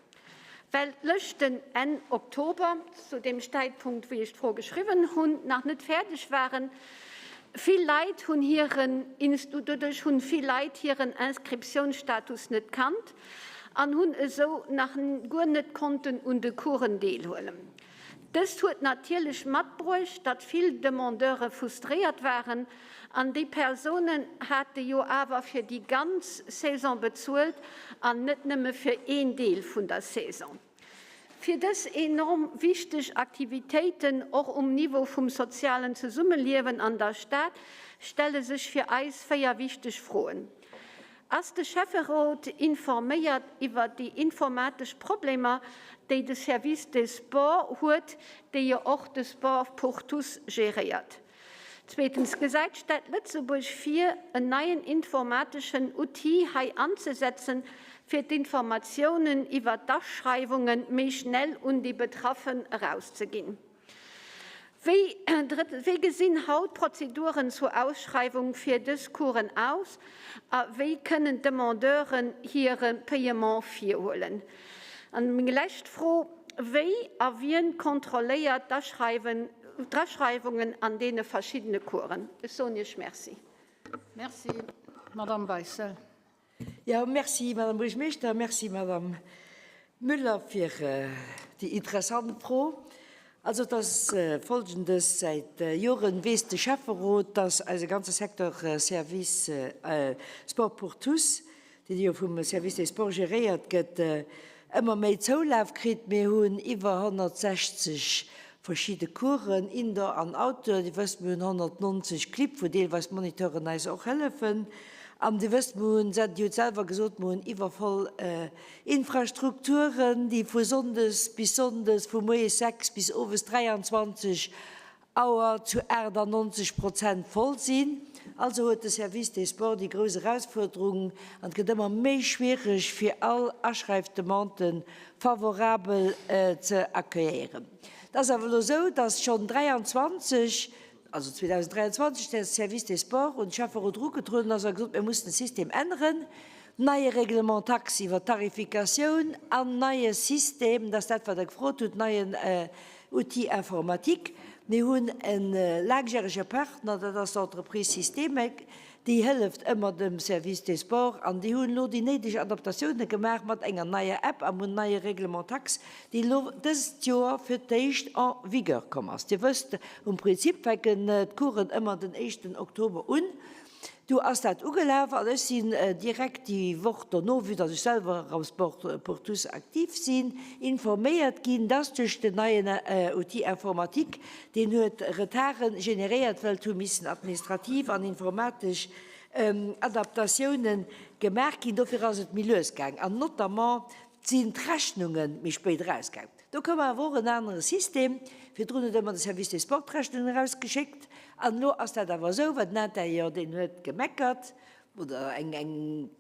Well d'Lëschten Enn Oktober, zu deem Stäitpunkt wéi ech d'Fro geschriwwen hunn, nach net fäerdeg waren, vill Leit hunn hiren doduerch hunn vill Leit hiren Inscriptiounsstatus net kannt an hunn esou nach guer net konnten un de Coursen deelhuelen. Dëst huet natierlech matbruecht, datt vill Demandeure frustréiert waren an déi Persounen hate jo awer fir déi ganz Saison bezuelt an net nëmme fir een Deel vun der Saison. Fir dës enorm wichteg Aktivitéiten och um Niveau vum sozialen Zesummeliewen an der Stad stelle sech fir eis 4 wichteg Froen. Ass de Schäfferot informéiert iwwer déi informatesch Problemer, déi de Service des Sports huet, dee jo och de Sport pour tous geréiert? Zweetens, Gesäit d'Stad Lëtzebuerg vir, en neien informateschen Outil hei anzesetzen, fir d'Informatiounen iwwer d'Aschreiwunge méi schnell un déi Betraffen erauszeginn? Wéi, drëttens, wéi gesinn haut d'Prozeduren zur Ausschreiwung fir dës Coursen aus a wéi kënnen d'Demandeuren hire Payement virhuelen? An meng lescht Fro, Wéi a wien kontrolléiert d'Aschreiwungen an deene verschiddene Coursen? Ech soen Iech Merci. Merci, Madamm Beissel. Jo, merci, Madame Buergermeeschter. Merci, Madame Müller, fir déi interessant Fro. Also, et ass Folgendes, Säit Joren weess de Schäfferot, dass eise ganze Secteur Service Sport pour tous, deen jo vum Service des Sports geréiert gëtt, ëmmer méi Zoulaf kritt. Mir hunn iwwer 160 verschidde Coursen, Indoor an Outdoor. Dir wësst, mir hunn 190 Clibb, wou deelweis d'Moniteuren eis och hëllefen. An Dir wësst, mir hunn, Dir hutt selwer gesot, mir hunn iwwervoll Infrastrukturen, déi vu sonndes bis sonndes, vu moies 6 bis owes 23 Auer zu 98 Prozent voll sinn. Also huet de Service des Sports déi grouss Erausfuerderung, an et gëtt ëmmer méi schwiereg, fir all Aschreifdemande favorabel ze accueilléieren. Et ass awer elo esou, dass schonn 23, also 2023, de Service des Sports un de Schäfferot erugetrueden ass a gesot, mir mussen de System änneren, neie Règlement taxe iwwer d'Tarifikatioun an neie System, dat ass dat, wat Der gefrot hutt, neien Outil informatique. Mir hunn e laangjärege Partner, dat ass d'Entreprise Systemec, déi hëlleft ëmmer dem Service des Sports an déi hunn elo déi néideg Adaptatioune gemaach mat enger neier App a mun neie Règlement taxe, deen elo dëst Joer fir d'éischt en vigueur komm ass. Dir wësst, um Prinzip fänken d'Coursen ëmmer den éischten Oktober un. Du ass dat ugelaf an ech sinn direkt déi Woch dono, vue dass ech selwer am Sport pour tous aktiv sinn, informéiert ginn, dass duerch den neien Outil informatique, deen huet Retarde generéiert, well et hu missen administrativ an informatesch Adaptatiounen gemaach ginn. Dofir ass et méi lues gaang an notamment sinn d'Rechnunge méi spéit erausgaang. Do koum awer och en anere System. Virdrun huet ëmmer de Service des Sports d'Rechnungen erausgeschéckt. An elo ass dat awer esou, well den Intérieur, deen huet gemeckert oder eng, eng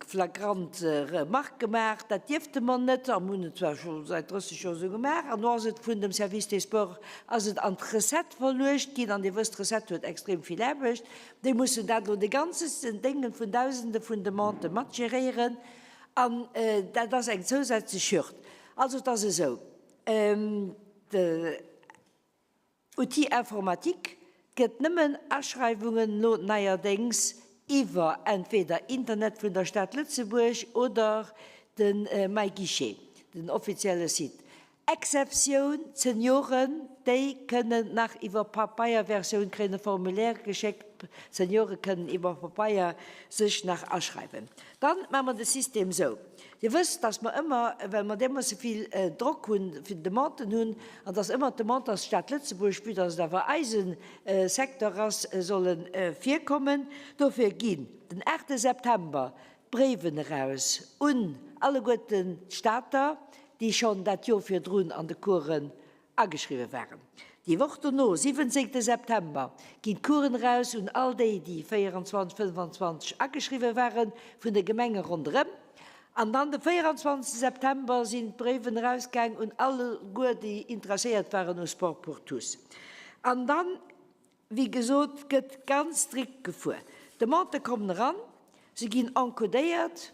flagrant Remarque gemaach, dat dierfte mer net. A mir hunn et zwar scho säit 30 Joer esou gemaach. An elo ass et vun dem Service des Sports ass et an d'Recette verluecht ginn. An Dir wësst, d'Recette huet extrem vill Aarbecht. Déi mussen dat elo de ganze Déngen vun Dausende vun Demandë matgeréieren. An dat ass eng zousätzlech Hürd. Also et ass esou, de Outil informatique gëtt nëmmen Aschreiwungen elo neierdéngs iwwer entweder Internet vun der Stad Lëtzebuerg oder de MyGuichet, den offizielle Site. Exceptioun, d'Senioren, déi kënnen nach iwwer Papeierversioun, kréien e Formulaire geschéckt, d'Seniore kënnen iwwer Papeier sech nach aschreiwen. Dann maache mer de System esou, Dir wësst, dass mer ëmmer, well mer därmoosse vill Drock hunn, vill Demanden hunn, an dass ëmmer d'Demande ass, d'Stad Lëtzebuerg, vue dass et awer eise Secteur ass, solle virkommen. Dofir ginn den 8 September d'Bréiwen eraus un alleguerten d'Stater, déi schonn dat Joer virdrun an de Coursen ageschriwwe waren. Déi Woch dono, 17 September, ginn d'Coursen eraus un all déi, déi 24, 25 ageschriwwe waren, vun de Gemenge ronderëm. An dann de 24 September sinn d'Bréiwen erausgaang un alleguer, déi interesséiert waren u Sport pour tous. An dann Wéi gesot, gëtt ganz strikt gefuer. D'Demandë kommen eran, se ginn encodéiert.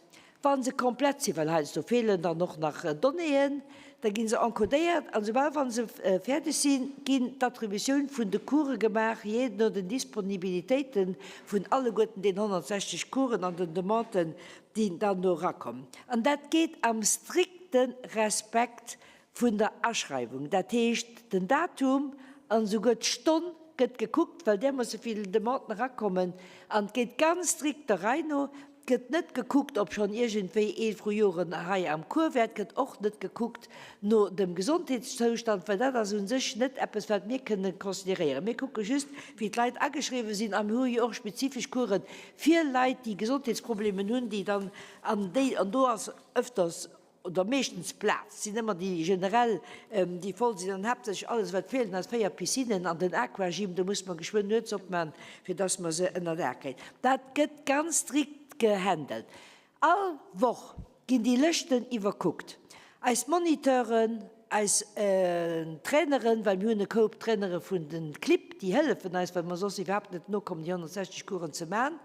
Wa se komplett sinn, well heiansdo feelen dann och nach Donnéeën, da gi se encodéiert an esoubal wa se fäerdeg sinn, ginn d'Attributioun vun de Course gemaach, jee no den Disponibilitéite vun alleguerten den 160 Coursen an den Demanden, déi dann do erakommen. An dat geet am strikte Respekt vun der Aschreiwung, dat heescht den Datum an esouguer d'Stonn gëtt gekuckt, well därmoosse vill Demanden erakommen an et geet ganz strikt der Rei no. Et gëtt net gekuckt, ob schonn iergendwéi ee vru Joren hei am Cours wär. Et gëtt och net gekuckt no dem Gesondheetszoustand, well dat ass u sech net eppes, wat mir kënne consideréieren. Mir kucke just, wéi d'Leit ageschriwwen sinn a mir hu jo och spezifesch Coursen fir Leit, déi Gesondheetsproblemen hunn, déi dann an déi, an do ass öfters oder meeschtens Plaz, sinn ëmmer déi generell, déi voll sinn an haaptsächlech alles wat feelt ass 4 Piscinen an den Aquagym, do musse mer geschwënn nuets opman fir dass mer se ënner Daach kréien. Dat gëtt ganz strikt gehandelt. All Woch ginn déi Lëschten iwwerkuckt. Eis Moniteuren, eis Traineren, well mir hunn e Koup Trainere vun de Clibb, déi hëllefen eis, well mer soss iwwerhaapt net nokommen déi 160 Coursen ze man,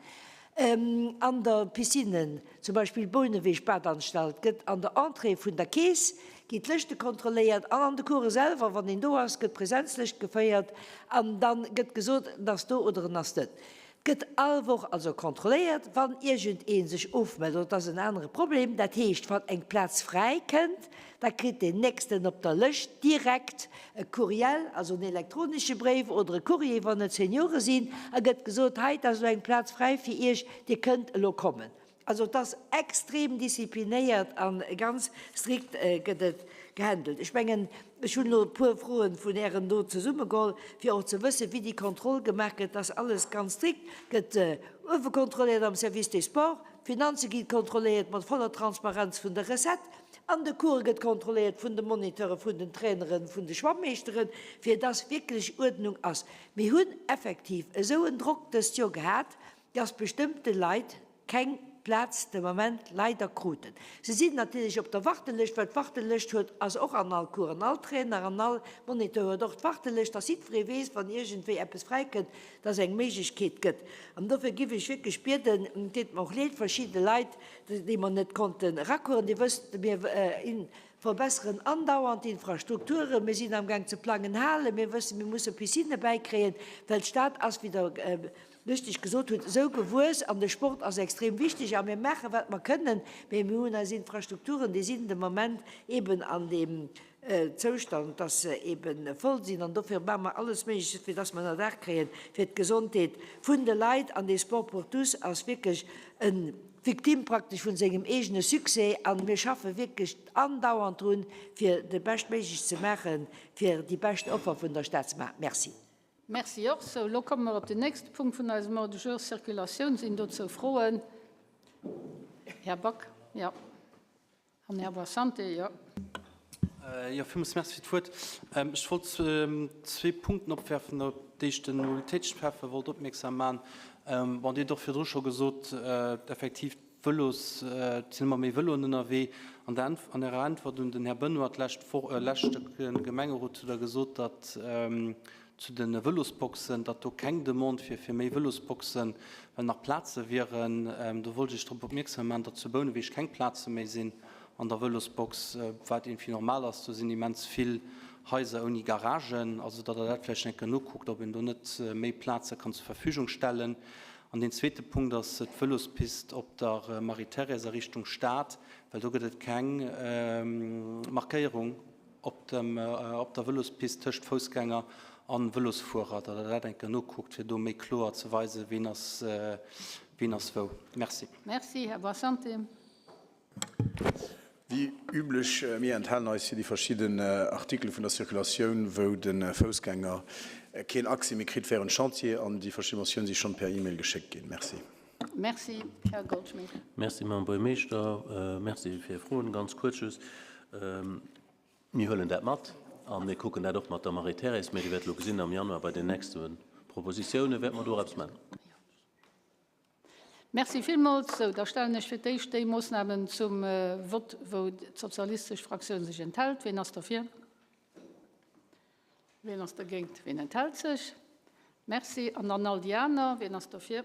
An der Piscine, zum Beispill Bouneweg Badanstalt, gëtt an der Entrée vun der Keess gi d'Lëschte kontrolléiert an an de Course selwer, wann een do ass, gëtt d'Präsenzlëscht geféiert an da gëtt gesot, en ass do oder en ass net. Et gëtt all Woch also kontrolléiert. Wann iergend ee sech ofmellt oder et ass en anere Problem, dat heescht wann eng Plaz fräi kënnt, Da kritt deen Nächsten op der Lëscht direkt e Courriel, also en elektronesche Bréif oder e Courrier, wann et Seniore sinn, a gëtt gesot, Hei, et ass elo eng Plaz fräi fir Iech, Dir kënnt elo kommen. Also et ass extrem disziplinéiert a ganz strikt gëtt et gehandelt. Ech mengen, ech hunn elo e puer Froen vun Ären do zesummegeholl, fir och ze wëssen, wéi déi Kontroll gemaach gëtt. Et ass alles ganz strikt, gëtt uewe kontrolléiert am Service des Sports, d'Finanze gi kontrolléiert mat voller Transparenz vun der Recette. An de Cours gëtt kontrolléiert vun de Moniteuren, vun den Traineren, vun de Schwammeeschteren, fir dass wierklech Uerdnung ass. Mir hunn effektiv esou en Drock dëst Joer gehat, dass bestëmmte Leit keng Plaz de Moment leider kruten. Se sinn natierlech op der Wartelëscht, well d'Wartelëscht huet, ass och an all Cours, an all Trainer, an all Moniteur huet och d'Wartelëscht, dass jiddweree weess, wann iergendwéi eppes fräikënnt, dass eng Méiglechkeet gëtt. An dofir giff ech wierklech bieden, et deet mer och leed, verschidde Leit, déi mer net konnte rakueren. Dir wësst, mir verbesseren andauernd d'Infrastrukturen, mir sinn amgaang ze plangen, halen, mir wëssen, mir musse Piscinne bäikréien, well d'Stad ass, wéi Der richtig gesot hutt, esou gewuess an de Sport ass extrem wichteg a mir maachen, wat mer kënnen, mä mir hunn eis Infrastrukturen, déi sinn de Moment eeben an deem Zoustand, dass se eebe voll sinn. An dofir maache mer alles Méigleches, fir dass mer en Erdag kréien fir d'Gesondheet vun de Leit. An dee Sport pour tous ass wierklech e Victime praktesch vun sengem eegene Succès. A mir schaffe wierklech andauernd drun, fir de Beschtméiglechst ze maachen, fir déi bescht Offer vun der Stad ze maachen. Merci. Merci och. Sou, elo komme mer op den nächste Punkt vun eisem Ordre du jour, Circulatioun. Sinn dozou Froen? Här Back, jo. An Här Boissante, jo. Jo, villmools Merci fir d'Wuert. Ech wollt zwee Punkten opwerfen, op déi ech den Mobilitéitsschäffe wollt opmierksam maachen. Bon, Dir hutt och virdru scho gesot, effektiv, d'Vëlos, et sinn ëmmer méi Vëloen ënnerwee. An der Äntw-, an Ärer Äntwert un den Här Benoy d'lescht Woch, leschte Gemengerot hutt Der gesot, datt zu de Vëlosboxen, datt do keng Demande wier fir méi Vëlosboxen, well nach Plaze wieren. Do wollt ech Iech drop opmierksam maachen, datt zu Bouneweg keng Plaze méi sinn. An der Vëlosbox, wat iergendwéi normal ass, do sinn immens vill Haiser ouni Garagen. Also datt Der dat vläicht eng Kéier nokuckt, ob een do net méi Plaze kann zur Verfügung stellen. An deen zweete Punkt ass d'Vëlospist op der Marie-Thérèse a Richtung Stad, well do gëtt et keng Markéierung op dem, op der Vëlospist tëscht Foussgänger a Vëlosfuerer, datt Der dat eng Kéier nokuckt, fir do méi kloer ze weisen, wien ass, wien ass wou. Merci. Merci, Här Boissante. Wéi üblech, mir enthalen eis fir déi verschidden Artikele vun der Circulatioun, wou de Foussgänger keen Accès méi kritt während Chantier, an déi verschidde Motioune si schonn per E-Mail geschéckt ginn. Merci. Merci, Här Goldschmidt. Merci, Mme Buergermeeschter. Merci fir Är Froen. Ganz kuerz just, Mir huelen dat mat a mir kucken dat och mat der Marie-Thérèse. Mee Dir wäert elo gesinn, am Januar bei den nächste Propositiounen wäerte mer do och eppes maachen. Merci villmools. Sou, da stellen ech fir d'éischt déi Moossnamen zum Vott, wou d'sozialistesch Fraktioun sech enthält. Wien ass derfir? Wien ass dergéint? Wien enthält sech? Merci. An dann all déi aner. Wien ass derfir?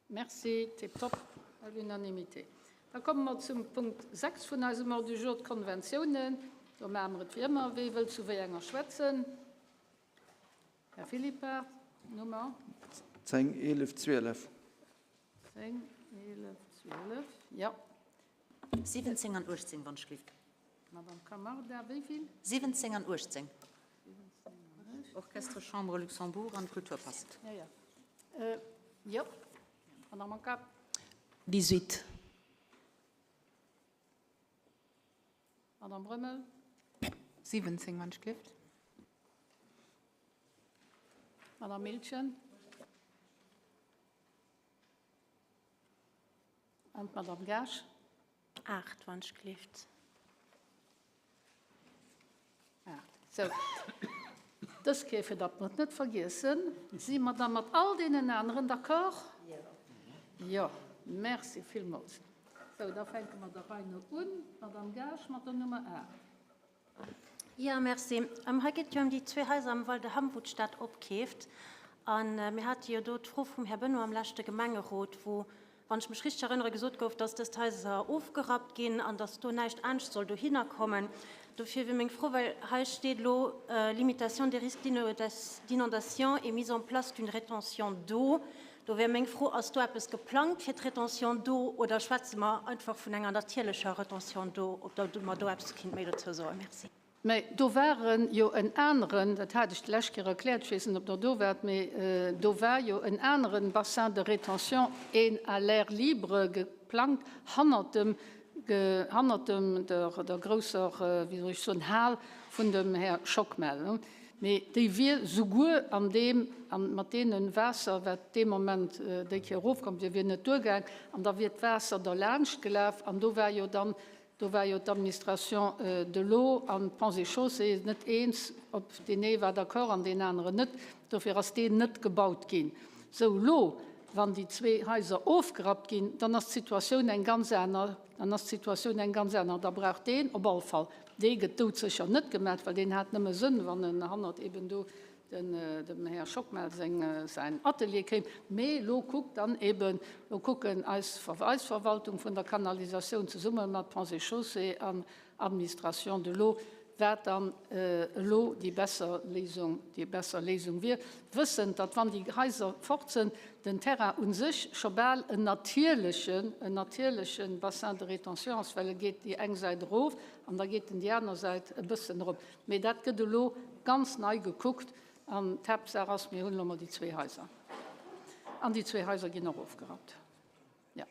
Merci. Tiptop. À l'unanimité. Da komme mer zum Punkt 6 vun eisem Ordre du jour, d'Konventiounen. Do maache mer et wéi ëmmer. Wie wëllt zu wéi enger schwätzen? Här Philippart, Nummer? 10, 11, 12. 10, 11, 12, jo. 17 an 18, wann ech gelift. Madame Camarda, wéi vill? 17 an 18. Orchestre Chambre Luxembourg an Kulturpass. Ja, ja. Jo, Madame Anka. 18. Madame Brömmel. 17, wann ech gelift. Madame Miltgen. An d'Madame Gaasch. 8, wann ech gelift. 8. Sou. Dës Kéier, fir datt mer et net vergiessen, si mer da mat all deenen aneren d'accord? Jo. Merci villmools. Sou, da fänke mer der Rei no un. D'Madame Gaasch mat der Nummer 8. Jo, merci. Hei geet et jo ëm déi zwee Haiser am Val de Hamm, wou d'Stad opkeeft. A mir hate jo do d'Fro vum Här Benoy am leschte Gemengerot, wou wann ech mech richteg erënnere, gesot gouf, dass dëst Haiser ofgerappt ginn an dass do näischt anescht soll dohinner kommen. Dofir wier meng Fro, well hei steet elo Limitation des risques d'inondation et mise en place d'une rétention d'eau. Do wär meng Fro, Ass do eppes geplangt fir d'Rétention d'eau oder schwätze mer einfach vun enger natierlecher Rétention d'eau? Ob Der mer do eppes kinnt méi dozou soen. Merci. Mä do ware jo en aneren, dat hat ech d'lescht Kéier erkläert, ech weess net, ob Der do waart, mä do war jo en aneren Bassin de rétention, een à l'air libre geplangt hannert dem, hannert dem, der, der grousser, wéi soll ech soen, Hal vun dem Här Schockmel. Mee déi wier souguer an deem, an mat deene Waasser, wat dee Moment déi Kéier erofkomm wier, wier net duergaang an da wier d'Waasser derlaanscht gelaf an do war jo dann Do war jo d'Administration de l'eau an d'Ponts et Chaussées net eens, ob deen ee war d'accord an deen aneren net. Dofir ass deen net gebaut ginn. Sou, elo, wann déi zwee Haiser ofgerappt ginn, dann ass d'Situatioun eng ganz aner. Dann ass d'Situatioun eng ganz aner. Da brauch deen op all Fall, dee gëtt doudsécher net gemaach, well deen hat nëmme Sënn, wann en hannert eben do dem Här Schockmel seng, säin Atelier kéim. Mee elo kuckt dann eben, elo kucken eis, eis Verwaltung vun der Kanalisatioun zesumme mat Ponts et Chaussées an Administration de l'eau, wat dann elo déi besser Léisung, déi besser Léisung wier, wëssend, datt wann déi Haiser fort sinn, den Terrain u sech scho bal en natierlechen, en natierleche Bassin de rétention ass, well e geet déi eng Säit erof an da geet en déi aner Säit e bëssen erop. Mee dat gëtt elo ganz nei gekuckt an d'Haaptsaach ass, mir hunn elo mol déi zwee Haiser. An déi zwee Haiser ginn och ofgerappt. Jo.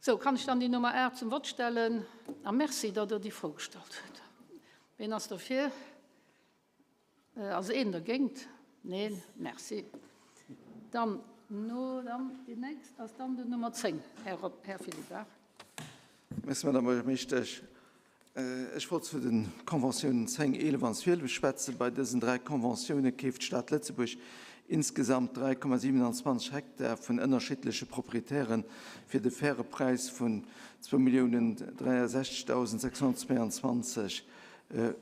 Sou, kann ech dann déi Nummer 8 zum Vott stellen? A Merci, datt Der déi Fro gestallt hutt. Wien ass dofir? Ass een dergéint? Neen. Merci. Dann, no, dann déi nächst ass dann den Nummer 10, Här, Här Philippart. Merci, Madame Buergermeeschtesch. Ech wollt zu de Conventiounen 10, 11 an 12 schwätzen. Bei dësen dräi Conventioune keeft d'Stad Lëtzebuerg insgesamt 3,27 Hektar vun ënnerschiddleche Proprietäre fir de faire Präis vun 2.063.622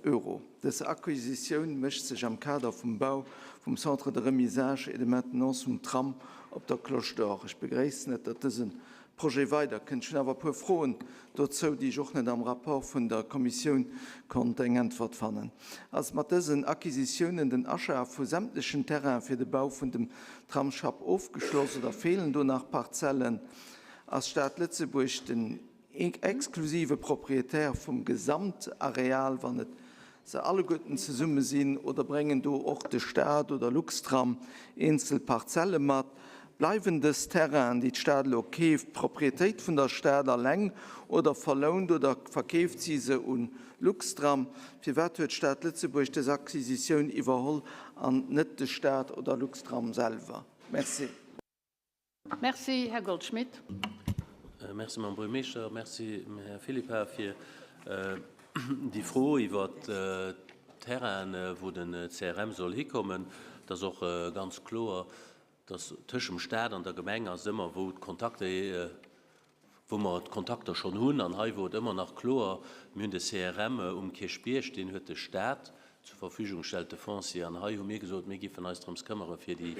Euro. Dës Acquisitioun mécht sech am Kader vum Bau vum Centre de remisage et de maintenance vum Tram. op der Cloche d'Or. Ech begréissen et, datt dëse Projet weiderkënnt. Ech hunn awer e puer Froen dozou, déi ech och net am Rapport vun der Kommissioun konnt eng Äntwert fannen. Ass mat dësen Acquisitiounen den Achat vu sämtlechen Terrainen fir de Bau vun dem Tramsschapp ofgeschloss oder feelen do nach Parzellen? Ass d'Stad Lëtzebuerg den exklusive Propriétaire vum Gesamtareal, wann et se alleguerten zesumme sinn, oder bréngen do och de Stat oder Luxtram eenzel Parzelle mat? Bleiwen dës Terrainen, déi d'Stad elo keeft, Propriétéit vun der Stad alleng oder verlount oder verkeeft si se un Luxtram? Firwat huet d'Stad Lëtzebuerg dës Acquisitioun iwwerholl an net de Stat oder Luxtram selwer? Merci. Merci, Här Goldschmidt. Merci, Mme Buergermeeschter. Merci, Här Philippart, fir déi Fro iwwert d'Terrainen, wou den CRM soll hikommen. Et ass och ganz kloer, dass tëschent dem Stat an der Gemeng ass ëmmer, wou d'Kontakter, wou mer d'Kontakter schonn hunn, an hei wor et ëmmer nach kloer, mir hunn de CRM um Kierchbierg, deen huet de Stat zur Verfügung gestellt, de Foncier, an hei hu mir gesot, mir giffen eis drëms këmmere fir déi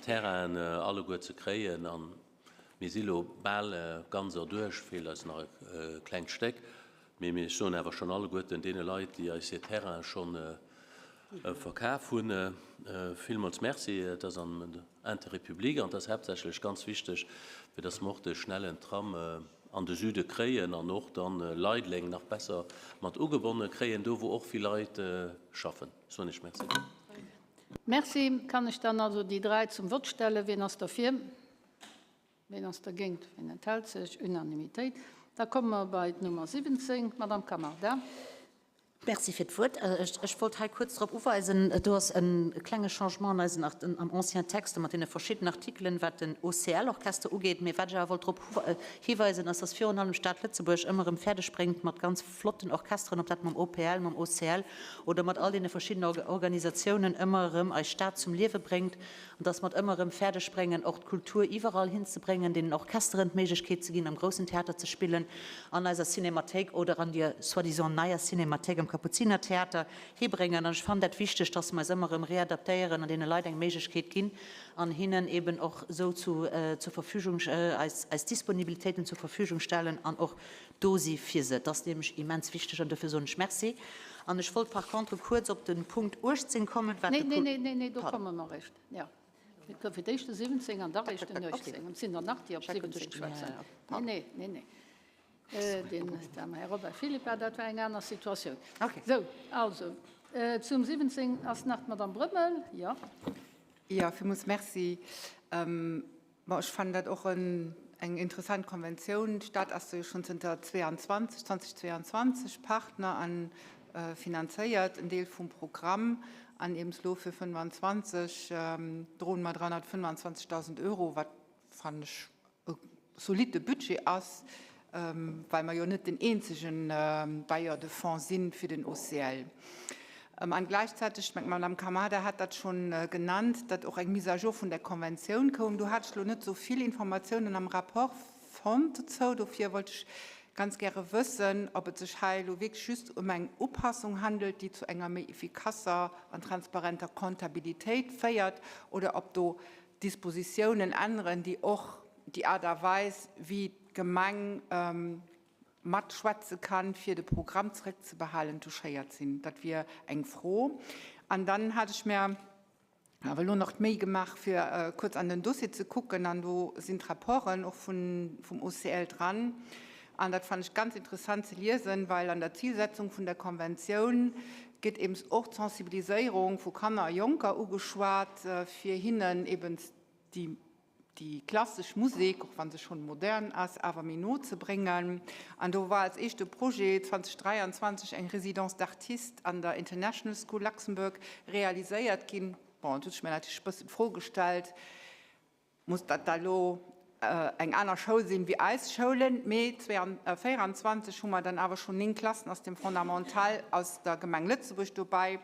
Terrainen alleguer ze kréien, a mir si lo bal ganz erduerch, feelt eis nach e klengt Stéck, mee mir soen awer schonn alleguerten deene Leit, déi eis hir Terrainen schonn verkaf hunn, villmools Merci. Et ass am Intérêt public an et ass haaptsächlech ganz wichteg, fir dass mer och de schnellen Tram an de Süde kréien an och dann Leideleng nach besser mat ugebonne kréien, do wou och vill Leit schaffen. Soen ech Merci. Merci. Kann ech dann also déi 3 zum Vott stellen? Wien ass derfir? Wien ass dergéint? Wien enthält sech? Unanimitéit. Da komme mer bei d'Nummer 17, d'Madame Camarda. Merci fir d'Wuert. Ech wollt hei kuerz drop uweisen, do ass e klenge Changement an eisen, am ancien Texte mat deene verschiddenen Artikelen, wat den OCL-Orchester ugeet. Mee wat ech awer wollt drop hiweisen, ass, dass virun allem d'Stad Lëtzebuerg ëmmer erëm fäerdeg bréngt, mat ganz flotten Orchesteren, ob dat mam OPL, mam OCL oder mat all deene verschiddenen Organisatiounen, ëmmer erëm eis Stad zum Liewe bréngt an dass mer et ëmmer erëm fäerdeg bréngen, och d'Kultur iwwerall hinzebréngen, deenen Orchesteren d'Méiglechkeet ze ginn, am groussen Theater ze spillen, an eiser Cinémathéik oder an dier soi-disant neier Cinémathéik am Kapuzinertheater hibréngen. An ech fannen dat wichteg, dass mer eis ëmmer erëm readaptéieren an deene Leit eng Méiglechkeet ginn an hinnen eben och esou zu zur Verfügung, eis eis Disponibilitéiten zur Verfügung stellen an och do si fir se. Dat ass nämlech immens wichteg an dofir soen ech Merci. An ech wollt par contre kuerz op de Punkt 18 kommen, wat de. Neen, neen, neen, neen, do komme mer eréischt. Jo, et gouf fir d'éischt de 17 an da réischt den 18. An et sinn der nach, déi op 17 schwätzen. Neen, neen, neen, neen. Den Här Robert Philippart, dat war eng aner Situatioun. Sou, also, zum 17 ass nach d'Madame Brömmel. Jo. Jo, villmools Merci. Bon, ech fannen dat och eng interessant Konventioun. D'Stad ass jo schonn zënter 22, 2022 Partner a finanzéiert en Deel vum Programm. An eben elo fir 25 droen mer 325.000 Euro, wat, fannen ech, e solidde Budget ass, well mer jo net den eenzege Bailleur de fonds si fir den OCL. An gläichzäiteg, ech mengen, d'Madame Camarda hat dat schonn genannt, datt och eng Mise à jour vun der Konventioun koum. Do hat ech elo net esou vill Informatiounen am Rapport fonnt dozou. Dofir wollt ech ganz gäre wëssen, ob et sech hei elo wierklech just ëm eng Upassung handelt, déi zu enger méi effikasser an transparenter Comptabilitéit féiert, oder ob do Dispositiounen änneren, déi och déi Aart a Weis, wéi d'Gemeng matschwätze kann, fir de Programm zrëckzebehalen, touchéiert sinn. Dat wier eng Fro. An dann hat ech mir awer elo nach d'Méi gemaach, fir kuerz an den Dossier ze kucken, an do sinn d'Rapporten och vum OCL dran. An dat fannen ech ganz interessant ze liesen, well an der Zilsetzung vun der Konventioun gétt eben och d'Sensibiliséierung vu Kanner a Jonker ugeschwat, fir hinnen eben déi déi klassesch Musek, och wa se schonn modern ass, awer méi no ze bréngen. An do war als éischte Projet 2023 eng Résidence d'artistes an der International School Luxembourg realiséiert ginn. Bon, do hunn ech mir natierlech e bëssen d'Fro gestallt, Muss dat da lo eng aner Schoul sinn wéi eis Schoulen? Mee 2024 hu mer dann awer schonn 9 Klassen aus dem Fondamental aus der Gemeng Lëtzebuerg dobäi,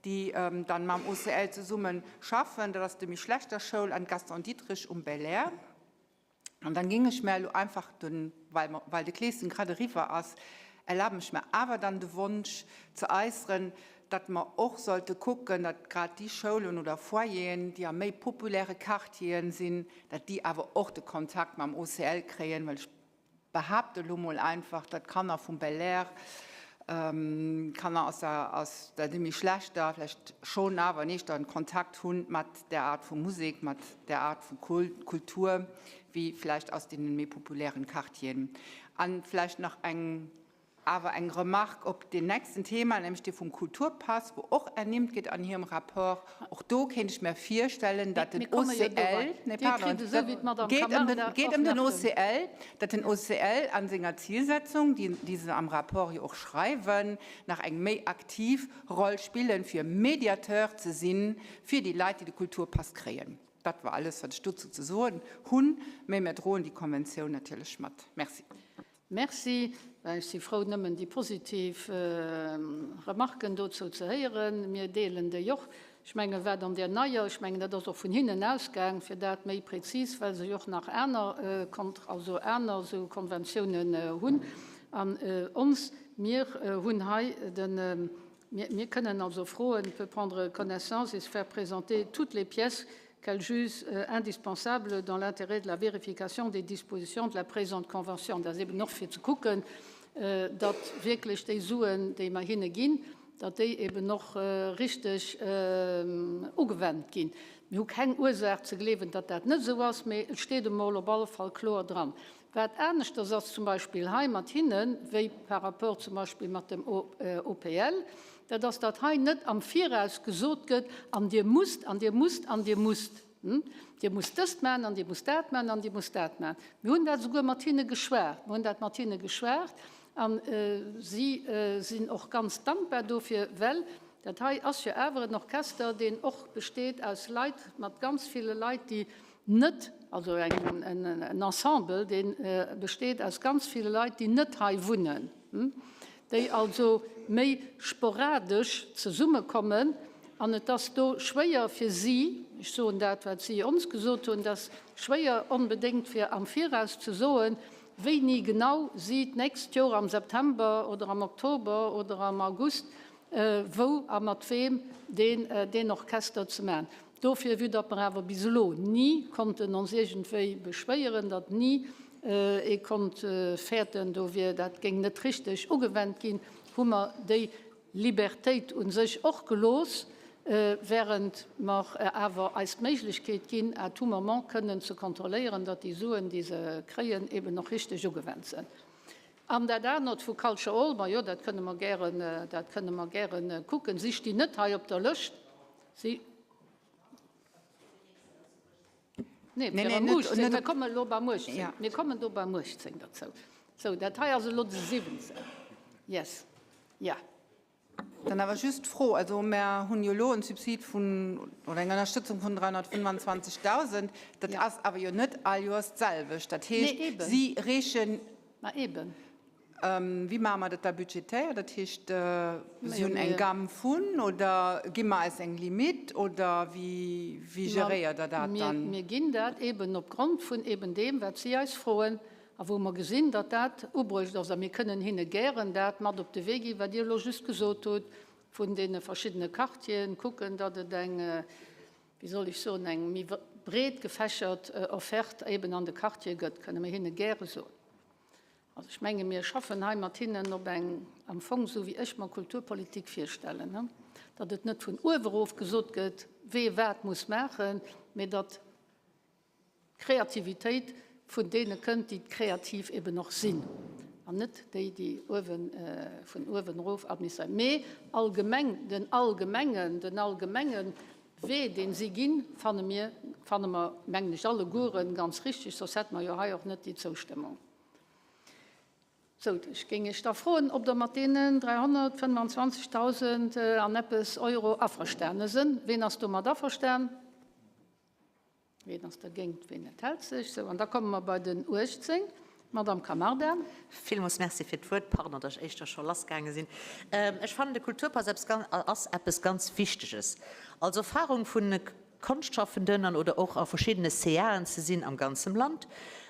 déi dann mam OCL zesumme schaffen. Dat ass de Michel Schlechter Schoul an d'Gaston Diderich um Belair. An dann géing ech mär elo einfach den, well well de Kleeschen grad eriwwer ass, erlaben ech mär awer dann de Wonsch ze äusseren, datt mer och sollte kucken, datt grad déi Schoulen oder Foyeren, déi a méi populäre Quartieren sinn, datt déi awer och de Kontakt mam OCL kréien, well ech behaapte lo mol einfach, datt Kanner vum Belair, Kanner aus der, aus der méi schlechter, vläicht schonn awer en éischter Kontakt hu mat där Aart vu Musek, mat där Aart vu Kultur, wéi vläicht aus deene méi populären Quartieren. A vläicht nach eng Awer eng Remarque op deen nächsten Thema, nämlech dee vum Kulturpass, wou och ernimmt gëtt an hirem Rapport. Och do kéint ech mer virstellen, datt den OCL, nee, pardon, geet ëm den, geet ëm den OCL, datt den OCL a senger Zilsetzung, déi, déi se am Rapport jo och schreiwen, nach eng méi aktiv Roll spillen, fir Mediateur ze si fir déi Leit, déi de Kulturpass kréien. Dat war alles, wat ech dozou ze soen hunn. Mä mir droen déi Konventioun natierlech mat. Merci. Merci. Ech si frou, nëmmen déi positiv Remarken dozou ze héieren. Mir deelen déi och. Ech mengen, wat an där neier, ech mengen, dat ass och vun hinnen ausgaang, fir dat méi prezis, well se jo och nach aner Kont-, also aner esou Konventiounen hunn. An ons, mir hunn hei de, mir, mir kënnen also froen, peut prendre connaissance et se faire présenter toutes les pièces qu'elle juge indispensable dans l'intérêt de la vérification des dispositions de la présente convention. Dat ass eben och fir ze kucken, datt wierklech déi Suen, déi mer hinne ginn, datt déi eben och richteg ugewennt ginn. Mir hu keng Ursaach ze gleewen, datt dat net esou ass, mee et steet emol op alle Fall kloer dran. Wat aneschters ass zum Beispill hei mat hinnen, wéi par rapport zum Beispill mat dem OPL, dat ass, datt hei net am Viraus gesot gëtt, an Dir musst, an Dir musst, an Dir musst, Dir musst dëst maachen an Dir musst dat maachen an Dir musst dat maachen. Mir hunn dat esouguer mat hinne geschwat. Mir hunn dat mat hinne geschwat a si sinn och ganz dankbar dofir, well dat hei ass jo awer en Orchester, deen och besteet aus Leit, mat ganz ville Leit, déi net, also en Ensemble, dee besteet aus ganz ville Leit, déi net hei wunnen, déi also méi sporadesch zesummekommen. An et ass do schwéier fir si, ech soen dat, wat si ons gesot hunn, et ass schwéier onbedéngt fir am Viraus ze soen, wéini genau si d'nächst Joer am September oder am Oktober oder am August wou a mat weem deen Orchester ze maachen. Dofir, vue datt mer awer bis elo ni konnten ons iergendwéi beschwéieren, datt ni ee konnt fäerten, do wier, dat géing net richteg ugewennt ginn, hu mer déi Libertéit u sech och gelooss, während mer awer eis d'Méiglechkeet ginn, à tout moment kënnen ze kontrolléieren, datt déi Suen, déi se kréien, eben och richteg ugewennt sinn. An dat anert vu Culture Hall, majo, dat kënne mer gären, dat kënne mer gären kucken. Si stinn net hei op der Lëscht. Si. Nee, nee, nee, net, net, mir kommen elo beim 18. Ja. Mir kommen do beim 18 derzou. Sou, dat hei ass elo de 17. Yes. Ja. Dann awer just d'Fro, also mer hunn jo elo en Subsid vun, oder eng Ënnerstëtzung vun 325.000, dat ass awer jo net all Joers d'selwecht. Dat heescht, Nee, eben. si reechen. Ma eben. Wéi maache mer dat da budgetär? Dat heescht, si hunn eng Gamme vun, oder gi mer eis eng Limite, oder wéi geréiert Der dat dann? Mir ginn dat eben opgrond vun eben deem, wat si eis froen a wou mer gesinn, datt dat ubruecht ass. A mir kënnen hinne gären dat mat op de Wee ginn, wat Dir elo just gesot hutt, vun deene verschiddene Quartieren, kucken, datt et eng, wéi soll ech soen, eng méi breet gefächert Offerte eben an de Quartiere gëtt, kënne mir hinne gäre soen. Also ech menge mir schaffen hei mat hinnen op eng, am Fong esou wéi ech mer Kulturpolitik virstellen, datt et net vun uewe erof gesot gëtt, wee wat muss maachen, mee datt d'Kreativitéit vun deene kënnt, déi kreativ eben och sinn an net déi, déi uewen, vun uewen erof administréieren. Mee allgemeng, den allgemengen, den allgemenge Wee, deen si ginn, fanne mir, fanne mer, mengen ech, allegueren ganz richtig, soss hätte mer jo hei och net déi Zoustëmmung. Sou, ech géing Iech da froen, ob Der mat deenen 325.000 an eppes Euro averstane sënn. Ween ass domat averstan? Ween ass dergéint? Ween enthält sech? Sou, an da komme mer bei den 18. D'Madame Camarda. Villmools Merci fir d'Wuert. Pardon, datt ech éischter scho lassgaange sinn. Ech fannen, de Kulturpass ass eppes ganz Wichteges. Als Erfahrung vun Konschtschaffenden an oder och a verschiddene CAen ze sinn am ganzem Land,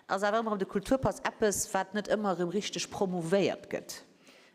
ass awer ëmmer erëm de Kulturpass eppes, wat net ëmmer erëm richteg promouvéiert gëtt.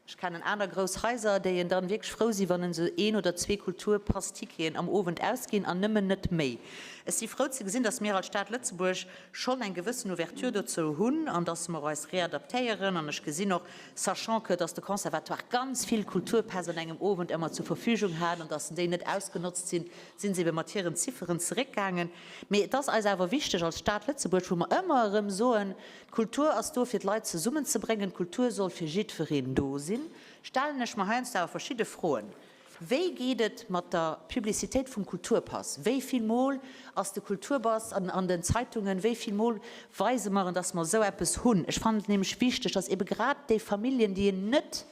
Ech kennen aner grouss Haiser, déi en dann wierklech frou si wann en se een oder zwee Kulturpass-Ticketen am Owend ausginn an nëmmen net méi. Ech si frou ze gesinn, dass mir als Stad Lëtzebuerg schonn eng gewëssen Ouverture dozou hunn an dass mer eis readaptéieren. An ech gesinn och, sachant que dass de Conservatoire ganz vill Kulturpäss an engem Owend ëmmer zur Verfügung hat an dass déi net ausgenotzt sinn, sinn se ebe mat hiren Zifferen zeréckgaangen. Mee et ass eis awer wichteg als Stad Lëtzebuerg, wou mer ëmmer erëm soen, D'Kultur ass do fir d'Leit zesummenzebréngen, d'Kultur soll fir jiddwereen do sinn. Stellen ech mer heiansdo awer verschidde Froen, Wéi geet et mat der Publicitéit vum Kulturpass? Wéi vill Mol ass de Kulturpass an den Zeitungen? Wéi vill Mol weise mer en, dass mer esou eppes hunn? Ech fannen et nämlech wichteg, dass ebe grad déi Familljen, déi en net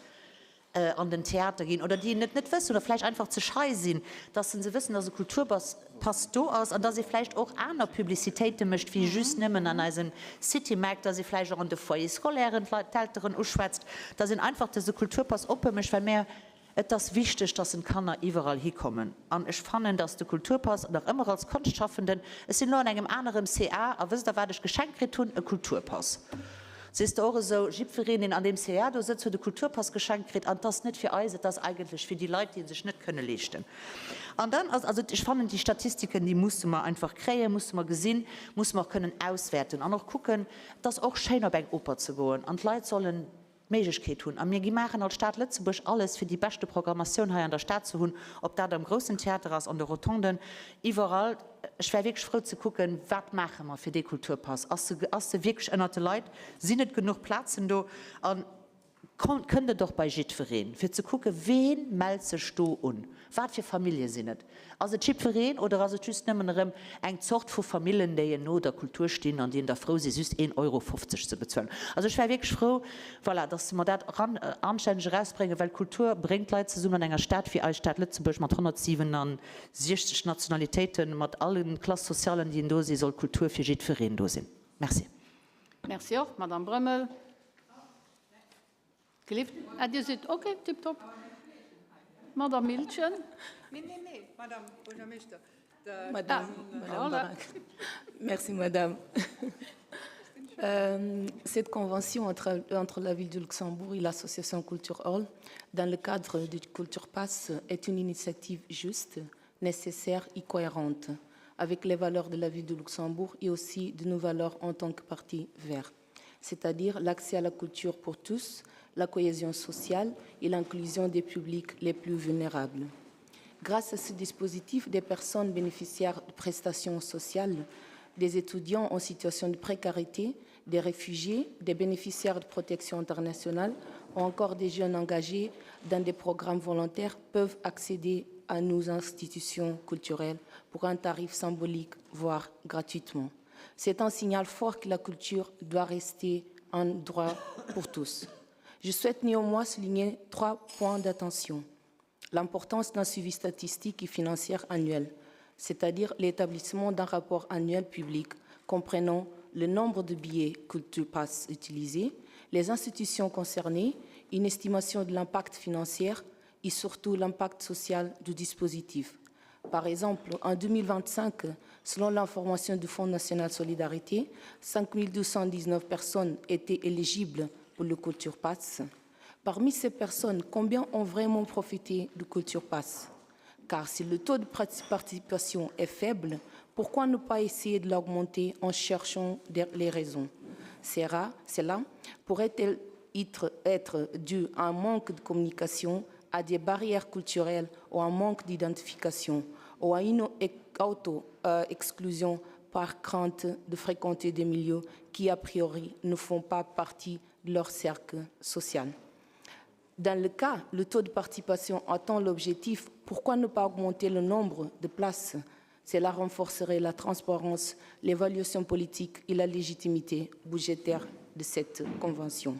an den Theater ginn oder déi et net wëssen oder vläicht einfach ze schei sinn, dass se wëssen, dass e Kulturpass do ass an dass ee vläicht och aner Publicitéite mécht wéi just nëmmen an eisem City-Mac, dass ee vläicht och an de Foyers scolairen d'Leit, d'Elteren uschwätzt, dass een einfach dëse Kulturpass oppe mécht, well mär, et ass wichteg, dass en d'Kanner iwwerall hikommen. An ech fannen, dass de Kulturpass nach ëmmer als Konschtsschaffenden, ech sinn elo an engem anerem CA a wësst Der wat ech geschenkt kritt hunn? E Kulturpass. Sees de och esou, jiddwereen, deen an deem CA do sëtzt, huet e Kulturpass geschenkt kritt. An 't ass net fir eis, et ass eigentlech fir déi Leit, déi e sech net kënne leeschten. An dann ass, also ech fannen, déi Statistiken, déi musse mer einfach kréien, musse mer gesinn, musse mer och kënnen auswäerten an och kucken. Et ass och schéin, op eng Oper ze goen an d'Leit sollen d'Méiglechkeet hunn. A mir gi maachen als Stad Lëtzebuerg alles, fir déi beschte Programmatioun hei an der Stad ze hunn, ob dat am Groussen Theater ass, an de Rotonden, iwwerall. Ech wär wierklech frou ze kucken, wat maache mer fir dee Kulturpass? Ass se, ass se wierklech ënnert de Leit? Sinn et genuch Plazen do? A kënnt et och bei jiddwereen, fir ze kucken, wee mellt sech do un? Wat fir Famillje sinn et? Ass et jiddwereen oder ass et just nëmmen erëm eng Zort vu Famillen, déi en no der Kultur stinn an déi en da frou si just een Euro 50 ze bezuelen? Also ech wär wierklech frou, voilà, dass mer dat eran anstänneg erausbréngen, well Kultur bréngt Leit zesummen an enger Stad wéi eis Stad Lëtzebuerg mat 167 Nationalitéiten, mat allen Classes socialen, déi en do sinn, soll Kultur fir jiddwereen do sinn. Merci. Merci och. Madame Brömmel. Gelift? Ah, Dir sidd, okay, tipptopp. Madame Miltgen. Nee, nee, nee, Madame Buergermeeschter. Madame, Madame Barak. Merci, Madame. Euh, cette convention entre, entre la ville de Luxembourg et l'association Culture Hall, dans le cadre du Culture Pass, est une initiative juste, nécessaire et cohérente avec les valeurs de la ville de Luxembourg et aussi de nos valeurs en tant que parti vert c'est-à-dire l'accès à la culture pour tous, la cohésion sociale et l'inclusion des publics les plus vulnérables. Grâce à ce dispositif, des personnes bénéficiaires de prestations sociales, des étudiants en situation de précarité, des réfugiés, des bénéficiaires de protection internationale ou encore des jeunes engagés dans des programmes volontaires peuvent accéder à nos institutions culturelles pour un tarif symbolique, voire gratuitement. C'est un signal fort que la culture doit rester un droit pour tous. Je souhaite néanmoins souligner trois points d'attention. L'importance d'un suivi statistique et financier annuel, c'est-à-dire l'établissement d'un rapport annuel public comprenant le nombre de billets Culture Pass utilisés, les institutions concernées, une estimation de l'impact financier et surtout l'impact social du dispositif. Par exemple, en 2025, selon l'information du Fonds national Solidarité, 5219 personnes étaient éligibles pour le Culture Pass. Parmi ces personnes, combien ont vraiment profité du Culture Pass Car si le taux de participation est faible, pourquoi ne pas essayer de l'augmenter en cherchant les raisons Cela pourrait-elle être dû à un manque de communication, à des barrières culturelles ou à un manque d'identification ou à une auto-exclusion par crainte de fréquenter des milieux qui, a priori, ne font pas partie de leur cercle social. Dans le cas, le taux de participation atteint l'objectif, pourquoi ne pas augmenter le nombre de places Cela renforcerait la transparence, l'évaluation politique et la légitimité budgétaire de cette convention.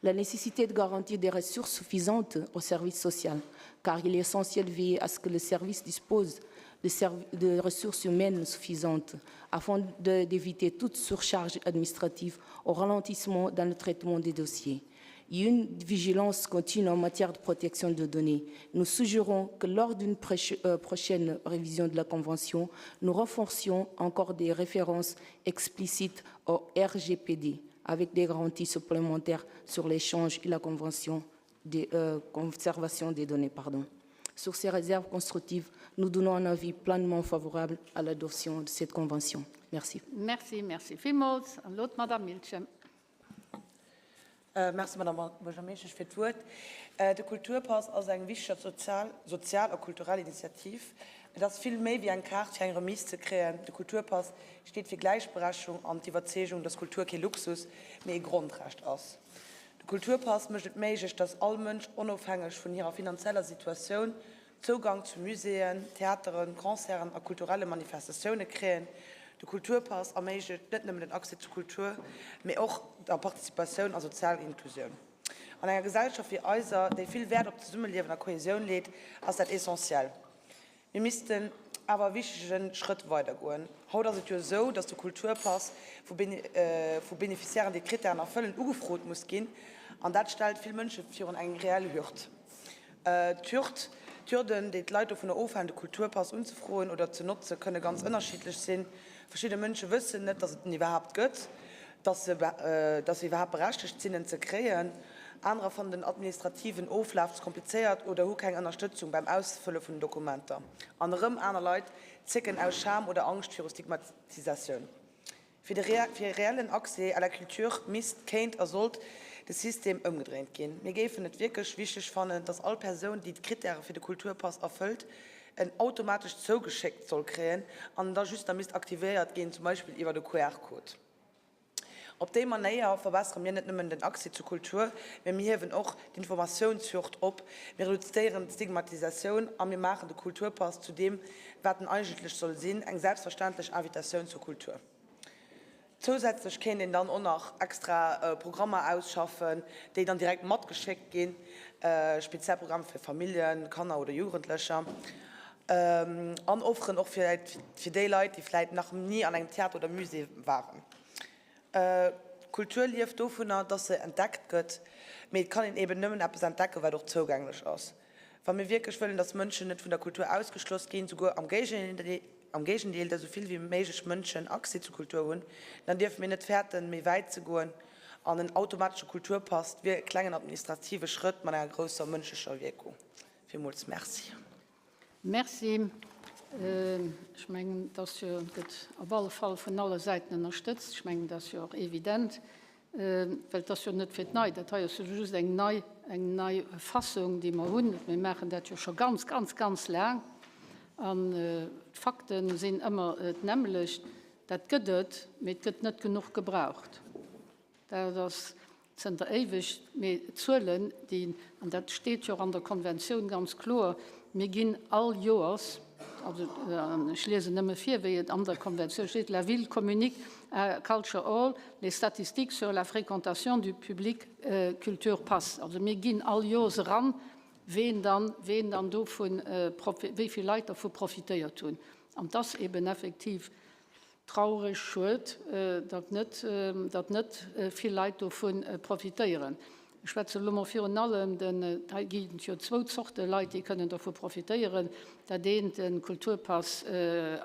La nécessité de garantir des ressources suffisantes au service social, car il est essentiel de veiller à ce que le service dispose de, de ressources humaines suffisantes afin d'éviter toute surcharge administrative au ralentissement dans le traitement des dossiers et une vigilance continue en matière de protection de données. Nous suggérons que lors d'une euh, prochaine révision de la Convention, nous renforcions encore des références explicites au RGPD avec des garanties supplémentaires sur l'échange et la Convention Des, euh, conservation des données. Pardon. Sur ces réserves constructives, nous donnons un avis pleinement favorable à l'adoption de cette convention. Merci. Merci, merci villmools. An elo d'Madame Miltgen. Äh, merci, Madame Buergermeeschtesch, fir d'Wuert. Äh, de Kulturpass ass eng wichteg sozial, sozial a kulturell Initiativ. Et ass vill méi wéi eng Kaart fir eng Remise ze kréien. De Kulturpass steet fir Gläichberechtegung an d'Iwwerzeegung, dass Kultur kee Luxus, mee e Grondrecht ass. De Kulturpass mécht et méiglech, dass all Mënsch, onofhängeg vun hirer finanzieller Situatioun, Zougang zu Muséeën, Theateren, Concerten a kulturelle Manifestatioune kréien. De Kulturpass erméiglecht net nëmmen den Accès zu Kultur, mee och der Participatioun a sozial Inklusioun. An enger Gesellschaft wéi eiser, déi vill Wäert op Zesummeliewen a Kohesioun leet, ass dat essentiell. Mir missten awer e wichtege Schrëtt weidergoen. Haut ass et jo esou, datt de Kulturpass vu Beneficiairen, déi d'Krittären erfëllen, ugefrot muss ginn. An dat stellt vill Mënsche virun eng reell Hürd. D'Hürd, d'Hürden, déi d'Leit dovunner ofhalen, de Kulturpass unzefroen oder ze notzen, kënne ganz ënnerschiddlech sinn. Verschidde Mënsche wëssen net, datt et en iwwerhaapt gëtt, datt se datt se iwwerhaapt berechtegt sinn, en ze kréien. Anerer fannen den administrativen Oflaf ze komplizéiert oder hu keng Ënnerstëtzung beim Ausfëlle vun den Dokumenter. An erëm aner Leit zécken aus Scham oder Angscht viru Stigmatisatioun. Fir de fir e reellen Accès à la culture misst, kéint a sollt de System ëmgedréint ginn. Mir géifen et wierklech wichteg fannen, datt all Persoun, déi d'Krittäre fir de Kulturpass erfëllt, en automatesch zougeschéckt soll kréien an en da just nach misst aktivéiert ginn, zum Beispill iwwert e QR-Code. Op déi Manéier verbessere mir net nëmmen den Accès zur Kultur, mä mir hiewen och d'Informatiounshürd op, mir reduzéieren d'Stigmatisatioun a mir maachen de Kulturpass zu deem, wat en eigentlech soll sinn, eng selbstverständlech Invitatioun zur Kultur. Zousätzlech kéint een dann och nach extra Programmer ausschaffen, déi dann direkt matgeschéckt ginn, speziell Programmer fir Familljen, Kanner oder Jugendlecher an Offeren och fir déi Leit, déi vläit nach ni an engem Theater oder Musée waren. Kultur lieft dovunner, dass se entdeckt gëtt, mee et kann een eben nëmmen eppes entdecken, wat och zougänglech ass. Wa mir wierklech wëllen, dass Mënschen net vun der Kultur ausgeschloss ginn, souguer am Géigendeel, dass esou vill wéi méiglech Mënschen Accès zu Kultur hunn, dann dierfe mir net fäerten, méi wäit ze goen an en automatesche Kulturpass wier e klengen administrative Schrëtt mat enger grousser mënschlecher Wierkung. Villmools Merci. Merci. Ech mengen, et ass jo, et gëtt op alle Fall vun alle Säiten ënnerstëtzt. Ech mengen, dat ass jo och evident, well et ass jo net fir d'Nei. Dat hei ass jo just eng nei, eng nei Fassung, déi mer hunn. Mir maachen dat jo scho ganz, ganz, ganz laang. An d'Fakte sinn ëmmer d'nämmlecht. Dat gëtt et, mee et gëtt net genuch gebraucht. Dat ass zënter éiweg, mee d'Zuelen, déi, an dat steet jo och an der Konventioun ganz kloer, mir ginn all Joers, also an ech liesen nëmme vir, wéi et an der Konventioun steet, La ville communique à Culture Hall les statistiques sur la fréquentation du public culture pass. Also mir ginn all Joers eran, ween dann, ween dann dovun, wéi vill Leit dervu profitéiert hunn. An 't ass eben effektiv Traureg, schued, datt net, datt net vill Leit dovu profitéieren. Ech schwätzen elo mol virun allem den, hei ginn et jo zwou Zorte Leit, déi kënnen dovu profitéieren. Dat eent, de Kulturpass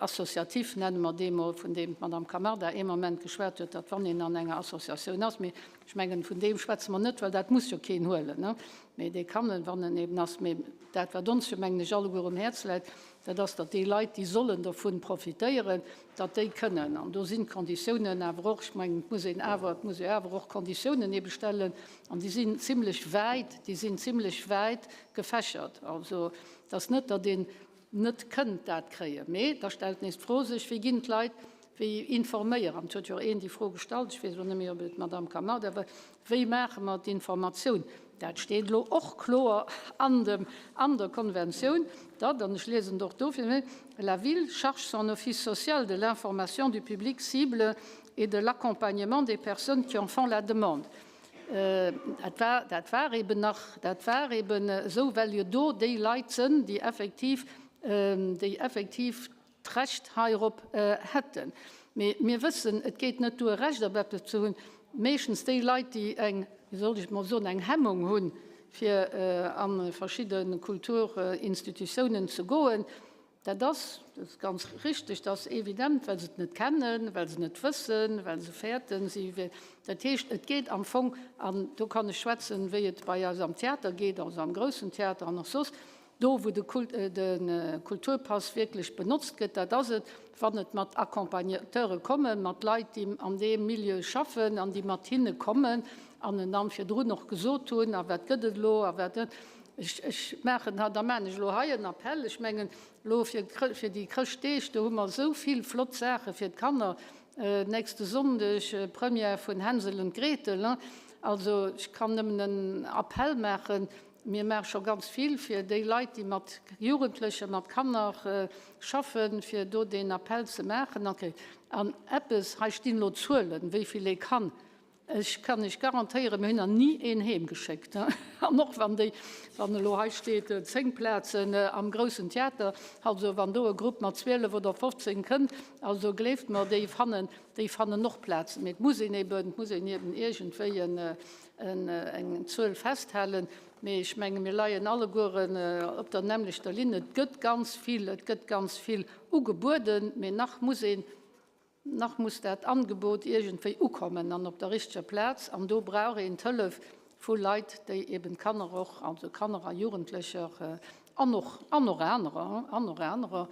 associatif, nenne mer dee mol, vun deem d'Madame Camarda ee Moment geschwat huet, datt wann een an enger Associatioun ass, mee ech mengen, vun deem schwätze mer net, well dat muss jo keen huelen, mee dee kann en, wann en eben ass. Mee dat, wat ons jo, mengen ech, alleguer um Häerz läit, Dat ass, datt déi Leit, déi sollen dovun profitéieren, datt déi kënnen, an do sinn d'Konditiounen awer och, ech mengen, et muss een awer, et muss ee awer och Konditiounen ebe stellen, an déi sinn zimlech wäit, déi sinn zimlech wäit gefächert. Also, et ass net, datt een net kënnt dat kréien, mee da stellt nees d'Fro sech, Wéi ginn d'Leit, wéi informéieren, an et huet jo och een déi Fro gestallt, ech weess elo net méi, ob et d'Madame Camarda war, Wéi maache mer d'Informatioun? Dat steet elo och kloer an dem, an der Konventioun, datt, an ech liesen et och do vir, La ville charge son office social de l'information du public cible et de l'accompagnement des personnes qui en font la demande. Dat war, dat war eben nach, dat war eben esou, well jo do déi Leit sënn, déi effektiv, déi effektiv d'Recht heirop hätten. Mee mir wëssen, et geet net duer, Recht op eppes ze hunn. Meeschtens déi Leit, déi eng, wéi soll ech et mol soen, eng Hemmung hunn, fir a verschidde Kulturinstitutiounen ze goen. Dat ass, dat ass ganz richtig, dat ass evident, well se et net kennen, well se net wëssen, well se fäerten. Si, dat heescht, et geet am Fong, an do kann ech schwätzen, wéi et bei eis am Theater geet, also am groussen Theater an och soss, do wou de Kulturpass wierklech benotzt gëtt, dat ass et, wann et mat Accompagnateure kommen, mat Leit, déi an deem Milieu schaffen an déi mat hinne kommen an en dann virdrun och gesot hunn, a wat gëtt et elo a wat net. Ech maachen, da maachen ech elo hei en Appell, ech mengen elo fir déi Chrëschtdeeg, do hu mer esou vill flott Saache fir d'Kanner, nächste Sonndeg Première vun Hänsel und Gretel, also ech kann nëmmen en Appell maachen, mir maache scho ganz vill fir déi Leit, déi mat Jugendlechen, mat Kanner schaffen, fir do deen Appell ze maachen. An eppes, hei stinn elo Zuelen, wéi vill ee kann Ech kann Iech garantéieren, mir hunn nach ni een heem geschéckt. An och wann déi, wann elo hei steet 10 Plazen am groussen Theater, also wann do e Grupp mat 12 oder 15 kënnt, also gleeft mer, déi fannen, déi fannen och Plazen. Mee et muss een eben, et muss een eben iergendwéi en, eng Zuel festhalen. Mee ech menge mir leien allegueren op der nämmlechter Linn. Et gëtt ganz vill, et gëtt ganz vill ugebueden, mee nach muss een, Nach muss dat Angebot iergendwéi ukommen an op der richteger Plaz. An do brauch een d'Hëllef vu Leit, déi eben d'Kanner och, also Kanner a Jugendlecher an och, an och anerer, an och anerer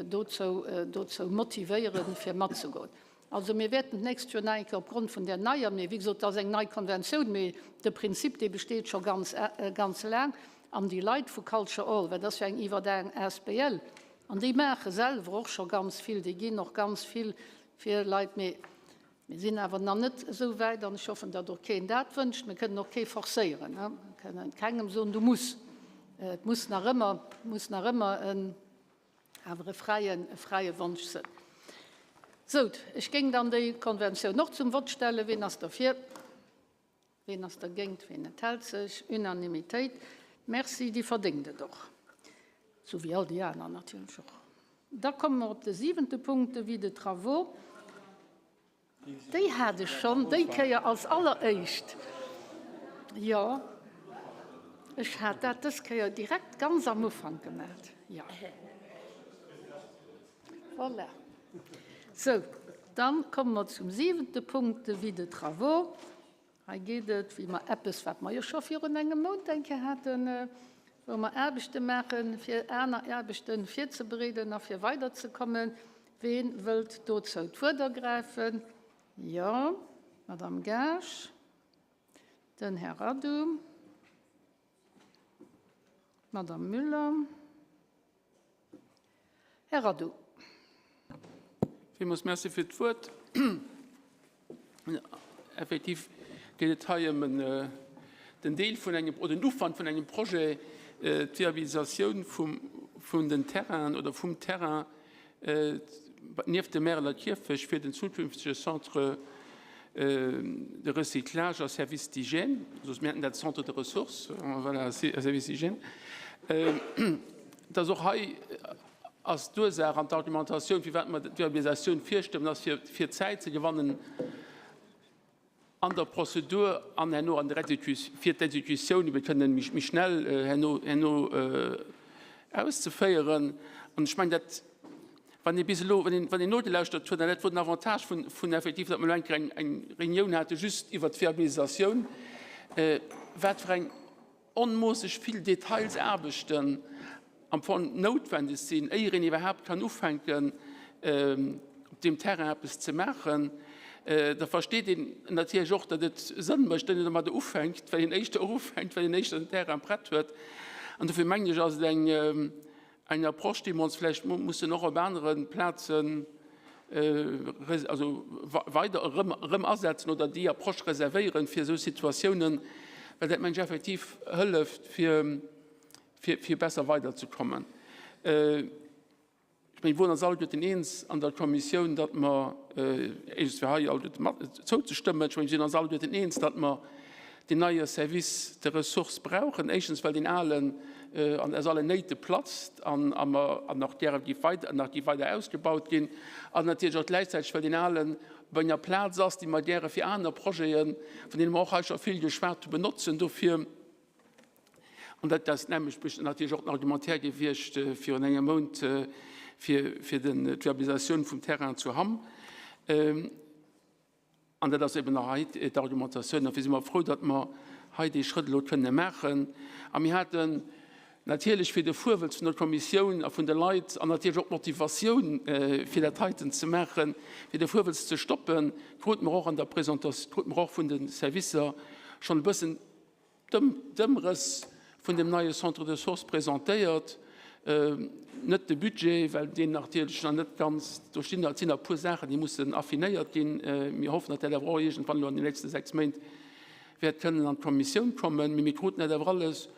dozou, dozou motivéieren, fir matzegoen. Also mir wäerten d'nächst Joer nach eng Kéier opgrond vun där neier, mee wéi gesot, dat ass eng nei Konventioun, mee de Prinzip, dee besteet scho ganz, ganz laang. An déi Leit vu Culture All, well dat ass jo eng iwwerdaang asbl, An déi maache selwer och scho ganz vill, déi ginn och ganz vill fir Leit. Mee mir sinn awer nach net esou wäit an ech hoffen, datt och keen dat wënscht. Mir kënnen och kee forcéieren. Mir kënnen kengem soen, du muss. Et muss nach ëmmer, muss nach ëmmer en, awer e fräien, e fräie Wonsch sënn. Sou, ech géing dann déi Konventioun och zum Vott stellen. Ween ass derfir? Ween ass dergéint? Ween enthält sech? Unanimitéit. Merci, Dir verdéngt et och, sou wéi all déi aner natierlech och. Da komme mer op de siwente Punkt, Devis de travaux. Déi hat ech schonn déi Kéier als alleréischt. Jo, ech hat dat dës Kéier direkt ganz am Ufank gemat. Jo. Voilà. Sou, dann komme mer zum siwente Punkt, Devis de travaux. Hei geet et, wéi mer eppes, wat mer jo scho virun engem Mount eng Kéier haten, wou mer Aarbechte maachen, fir aner Aarbechte virzebereeden a fir weiderzekommen. Wee wëllt dozou d'Wuert ergräifen? Jo, d'Madame Gaasch, den Här Radu, d'Madame Müller. Här Radu. Villmools Merci fir d'Wuert. Effektiv geet et hei ëm den Deel vun engem, oder den Ufank vun engem Projet, d'Viabilisatioun vun den Terrainen oder vum Terrain nieft dem Märeler Kierfecht fir den zukünftege Centre de recyclage a Service d'hygiène, soss mir hätten dat Centre de ressources, voilà, Service d'hygiène. Dass och hei ass d'Ursaach an d'Argumentatioun, firwat mer d'Viabilisatioun virstëmmen, ass fir, fir Zäit ze gewannen an der Prozedur an herno an der Exécution, fir d'Exécutioun ebe kënnen méi, méi schnell herno, herno auszeféieren. An ech mengen, dat, wann ee bis elo, wann een, wann een nogelauschtert huet, an dat wor den Avantage vun, vun effektiv, datt mer elo eng Kéier eng, eng Réunioun hate just iwwert d'Viabilisatioun, wat fir eng onmoosseg vill Detailsaarbechten am Fong noutwendeg sinn, éier een iwwerhaapt kann ufänken, op deem Terrain eppes ze maachen, da versteet een natierlech och, datt et Sënn mécht, datt een domadder ufänkt, well een éischter ufänkt, well een éischter den Terrain prett huet. An dofir mengen ech, ass et eng Eng Approche, déi mer ons vläicht mussen och op anere Plazen also weider erëm, erëm asetzen oder déi Approche reservéieren fir esou Situatiounen, well dat, mengen ech, effektiv hëlleft, fir, fir, fir besser weiderzekommen. Ech mengen, mir woren eis alleguerten eens an der Kommissioun, datt mer, éischtens fir hei alleguerte mat zouzestëmmen, ech mengen, mir sinn eis alleguerten eens, datt mer deen neie Service de ressources brauchen, éischtens well deen alen an aus allen Néite platzt an a mer an och därerf géif weider nach géif weider ausgebaut ginn, an natierlech och gläichzäiteg well deen alen op enger Plaz ass, déi mer gäre fir aner Projeten, vun deene mer och hei scho vill geschwat hunn, benotzen. Dofir. An dat ass nämlech natierlech och den Argumentaire gewiescht virun engem Mount fir d'Viabilisatioun vum Terrain zu Hamm. An dat ass eben och hei d'Argumentatioun. Dofir si mer frou, datt mer hei dee Schrëtt elo kënne maachen. A mir haten natierlech fir de Fuerwëlz vun der Kommissioun a vun de Leit an natierlech och d'Motivatioun, fir dat heiten ze maachen, fir de Fuerwëlz ze stoppen, krute mer och an der Presentatioun, krute mer och vun de Servicer schonn e bëssen d'Ëmrëss vun dem neie Centre de ressources presentéiert, net de Budget, well deen natierlech nach net ganz do stinn. Et sinn nach e puer Saachen, déi mussen affinéiert ginn. Mir hoffen, datt dat awer och iergendwann elo an den nächste 6 Méint wäert kënnen an d'Kommissioun kommen. Mee mir kruten dat awer alles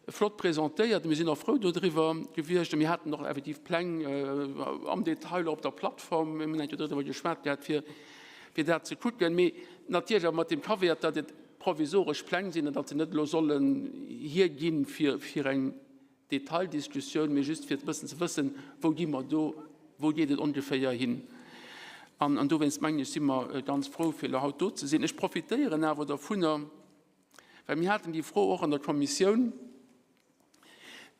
flott presentéiert a mir sinn och frou dodriwwer gewiescht. A mir haten och effektiv Pläng am Detail och op der Plattform, mir hunn eng Kéier doriwwer geschwat gehat, fir dat ze kucken. Mee natierlech awer mat dem Caveat, datt et provisoresch Pläng sinn an datt se net elo sollen hierginn fir eng Detaildiskussioun, mee just fir e bëssen ze wëssen, wou gi mer do, wou geet et ongeféier hin. An dowéinst mengen ech, si mer ganz frou, fir elo haut do ze sinn. Ech profitéieren awer dovunner, well mir haten déi Fro och an der Kommissioun,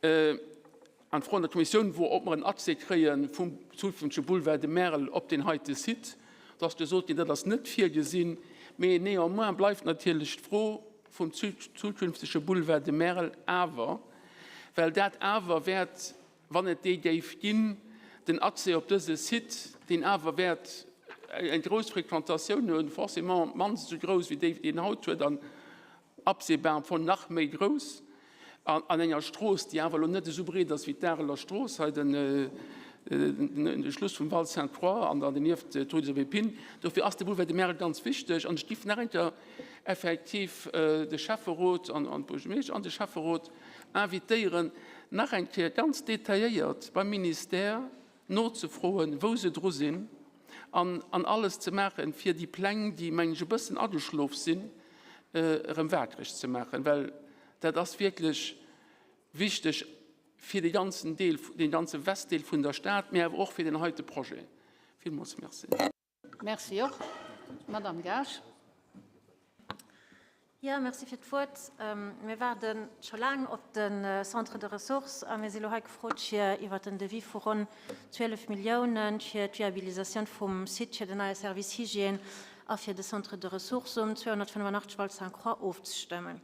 An d'Fro an der Kommissioun wor, ob mer en Accès kréie vum zukünftege Boulevard de Merl op deen heite Site. Do ass gesot ginn, dat ass net virgesinn. Mee néanmoins bleift natierlech d'Fro vum zukünftege Boulevard de Merl awer, well dat awer wäert, wann et dee géif ginn, den Accès op dëse Site, deen awer wäert eng grouss Fréquentatioun hunn, forcément mannst esou grouss wéi déi, déi en haut huet, an absehbar am Fong nach méi grouss, an enger Strooss, déi awer elo net esou breet ass wéi d'Areler Strooss, hei de Schluss vum Val Sainte-Croix an dann dernieft d'Rue des Aubépines. Dofir ass de Boulevard de Merl ganz wichteg an ech giff nach eng Kéier effektiv de Schäfferot an d'Buergermeeschtesch an de Schäfferot invitéieren, nach eng Kéier ganz detailléiert beim Ministère nozefroen, wou se dru sinn an alles ze maachen, fir déi Pläng, déi, mengen ech, e bëssen ageschlof sinn, erëm waakreg ze maachen, well dat ass wierklech wichteg fir dee ganzen Deel, dee ganze Westdeel vun der Stad, mä awer och fir deen heite Projet. Villmools merci. Merci och. Madame Gaasch. Jo, merci fir d'Wuert. Mir waarde scho laang op de Centre de ressources a mir si lo hei gefrot, fir iwwert en Devis vu ronn 12 Milliounen fir d'Viabilisatioun vum Site fir den neie Service Hygiène a fir de Centre de ressources um 285 Val Sainte-Croix ofzestëmmen.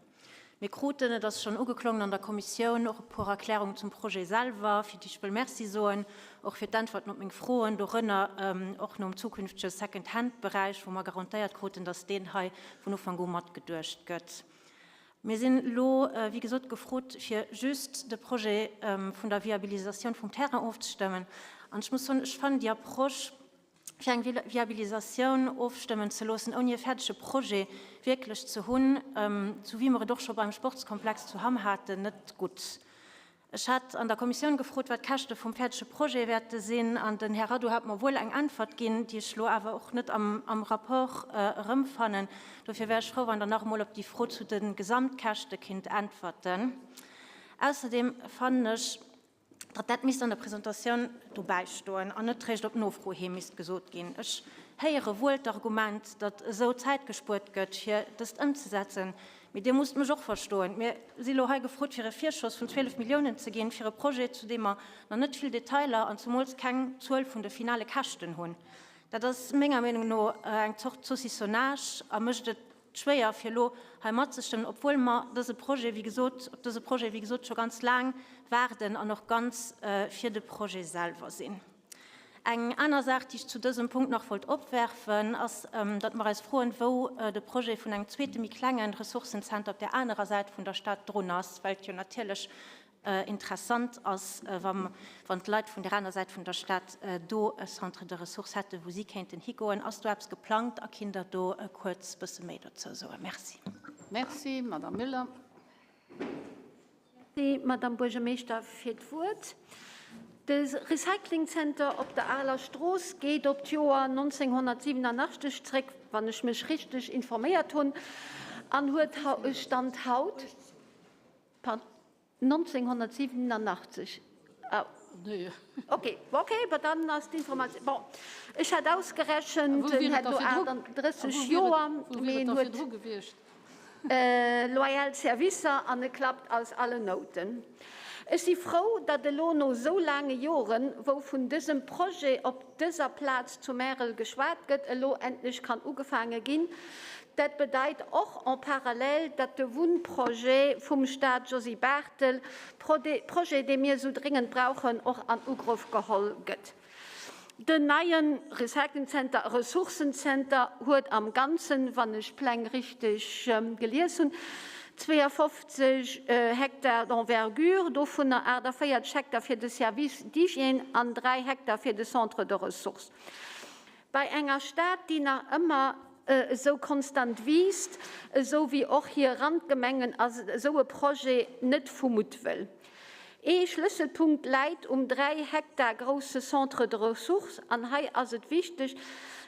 Mir kruten, et ass schonn ugeklongen an der Kommissioun, och e puer Erklärungen zum Projet selwer, fir déi ech wëll Merci soen, och fir d'Äntwerten op meng Froen, dorënner och nom zukünftege Second-Hand-Beräich, wou mer garantéiert kruten, dass deen hei vun Ufank u matgeduecht gëtt. Mir sinn elo, wéi gesot, gefrot, fir just de Projet vun der Viabilisatioun vum Terrain ofzestëmmen. An ech muss soen, ech fannen déi Approche, fir eng Viabilisatioun ofstëmmen ze loossen, ouni e fäerdege Projet wierklech ze hunn, sou wéi mer et och scho beim Sportskomplex zu Hamm haten, net gutt. Ech hat an der Kommissioun gefrot, wat d'Käschte vum fäerdege Projet wäerte sinn, an den Här Radu hat mer wuel eng Äntwert ginn, déi ech elo awer och net am Rapport erëmfannen. Dofir wär ech frou, wann Der nach emol op déi Fro zu de Gesamtkäschte kinnt äntwerten. Ausserdeem fannen ech, datt dat misst an der Presentatioun dobäi stoen an net réischt op Nofro hi misst gesot ginn. Ech héiere wuel d'Argument, datt esou Zäit gespuert gëtt, fir dëst ëmzesetzen, mee Dir musst mech och verstoen. Mir si lo hei gefrot, fir e Virschoss vun 12 Milliounen ze ginn, fir e Projet, zu deem mer nach net vill Detailer an zumools keng Zuel vun de finale Käschten hunn. Dat ass menger Meenung no eng Zort Saucissonnage a mécht et schwéier fir elo hei matzestëmmen, obwuel mer dëse Projet, wéi gesot, op dëse Projet, wéi gesot, scho ganz laang waarden an och ganz fir de Projet selwer sinn. Eng aner Saach, déi ech zu dësem Punkt nach wollt opwerfen, ass, datt mer eis froen, wou de Projet vun engem zweete méi klenge Ressourcenzenter op där anerer Säit vun der Stad drun ass, well et jo natierlech Interessant ass, wann d'Leit vun der aner Säit vun der Stad do e Centre de ressources hätten, wou si kéinten higoen. Ass do eppes geplangt a kinnt Der do kuerz bësse méi dozou soen? Merci. Merci, Madame Müller. Merci, Madame Buergermeeschter, fir d'Wuert. De Recyclingzenter op der Areler Strooss geet op d'Joer 1987 zréck, wann ech mech richteg informéiert hunn, an huet Stand haut. Pardon? 1987. Ah, okay, okay, ma dann ass d'Informatioun. Bon, ech hat ausgerechent, en hätt elo 38 Joer, mee en huet. Loyal Servicer an e klappt aus allen Nouten. Ech si frou, datt elo no esou laange Joren, wou vun dësem Projet op dëser Plaz zu Märel geschwat gëtt, elo endlech kann ugefaange ginn. Dat bedeit och en parallèle, datt de Wunnprojet vum Stade Josy Barthel, Projet, dee mir esou dréngend brauchen, och an Ugrëff geholl gëtt. Den neie Recyclingzenter, Ressourcenzenter, huet am Ganzen, wann ech d'Pläng richteg gelies hunn, 52 Hektar d'envergure, dovunner 48 Hektar fir de Service d'hygiène an 3 Hektar fir de Centre de ressources. Bei enger Stad, déi nach ëmmer esou konstant wiisst, esou wéi och hir Randgemengen, ass esou e Projet net vu Muttwëll. Ee Schlësselpunkt läit um 3 Hektar grousse Centre de ressources an hei ass et wichteg,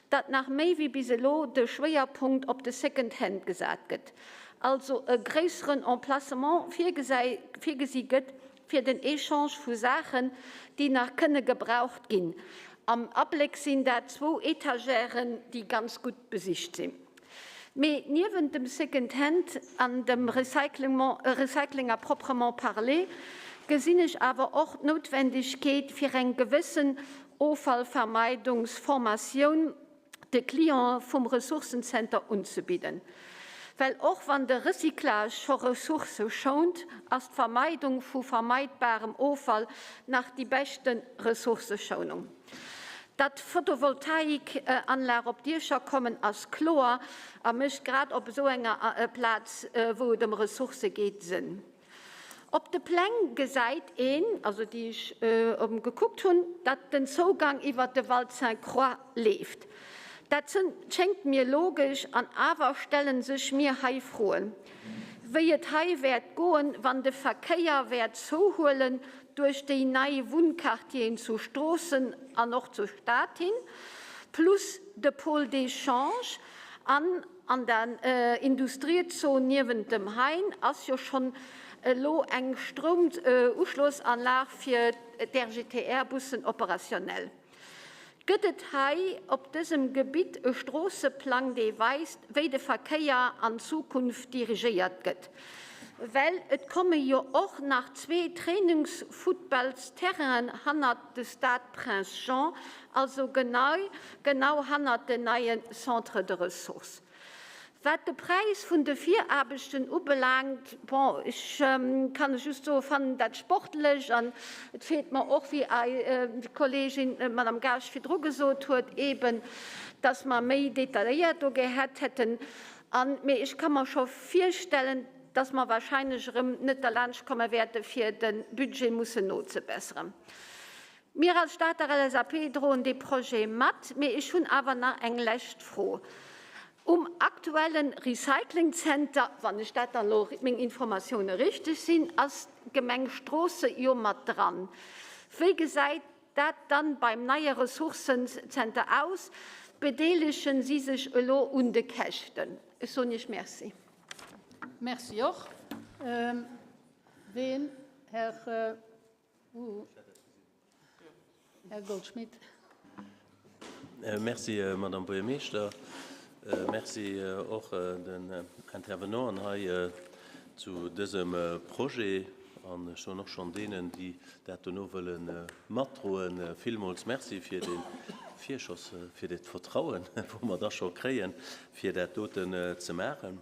datt nach méi wéi bis elo de Schwéierpunkt op de Second Hand gesat gëtt, also e gréisseren Emplacement virgesi gëtt fir den Echange vu Saachen, déi nach kënne gebraucht ginn. Am Abléck sinn dat zwou Etagèren, déi ganz gutt besicht sinn. Mee niewent dem Second Hand an dem Recycling à proprement parler gesinn ech awer och d'Noutwendegkeet fir eng gewëssen Offallvermeidungsformatioun de Clientë vum Ressourcenzenter unzebidden. Well och wann de Recyclage scho Ressourcë schount, ass d'Vermeidung vu vermeidbarem Offall nach déi beschte Ressourcëschounung. Datt Photovoltaikanlag op Diecher kommen ass kloer a mécht grad op esou enger Plaz, wou et ëm Ressourcë geet, Sënn. Op de Pläng gesäit een, also déi ech gekuckt hunn, datt den Zougang iwwert de Val Sainte-Croix leeft. Dat schéngt mir logesch an awer stelle sech mir hei Froen, wéi et hei wäert goen, wann de Verkéier wäert zouhuelen duerch déi nei Wunnquartieren zu Stroossen an och zur Stad hin, plus de Pôle d'échange an An der Industriezon niewent dem Hein ass jo schonn elo eng Stroumuschlossanlag fir d'RGTR-Bussen operationnel. Gëtt et hei op dësem Gebitt e Stroosseplang, dee weist, wéi de Verkéier an Zukunft dirigéiert gëtt? Well et komme jo och nach zwee Trainingsfuttballsterrainen hannert de Stade Prince Jean, also genau hannert den neie Centre de ressources. Wat de Präis vun de Viraarbechten ubelaangt, bon, ech kann lech just soen, fannen dat sportlech an et feelt mer och, wéi d'Kolleegin Madame Gaasch virdru gesot huet, eeben, dass mer méi detailléiert do gehätt hätten. An, mee ech ka mer scho virstellen, dass mer wahrscheinlech erëm net derlaanscht komme wäerte fir de Budget mussen nozebesseren. Mir als Stater LSAP droen dee Projet mat, mee ech hunn awer nach eng lescht Fro. Um aktuelle Recyclingzenter, wann ech dat dann elo, meng Informatioune richteg sinn, ass d'Gemeng Stroosse jo mat dran. Wéi gesäit dat dann beim neie Ressourcenzenter aus? Bedeelegen si sech elo un de Käschten? Ech soen Iech Merci. Merci och. Ween? Här Här Goldschmidt. Merci, Madame Buergermeeschter. Merci och den Intervenanten hei zu dësem Projet. An ech soen och schonn deenen, déi dat dono wëlle matdroen, villmools Merci fir dee Virschoss, fir dat Vertrauen, wou mer da scho kréien, fir dat doten ze maachen.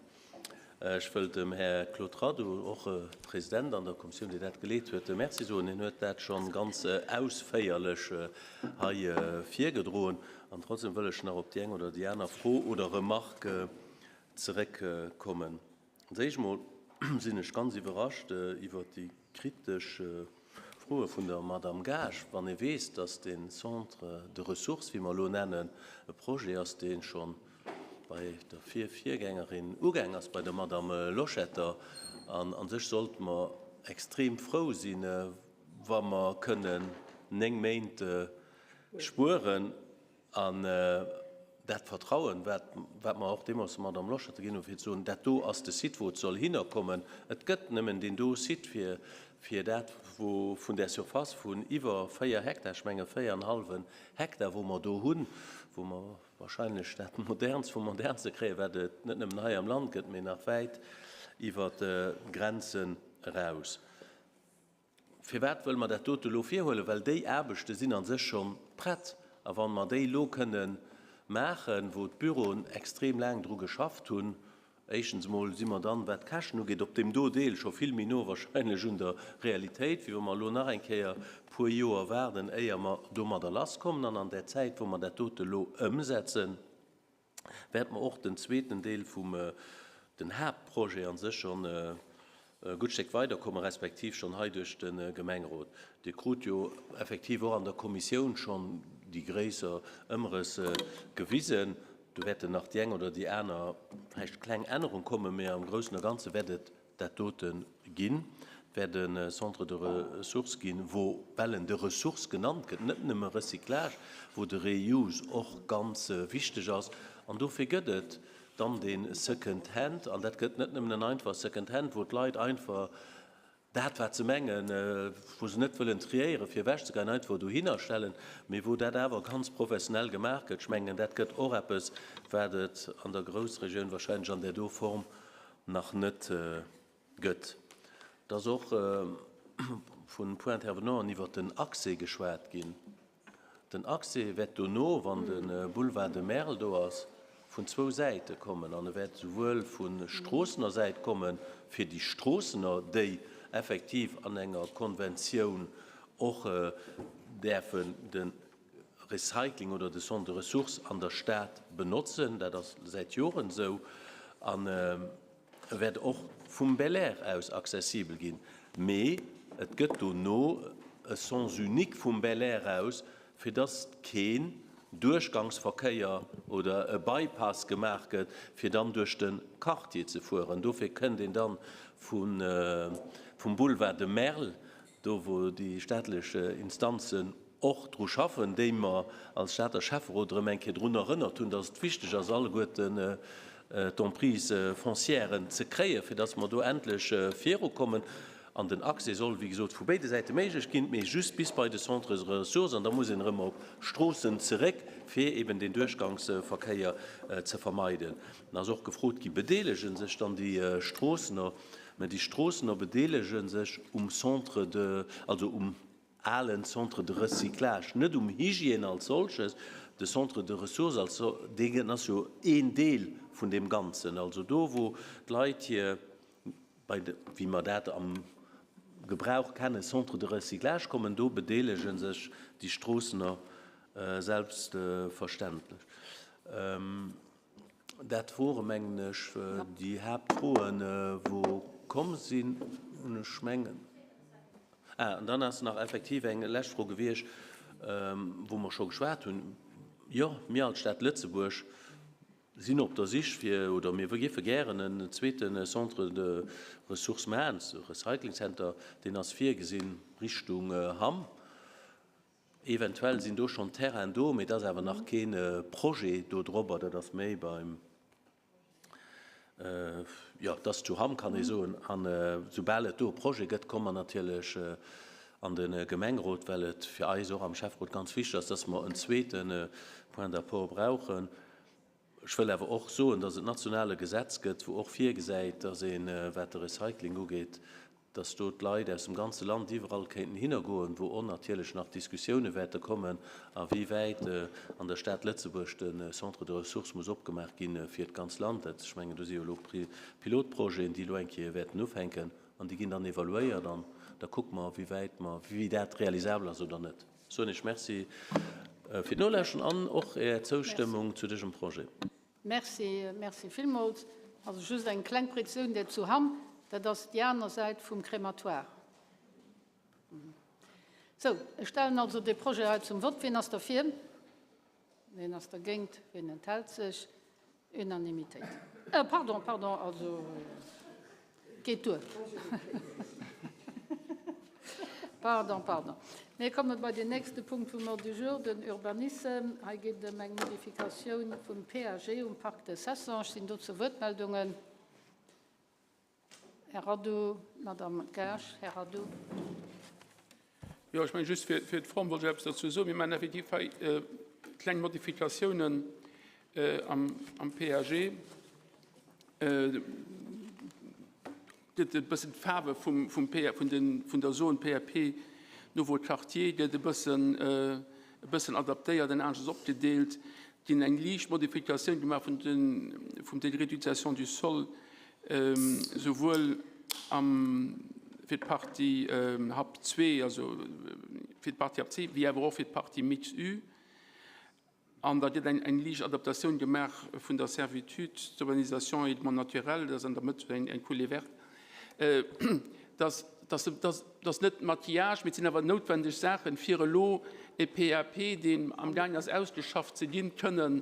Ech wëll dem Här Claude Radu, och President an der Kommissioun, déi dat geleet huet, Merci soen. Hien huet dat scho ganz ausféierlech hei virgedroen. An trotzdem wëll ech nach op déi eng oder déi aner Fro oder Remarque zeréckkommen. Als éischt emol sinn ech ganz iwwerrascht iwwert déi kritesch Froe vun der Madame Gaasch, wann ee weess, dass dee Centre de ressources, wéi mer elo nennen, e Projet ass, dee scho bei der Virvirgängerin ugaang ass, bei der Madame Loschetter. An a sech sollte mer extrem frou sinn, wa mer kënnen 9 Méint spueren. An dat Vertrauen, wat wat mer och deemools der Madame Loschetter ginn hunn, fir ze soen, dat do ass de Site, wou et soll hinnerkommen, et gëtt nëmmen deen do Site fir, fir dat, wou vun där Surface vun iwwer 4 Hektar, ech menge 4 an e hallwen Hektar, wou mer do hunn, wou mer. wahrscheinlech dat Modernst vum Modernste kréien, wat et net nëmmen hei am Land gëtt, mee nach wäit iwwer d'Grenzen eraus. Firwat wëlle mer dat dote elo virhuelen? Well déi Aarbechte sinn a sech scho prett. A wa mer déi elo kënne maachen, wou d'Büroen extrem laang dru geschafft hunn, éischtens emol si mer dann, wat d'Käschten ugeet, op deem do Deel scho vill méi no wahrscheinlech un der Realitéit, wéi wa mer elo nach eng Kéier e puer Joer waarden, éier mer domadder lasskommen. An an där Zäit, wou mer dat dote elo ëmsetzen, wäerte mer och den zweeten Deel vum, den Haaptprojet a sech schonn e gutt Stéck weiderkommen, respektiv schonn hei duerch de Gemengerot. Dir krut jo effektiv och an der Kommissioun schonn déi gréisser Ëmrëss gewisen. Do wäerten nach déi eng oder déi aner vläicht kleng Ännerung kommen, mä am Groussen a Ganze wäert et dat dote ginn. Et wäert e Centre de ressources ginn, wou, well en de ressources genannt gëtt, net nëmme Recyclage, wou de Reuse och ganz wichteg ass. An dofir gëtt et dann dee Second Hand. An dat gëtt net nëmmen en einfache Second Hand, wou d'Leit einfach dat, wat se mengen, wou se net wëllen triéieren, fir ewechzegeien, einfach dohinner stellen, mee wou dat awer ganz professionell gemaach gëtt. Ech mengen, dat gëtt och eppes, wat et an der Groussregioun wahrscheinlech an där do Form nach net gëtt. Et ass och vun e puer Intervenanten iwwert den Accès geschwat ginn. Den Accès wäert dono, wann de Boulevard de Merl do ass, vun zwou Säite kommen. An e wäert souwuel vu Stroossener Säit komme fir déi Stroossener, déi effektiv an enger Konventioun och däerfen de Recycling oder de Centre de ressources an der Stad benotzen. Dat ass säit Joren esou. An e wäert och vum Belair aus accessibel ginn. Mee et gëtt dono e Sens unique vum Belair aus, fir dass keen Duerchgangsverkéier oder e Bypass gemaach gëtt, fir dann duerch de Quartier ze fueren. Dofir kënnt een dann vum Boulevard de Merl, do wou déi staatlech Instanzen och dru schaffen, déi mer als Stater Schäfferot erëm eng Kéier drun erënnert hunn, dass et wichteg ass, alleguerten d'Emprises foncièren ze kréien, fir dass mer do endlech virukommen. An den Accès soll, wéi gesot, vu béide Säite méiglech ginn, mee just bis bei de Centres ressources. An da muss een erëm op Stroossen zeréck, fir eben deen Duerchgangsverkéier ze vermeiden. Dann ass och gefrot gi, Bedeelege sech dann déi Stroossener? Mä déi Stroossener bedeelege sech um Centre de, also um alen Centre de recyclage, net um Hygiène als solches, de Centre de ressources als sol, deen ass jo een Deel vun deem Ganzen, also do wou d'Leit hir, bei de, wéi mer dat am Gebrauch kennen, Centre de recyclage kommen, do bedeelege sech déi Stroossener selbstverständlech. Dat wore mengen ech déi Haaptfroen, wou komm sinn. An ech mengen, ah, an dann ass nach effektiv eng lescht Fro gewiescht, wou mer scho geschwat hunn. Jo, mir als Stad Lëtzebuerg sinn op der Sich fir, oder mir géife gären en zweete Centre de ressources maachen, e Recycling Center, deen ass virgesinn Richtung Hamm. Eventuell sinn do schonn Terrainen do, mee et ass awer nach kee Projet do drobber. Dat ass méi beim, jo, et ass zu Hamm, kann ee soen. An soubal et do e Projet gëtt, komme mer natierlech an de Gemengerot, well et fir eis och am Schäfferot ganz wichteg ass, dass mer en zweete Point d'apport brauchen. Ech wëll awer och soen, dass et national e Gesetz gëtt, wou och virgesäit, dass een, wat de Recycling ugeet, dass do d'Leit aus dem ganze Land iwwerall kéinten hinnergoen, wou och natierlech nach Diskussioune wäerte kommen, a wéi wäit an der Stad Lëtzebuerg de Centre de ressources muss opgemaach gi fir d'ganz Land. Dat, ech mengen, do si jo elo Pilotprojeten, déi elo eng Kéier wäerten ufänken an déi ginn dann evaluéiert an da kucke mer, wéi wäit mer, wéi dat realisabel ass oder net. Soen Iech Merci fir d'Nolauschten an och Är Zoustëmmung zu dësem Projet. Merci, merci villmools. Also just eng kleng Präzisioun, där zu Hamm, dat ass déi aner Säit vum Crématoire. Sou, ech stellen also dee Projet hei zum Vott. Wien ass derfir? Wien ass dergéint? Wien enthält sech? Unanimitéit. Äh, pardon, pardon, also geet duer. Pardon, pardon. Mir komme bei den nächste Punkt vum Ordre du jour, den Urbanissem. Hei geet et ëm eng Modifikatioun vum PAG um Parc de Cessange. Sinn dozou Wuertmeldungen? Här Radu, Madame Gaasch, Här Radu. Jo, ech mengen, just fir, fir d'Form wollt ech eppes dozou soen. Mir maachen effektiv hei kleng Modifikatiounen. Am PAG gëtt e bëssen d'Faarwe vum, vum P, vun den, vun der Zone PAP Nouveau Quartier gëtt e bëssen, e bëssen adaptéiert an aneschters opgedeelt. Ginn eng liicht Modifikatioun gemaach vun den, vum Dégré d'utilisation du sol, souwuel am, fir d'Partie Hub 2, also fir d'Partie Hub 2, wéi awer och fir d'Partie Mix U. An da gëtt eng liicht Adaptatioun gemaach vun der Servitude d'urbanisation et éléments naturels, dat ass an der Mëtt eng Coulée verte. Dat ass net Maquillage, mee et sinn awer noutwendeg Saachen, fir elo e PAP, deen amgaang ass ausgeschafft ze ginn, kënnen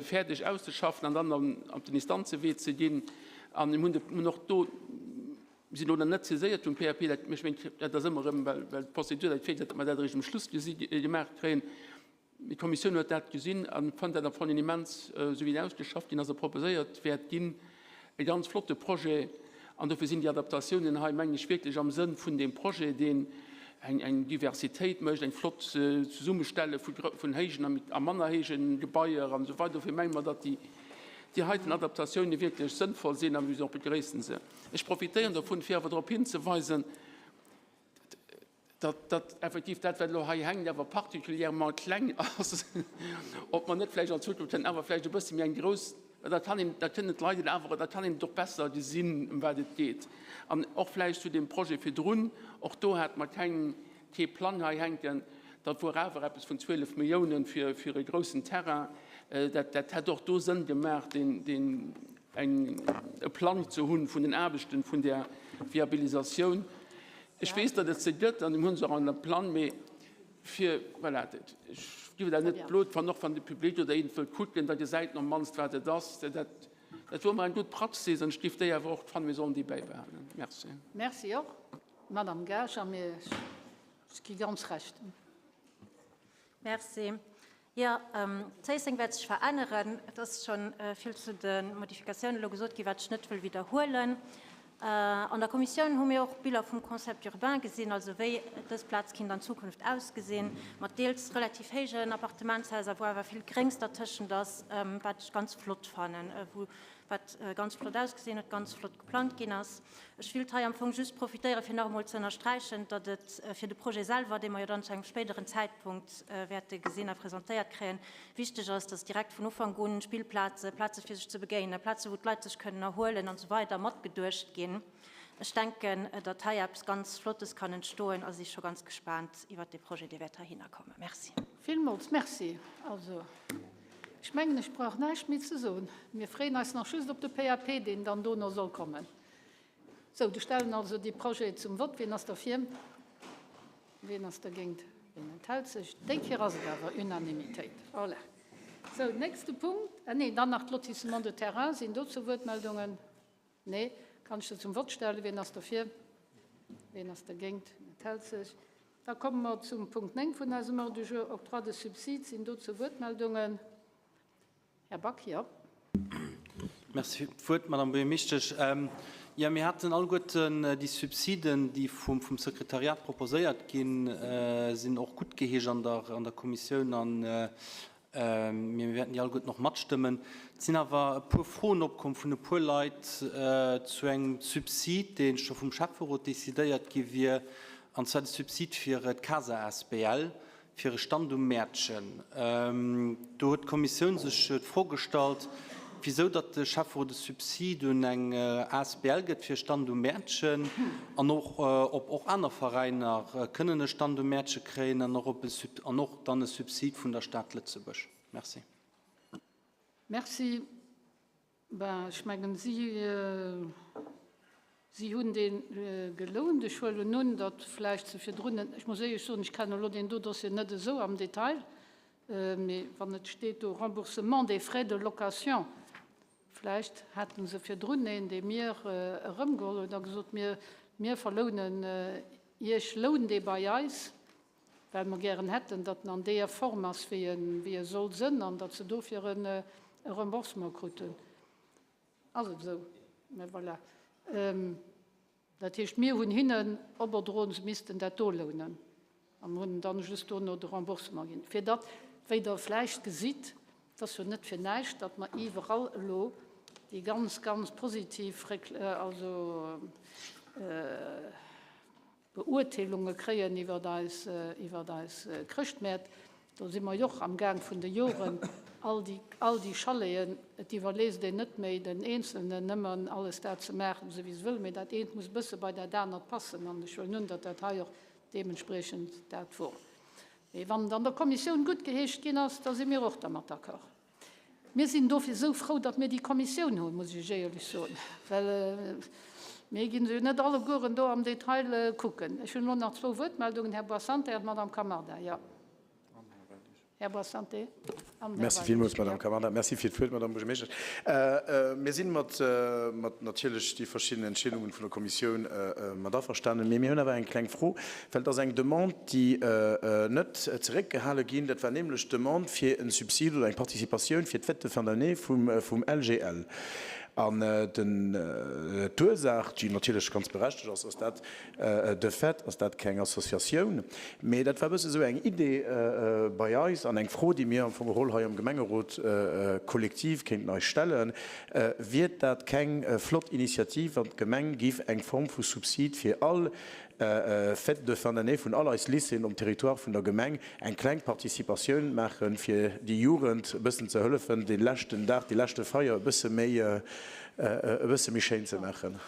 fäerdeg auszeschaffen an dann op den Instanzewee ze ginn. An mir hunn och do, mir sinn elo nach net saiséiert vum PAP, dat, ech mengen, dat ass ëmmer erëm, well d'Prozedure dat virgesäit, datt mer dat eréischt um Schluss gesi gemaach kréien. Mee d'Kommissioun huet dat gesinn a fënnt dat am Fong en immens, esou wéi en ausgeschafft ginn ass a proposéiert wäert ginn, e ganz flotte Projet. An dofir sinn déi Adaptatiounen hei, mengen ech, wierklech am Sënn vun deem Projet, deen eng Diversitéit mécht, eng flott Zesummestelle vun héijen a manner héije Gebaier an esou weider. Dofir menge mer, datt déi heiten Adaptatiounen wierklech sënnvoll sinn a mir begréissen se. Ech profitéieren dovun, fir awer drop hinzeweisen, datt datt effektiv dat, wat elo hei hänkt, awer particulièrement kleng ass, ob mer net vläicht an Zukunft dann awer vläicht e bësse méi eng grouss, well da kann een, da kënnen d'Leit et awer, da kann een et och besser gesinn, ëm wat et geet. An och vläicht zu deem Projet virdrun, och do hate mer keng, kee Plang hei hänken, dat wor awer eppes vun 12 Milliounen fir, fir e groussen Terrain. Dat, dat hätt och do Sënn gemaach, deen, deen eng, e Plang ze hunn vun den Aarbechten, vun där Viabilisatioun. Ech weess, datt et se gëtt, an mir hu se och an der Plan, mee fir, voilà, ech ginn dat net blot, wann och wann de Public oder een et wëllt kucken, da gesäit en op d'mannst, wat et ass. Dat, dat wor emmer eng gutt Praxis an ech géif déi awer och fannen, mir sollen déi bäibehalen. Merci. Merci och, Madame Gaasch, a mir, ech gi ganz Recht. Merci. Jo, Zéisseng wäert sech veränneren. Et ass scho vill zu de Modifikatiounen elo gesot ginn, wat ech net wëll widderhuelen. An der Kommissioun hu mir och Biller vum Concept urbain gesinn, also wéi dës Plaz kinnt an Zukunft ausgesinn, mat deels relativ héijen Appartementshaiser, wou awer vill Gréngs dertëschent ass, wat ech ganz flott fannen, wou wat ganz flott ausgesinn huet, ganz flott geplangt ginn ass. Ech wílt hei am Fong just profitéieren, fir nach emol ze ënnersträichen, datt et fir de Projet selwer, dee mer jo dann zu engem spéideren Zäitpunkt wäerte gesinn a presentéiert kréien, wichteg ass, datt direkt vun Ufank un Spillplaze, Plaze fir sech ze begéinen, Plaze wou d'Leit sech kënnen erhuelen an esou weider matgeduecht ginn. Ech denken, datt hei eppes ganz Flottes kann entstoen a si scho ganz gespaant iwwert dee Projet, dee wäert heihinner kommen. Merci. Villmools Merci. Also, ech mengen, ech brauch näischt méi ze soen. Mir freeën eis nach just op de PAP, deen dann dono soll kommen. Sou, ech stellen also dee Projet zum Vott. Wien ass derfir? Wien ass dergéint? Wien enthält sech? Déi Kéier ass et awer Unanimitéit. Voilà. Sou, nächste Punkt. Ah nee, dann nach d'Lotissement de terrain. Sinn dozou Wuertmeldungen? Nee. Kann ech se zum Vott stellen? Wien ass derfir? Wien ass dergéint? Wien enthält sech? Da komme mer zum Punkt 9 vun eisem Ordre du jour, Octroi de subsides. Sinn dozou Wuertmeldungen? Här Back, jo. Merci fir d'Wuert, Madame Buergermeeschtesch. Jo, mir haten alleguerten déi Subsiden, déi vum Sekretariat proposéiert ginn, sinn och guttgeheescht an der Kommissioun a mir wäerten déi alleguerten och matstëmmen. Et sinn awer e puer Froen opkomm vun e puer Leit zu engem Subsid, dee scho vum Schäfferot decidéiert gi wier, an zwar de Subsid fir d'CASA asbl. Fir e Stand um Mäertchen. Do huet d'Kommissioun sech d'Fro gestallt, wisou datt de Schäfferot e Subsid un eng asbl gëtt fir e Stand um Mäertchen an och ob och aner Veräiner kënnen e Stand um Mäertche kréien an och ob e an och dann e Subsid vun der Stad Lëtzebuerg. Merci. Merci. Ben, ech mengen, si, si hunn dee gelount. Ech huelen un, datt vläicht se virdrun, ech muss éierlech soen, ech kennen elo deen do Dossier net esou am Detail, mee wann et steet do Remboursement des frais de location, vläicht hate se virdrun een, dee mir erëmgeholl huet a gesot, mir, mir verlounen Iech, lount dee bei eis. Well mer gären hätten, datt en an deeër Form ass, wéi e soll sënn, an datt se dofir e Remboursement kruten. Ass et esou? Mä voilà. Dat heescht, mir hunn hinnen operdroen, se missten dat do lounen, a mir hunn dann just dono de Remboursement ginn. Fir datt, wéi Der vläicht gesitt. Et ass jo net fir näischt, datt mer iwwerall elo déi ganz, ganz positiv also Beurteelunge kréien iwwer eis, iwwer eis Chrëschtmäert. Do si mer jo och am Gaang vun de Joren, all déi, all déi Chaleten, et iwwerléisst een net méi den Eenzelnen nëmmen alles dat ze maachen, esou wéi se wëllen, mee dat eent muss e bësse bei dat anert passen. An ech huelen un, datt dat hei och deementspriechend dat wor. Mee wann et an der Kommissioun guttgeheescht ginn ass, da si mir och dermat d'accord. Mir sinn dofir esou frou, datt mir déi Kommissioun hunn, muss ech Iech éierlech soen, well mir gi se jo net allegueren do am Detail kucken. Ech hunn elo nach zwou Wuertmeldungen, Här Boissante an d'Madame Camarda. Jo, Här Boissante an Här Merci villmools, Madame Camarda. Merci fir d'Wuert, Madame Buergermeeschtesch. Mir si mat natierlech déi verschidden Entscheedungen vun der Kommissioun mat averstanen, mee mir hunn awer eng kleng Fro, well et ass eng Demande, déi net zeréckgehale ginn. Dat war nämlech d'Demande fir e Subsid oder eng Participatioun fir d'Fête de fin d'année vum LGL. An d'Ursaach, déi natierlech ganz berechtegt ass, ass dat, de fait ass dat keng Associatioun, mee dat war e bësse esou eng Idee bei eis an eng Fro, déi mir am Fong geholl hei am Gemengerot kollektiv kéinten eis stellen, Wier dat keng flott Initiativ, wann d'Gemeng giff eng Form vu Subsid fir all Fête de fin d'année vun all eis Lycéeën um Territoire vun der Gemeng eng kleng Participatioun maachen, fir déi Jugend e bëssen ze hëllefen, dee leschten Dag, déi leschte Feier e bësse méi, e bësse méi schéin ze maachen.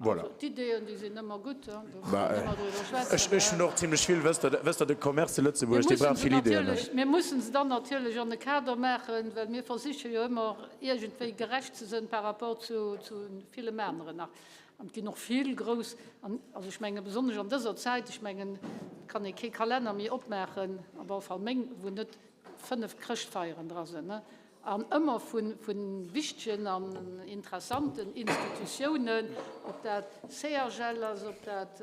Voilà. Also d'Ideeën, déi sinn ëmmer gutt, do kann een ëmmer driwwer schwätzen. Ech, ech hunn och zimlech vill. Wësst Der, wësst Der, de Commerce zu Lëtzebuerg, dee brauch vill Ideeën. Mir mussen se dann natierlech an e Kader maachen, well mir versiche jo ëmmer iergendwéi gerecht ze sinn par rapport zu, zu villem aneren nach. An et ginn och vill grouss, an also ech menge besonnesch an dëser Zäit, ech mengen, et kann ee kee Kalenner méi opmaachen, op alle Fall meng, wou net 5 Chrëschtfeieren dra sinn, an ëmmer vu wichtegen an interessanten Institutiounen, ob dat CHL ass, ob dat.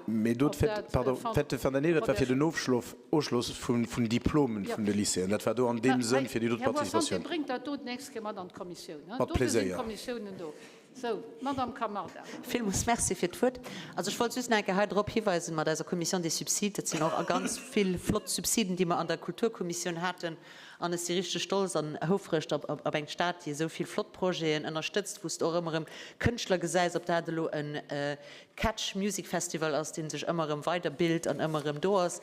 Mee do d'Fête, pardon, d'Fête de fin d'année, dat war fir den Ofschloff, Ofschloss vun Diplomen vun de Lycéeën. Dat war do an deem Sënn fir déi do Här Boissante, Participatioun. bréngt dat do d'nächst Kéier mat an d'Kommissioun. Mat Dofir sinn Pléséier. d'Kommissiounen do. Sou, Madame Camarda. Villmools Merci fir d'Wuert. Also ech wollt just nach eng Kéier hei drop hiweisen, mat eiser Commission des subsides, dat sinn och a ganz vill flott Subsiden, déi mer an der Kulturkommissioun haten. An ech si richteg stolz an houfreg op eng Stad, déi esou vill flott Projeten ënnerstëtzt, wou s de och ëmmer erëm Kënschtler gesäis, ob dat elo e Catch Music Festival ass, dee sech ëmmer erëm weiderbilt an ëmmer erëm do ass,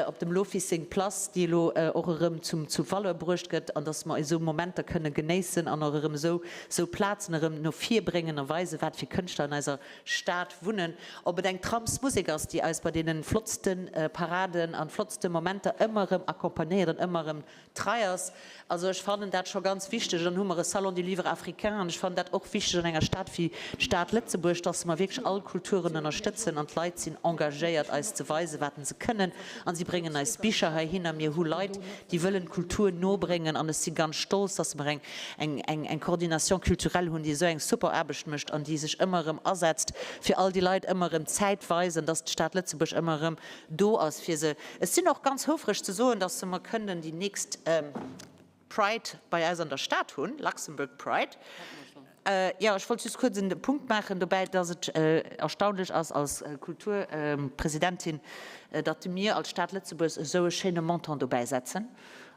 op dem Lofis seng Place, déi elo och erëm zum zu Valeur bruecht gëtt, an dass mer esou Momenter kënne genéissen an och erëm esou esou Plazen erëm no vir bréngen a weisen, wat fir Kënschtler an eiser Stad wunnen. Ob et eng Tramsmusek ass, déi eis bei deene flottste Paraden an flottste Momenter ëmmer erëm accompagnéiert an ëmmer erëm trei ass. Also ech fannen dat scho ganz wichteg. Dann hu mer e Salon du livre africain an ech fannen dat och wichteg an enger Stad wéi d'Stad Lëtzebuerg, dass mer wierklech all Kulturen ënnerstëtzen an d'Leit sinn engagéiert eis ze weisen, wat se kënnen an si bréngen eis Bicher heihinner. Mir hu Leit, déi wëllen d'Kultur nobréngen an ech si ganz stolz, dass mer eng eng eng Coordination culturelle hunn, déi esou eng super Aarbecht mécht an déi sech ëmmer erëm asetzt fir all déi Leit ëmmer erëm Zäit weisen, dass d'Stad Lëtzebuerg ëmmer erëm do ass fir se. Ech sinn och ganz houfreg ze soen, dass mer kënnen déi nächst Pride bei eis an der Stad hunn, Luxembourg Pride. Jo, ech wollt just kuerz en Punkt maachen dobäi, dass et erstaunlech ass als Kulturpresidentin, datt mir als Stad Lëtzebuerg esou e schéine Montant dobäi setzen.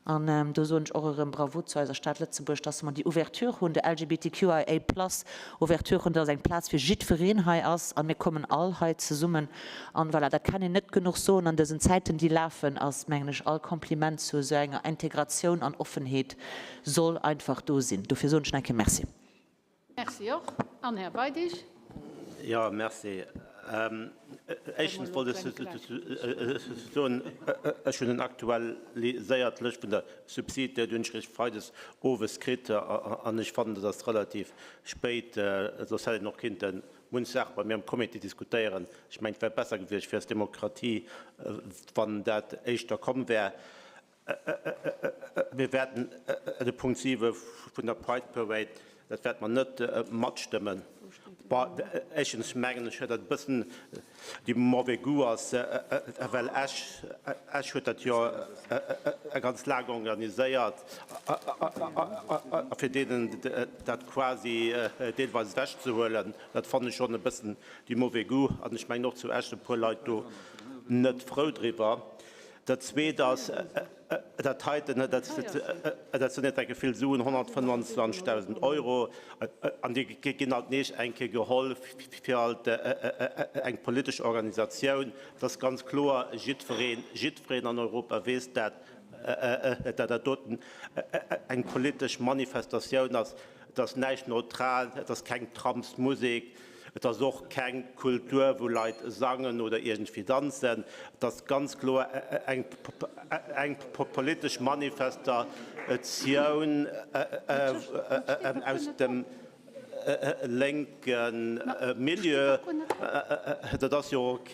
An do soen ech och erëm Bravo zu eiser Stad Lëtzebuerg, dass mer déi Ouverture hunn, de LGBTQIA plus Ouverture hunn, dass eng Plaz fir jiddwereen hei ass a mir kommen all hei zesummen. An voilà, dat kann een net genuch soen an dësen Zäiten, déi lafen, ass, mengen ech, all Kompliment zu esou enger Integratioun an Offenheet soll einfach do sinn. Dofir soen ech nach eng Kéier Merci. Merci och. An Här Weidig. Jo, merci. Éischtens wollt ech soen, ech hunn en aktualiséiert Lëscht vun der Subside, déi hunn ech eréischt freides owes kritt an ech fannen, dat ass relativ spéit, soss hätt een och kinnte munch Saache bei mir am Comité diskutéieren. Ech mengen, et wär besser gewiescht fir eis Demokratie, wann dat éischter komm wär. Mir wäerten de Punkt 7 vun der Pride Parade, dat wäerte mer net matstëmmen. Éischtens mengen ech, datt et e bëssen du mauvais goût ass, well Esch, Esch huet dat jo ganz laang organiséiert a fir deenen dat quasi deelweis ewechzehuelen, dat fannen ech schonn e bëssen du mauvais goût. An ech mengen och zu Esch e puer Leit do net frou driwwer. Dat Zweet ass, dat heiten, dat sinn net enke vill Suen, 125.000 Euro, an déi ginn alt nees eng Kéier geholl fir alt eng politesch Organisatioun. Et ass ganz kloer, jiddwereen, jiddwereen an Europa weess dat, datt dat doten eng politesch Manifestatioun ass. Et ass näischt neutral, et ass keng Tramsmusek, et ass och keng Kultur, wou Leit sangen oder iergendwéi danzen. Et ass ganz kloer eng politesch Manifestatioun aus dem lénke Milieu. Dat ass jo ok,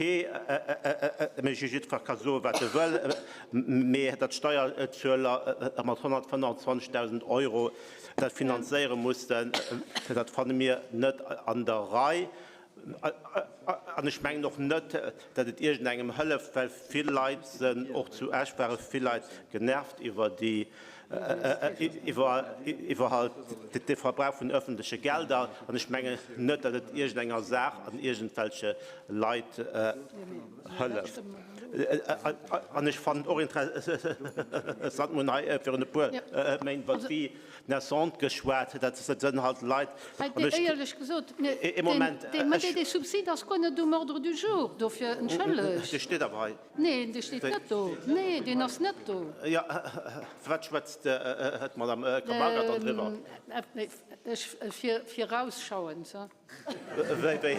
mee jiddwer ka soen, wat e wëll. Mee datt d'Steierzueler mat 125.000 Euro dat finanzéiere mussen, dat fanne mir net an der Rei. An ech mengen och net, datt et iergendengem hëlleft, well vill Leit sinn, och zu Esch ware vill Leit genervt iwwer déi, iwwer halt de Verbrauch vun öffentleche Gelder. An ech mengen net, datt et iergendenger Saach an iergendwelche Leit hëlleft. An ech fannen och interessant, mir hunn hei virun e puer Méint iwwer d'Vie naissante geschwat, dat sënn halt Leit, an ech. Éierlech gesot, ee Moment, ech. Dee Subsid ass guer net um Ordre du jour, dofir entschëllegt. Dee steet awer hei. Neen, dee steet net do. Nee, deen ass net do. Jo, wat schwätzt d'Madame Camarga dann driwwer? Ech, virausschauend. Wéi, wéi,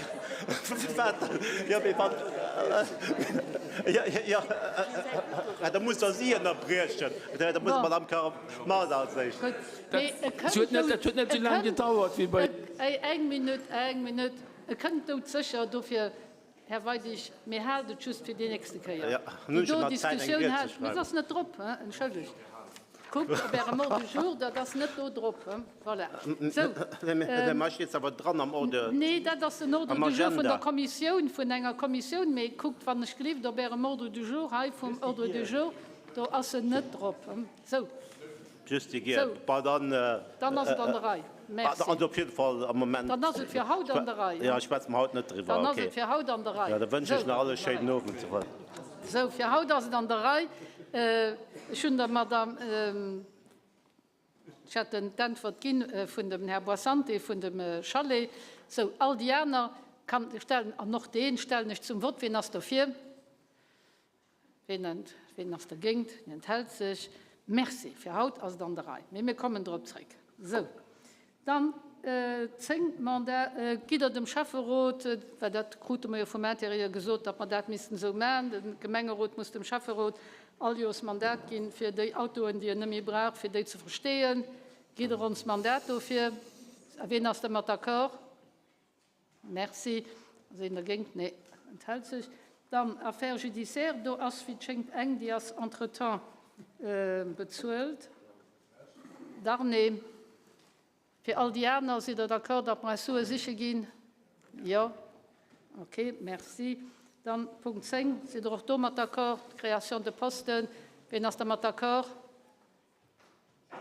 wat? Jo, mee wann, jo, jo, da muss Der si ënnerbriechen. Da muss d'Madame Camarda als éischt. Dat huet net, dat huet net esou laang gedauert wéi bei. Eng Minutt, eng Minutt. E kënnt doudsécher, dofir. Här Weidig, mee haalt et just fir déi nächste Kéier. Déi do Diskussioun haalt, mee se ass net drop, entschëllegt. Kuckt op Ärem Ordre du jour, dat ass net do drop. Voilà. Sou. Nee, dat ass den Ordre du jour vun der Kommissioun, vun enger Kommissioun. Mee kuckt, wann ech gelift, op Ärem Ordre du jour, hei vum Ordre du jour, do ass en net drop. Sou. Just déi Giel. Bon, dann. Dann ass et an der Rei. Merci. Also op jidde Fall am Moment. Dann ass et fir haut an der Rei. Jo, schwätze mer haut net driwwer. Dann ass et fir haut an der Rei. Jo, da wënsche ech nach all e schéinen Owend. Sou, fir haut ass et an der Rei. Ech hunn der Madame, ech hat d'Äntwert gi vun dem Här Boissante vun dem Chalet. Sou, all déi aner kann ech stellen, an och deen stellen ech zum Vott. Wien ass derfir? Ween ent, ween ass dergéint? Wien enthält sech? Merci. Fir haut ass et an der Rei, mee mir kommen drop zréck. Sou, dann 10 Mandat gitt Der dem Schäfferot, well dat krute mer jo vum Intérieur gesot, datt mer dat missten esou maachen, de Gemengerot muss dem Schäfferot all Joers Mandat ginn, fir déi Autoen, déi en net méi brauch, fir déi ze versteeën. Gitt Der ons Mandat dofir? A wien ass dermat d'accord? Merci. Ass een dergéint? Nee. Enthält sech. Dann Affaires judiciaires, do ass wéi et schéngt eng, déi ass entretemps bezuelt. Darné. Fir all déi aner, sidd Der d'accord, datt mer eis Sue siche ginn? Jo. Okay, merci. Dann Punkt 10, sidd Der och domat d'accord, d'Création de posten? Wien ass dermat d'accord?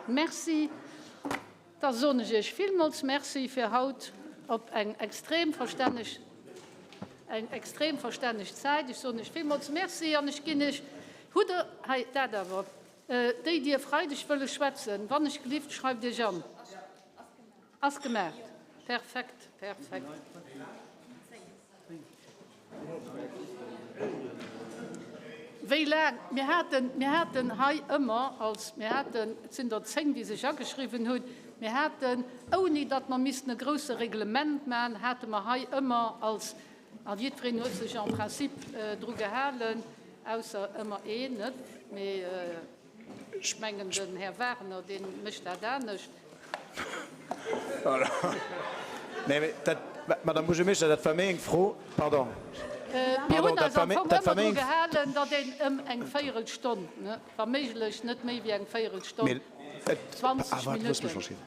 Merci. Da soen ech Iech villmools Merci fir haut op eng extrem verstänneg, eng extrem verstänneg Zäit. Ech soen Iech villmools Merci an ech ginn Iech, hutt Der hei dat awer, déi, déi e Freideg wëlle schwätzen, wann ech gelift, schreift Iech an. Ass gemaach. Perfekt, perfekt. Wéi laang? Mir haten, mir haten hei ëmmer als, mir haten, et sinn der 10, déi sech ageschriwwen hunn, mir haten, ouni datt mer missten e grouse Reglement maachen, hate mer hei ëmmer als, a jiddwereen huet sech en principe dru gehalen, ausser ëmmer een net, mee. Ech mengen, den Här Wagner, dee mécht dat anescht. Nee, mee dat, Madame Buergermeeschter, dat war méi eng Fro, pardon. Mir hunn eis am Fong ëmmer dru gehalen, datt een ëm eng Véierelstonn, wa méiglech net méi wéi eng Véierelstonn, 20 Minutten.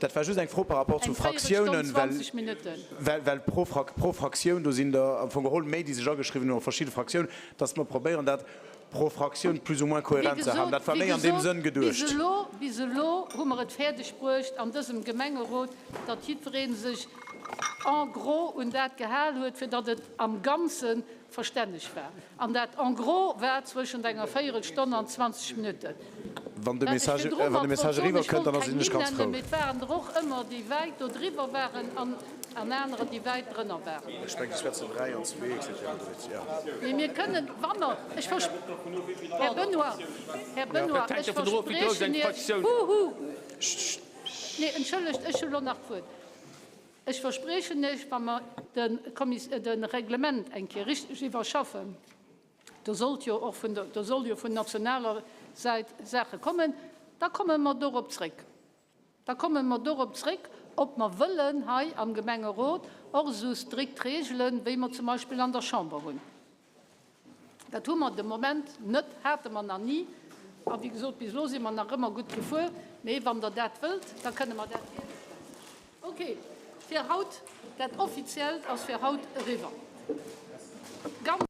Dat war just eng Fro par rapport zu Fraktiounen, well, well pro Fraktioun, do sinn der am Fong geholl méi, déi sech ageschriwwen hunn, a verschidde Fraktiounen, datt mer probéieren, dat pro Fraktioun plus ou moins kohärent ze halen. Dat war méi an deem Sënn geduecht. Bis elo, bis elo hu mer et fäerdeg bruecht an dësem Gemengerot, datt jiddweree sech. En gros un dat gehal huet, fir datt et am Ganze verstänneg war. An dat en gros war zwëschent enger Véierelstonn an 20 Minutten. Wann de Message, wann de Message eriwwer kënnt, dann sinn ech ganz frou. Mee et waren der och ëmmer, déi wäit do driwwer waren an anerer, déi wäit drënner waren. Ech mengen, ech schwätzen 3 an 2, etc. Jo. Mee mir kënnen, wa mer, ech vers, Här Benoy, Här Benoy, ech verspriechen Iech, huhu, nee, entschëllegt, ech hu lo nach d'Wuert. Ech verspriechen Iech, wa mer de Reglement eng Kéier richteg iwwerschaffen, do sollt jo och vun der, do soll jo vun nationaler Säit Saache kommen, da komme mer dorop zréck. Da komme mer dorop zréck, ob mer wëllen hei am Gemengerot och esou strikt Regelen, wéi mer zum Beispill an der Chamber hunn. Dat hu mer de Moment net, hate mer nach ni. A wéi gesot, bis elo si mer nach ëmmer gutt gefuer. Mee wann Der dat wëllt, da kënne mer dat gäre stellen. Okay, fir haut, dat Offiziellt ass fir haut eriwwer. Ganz.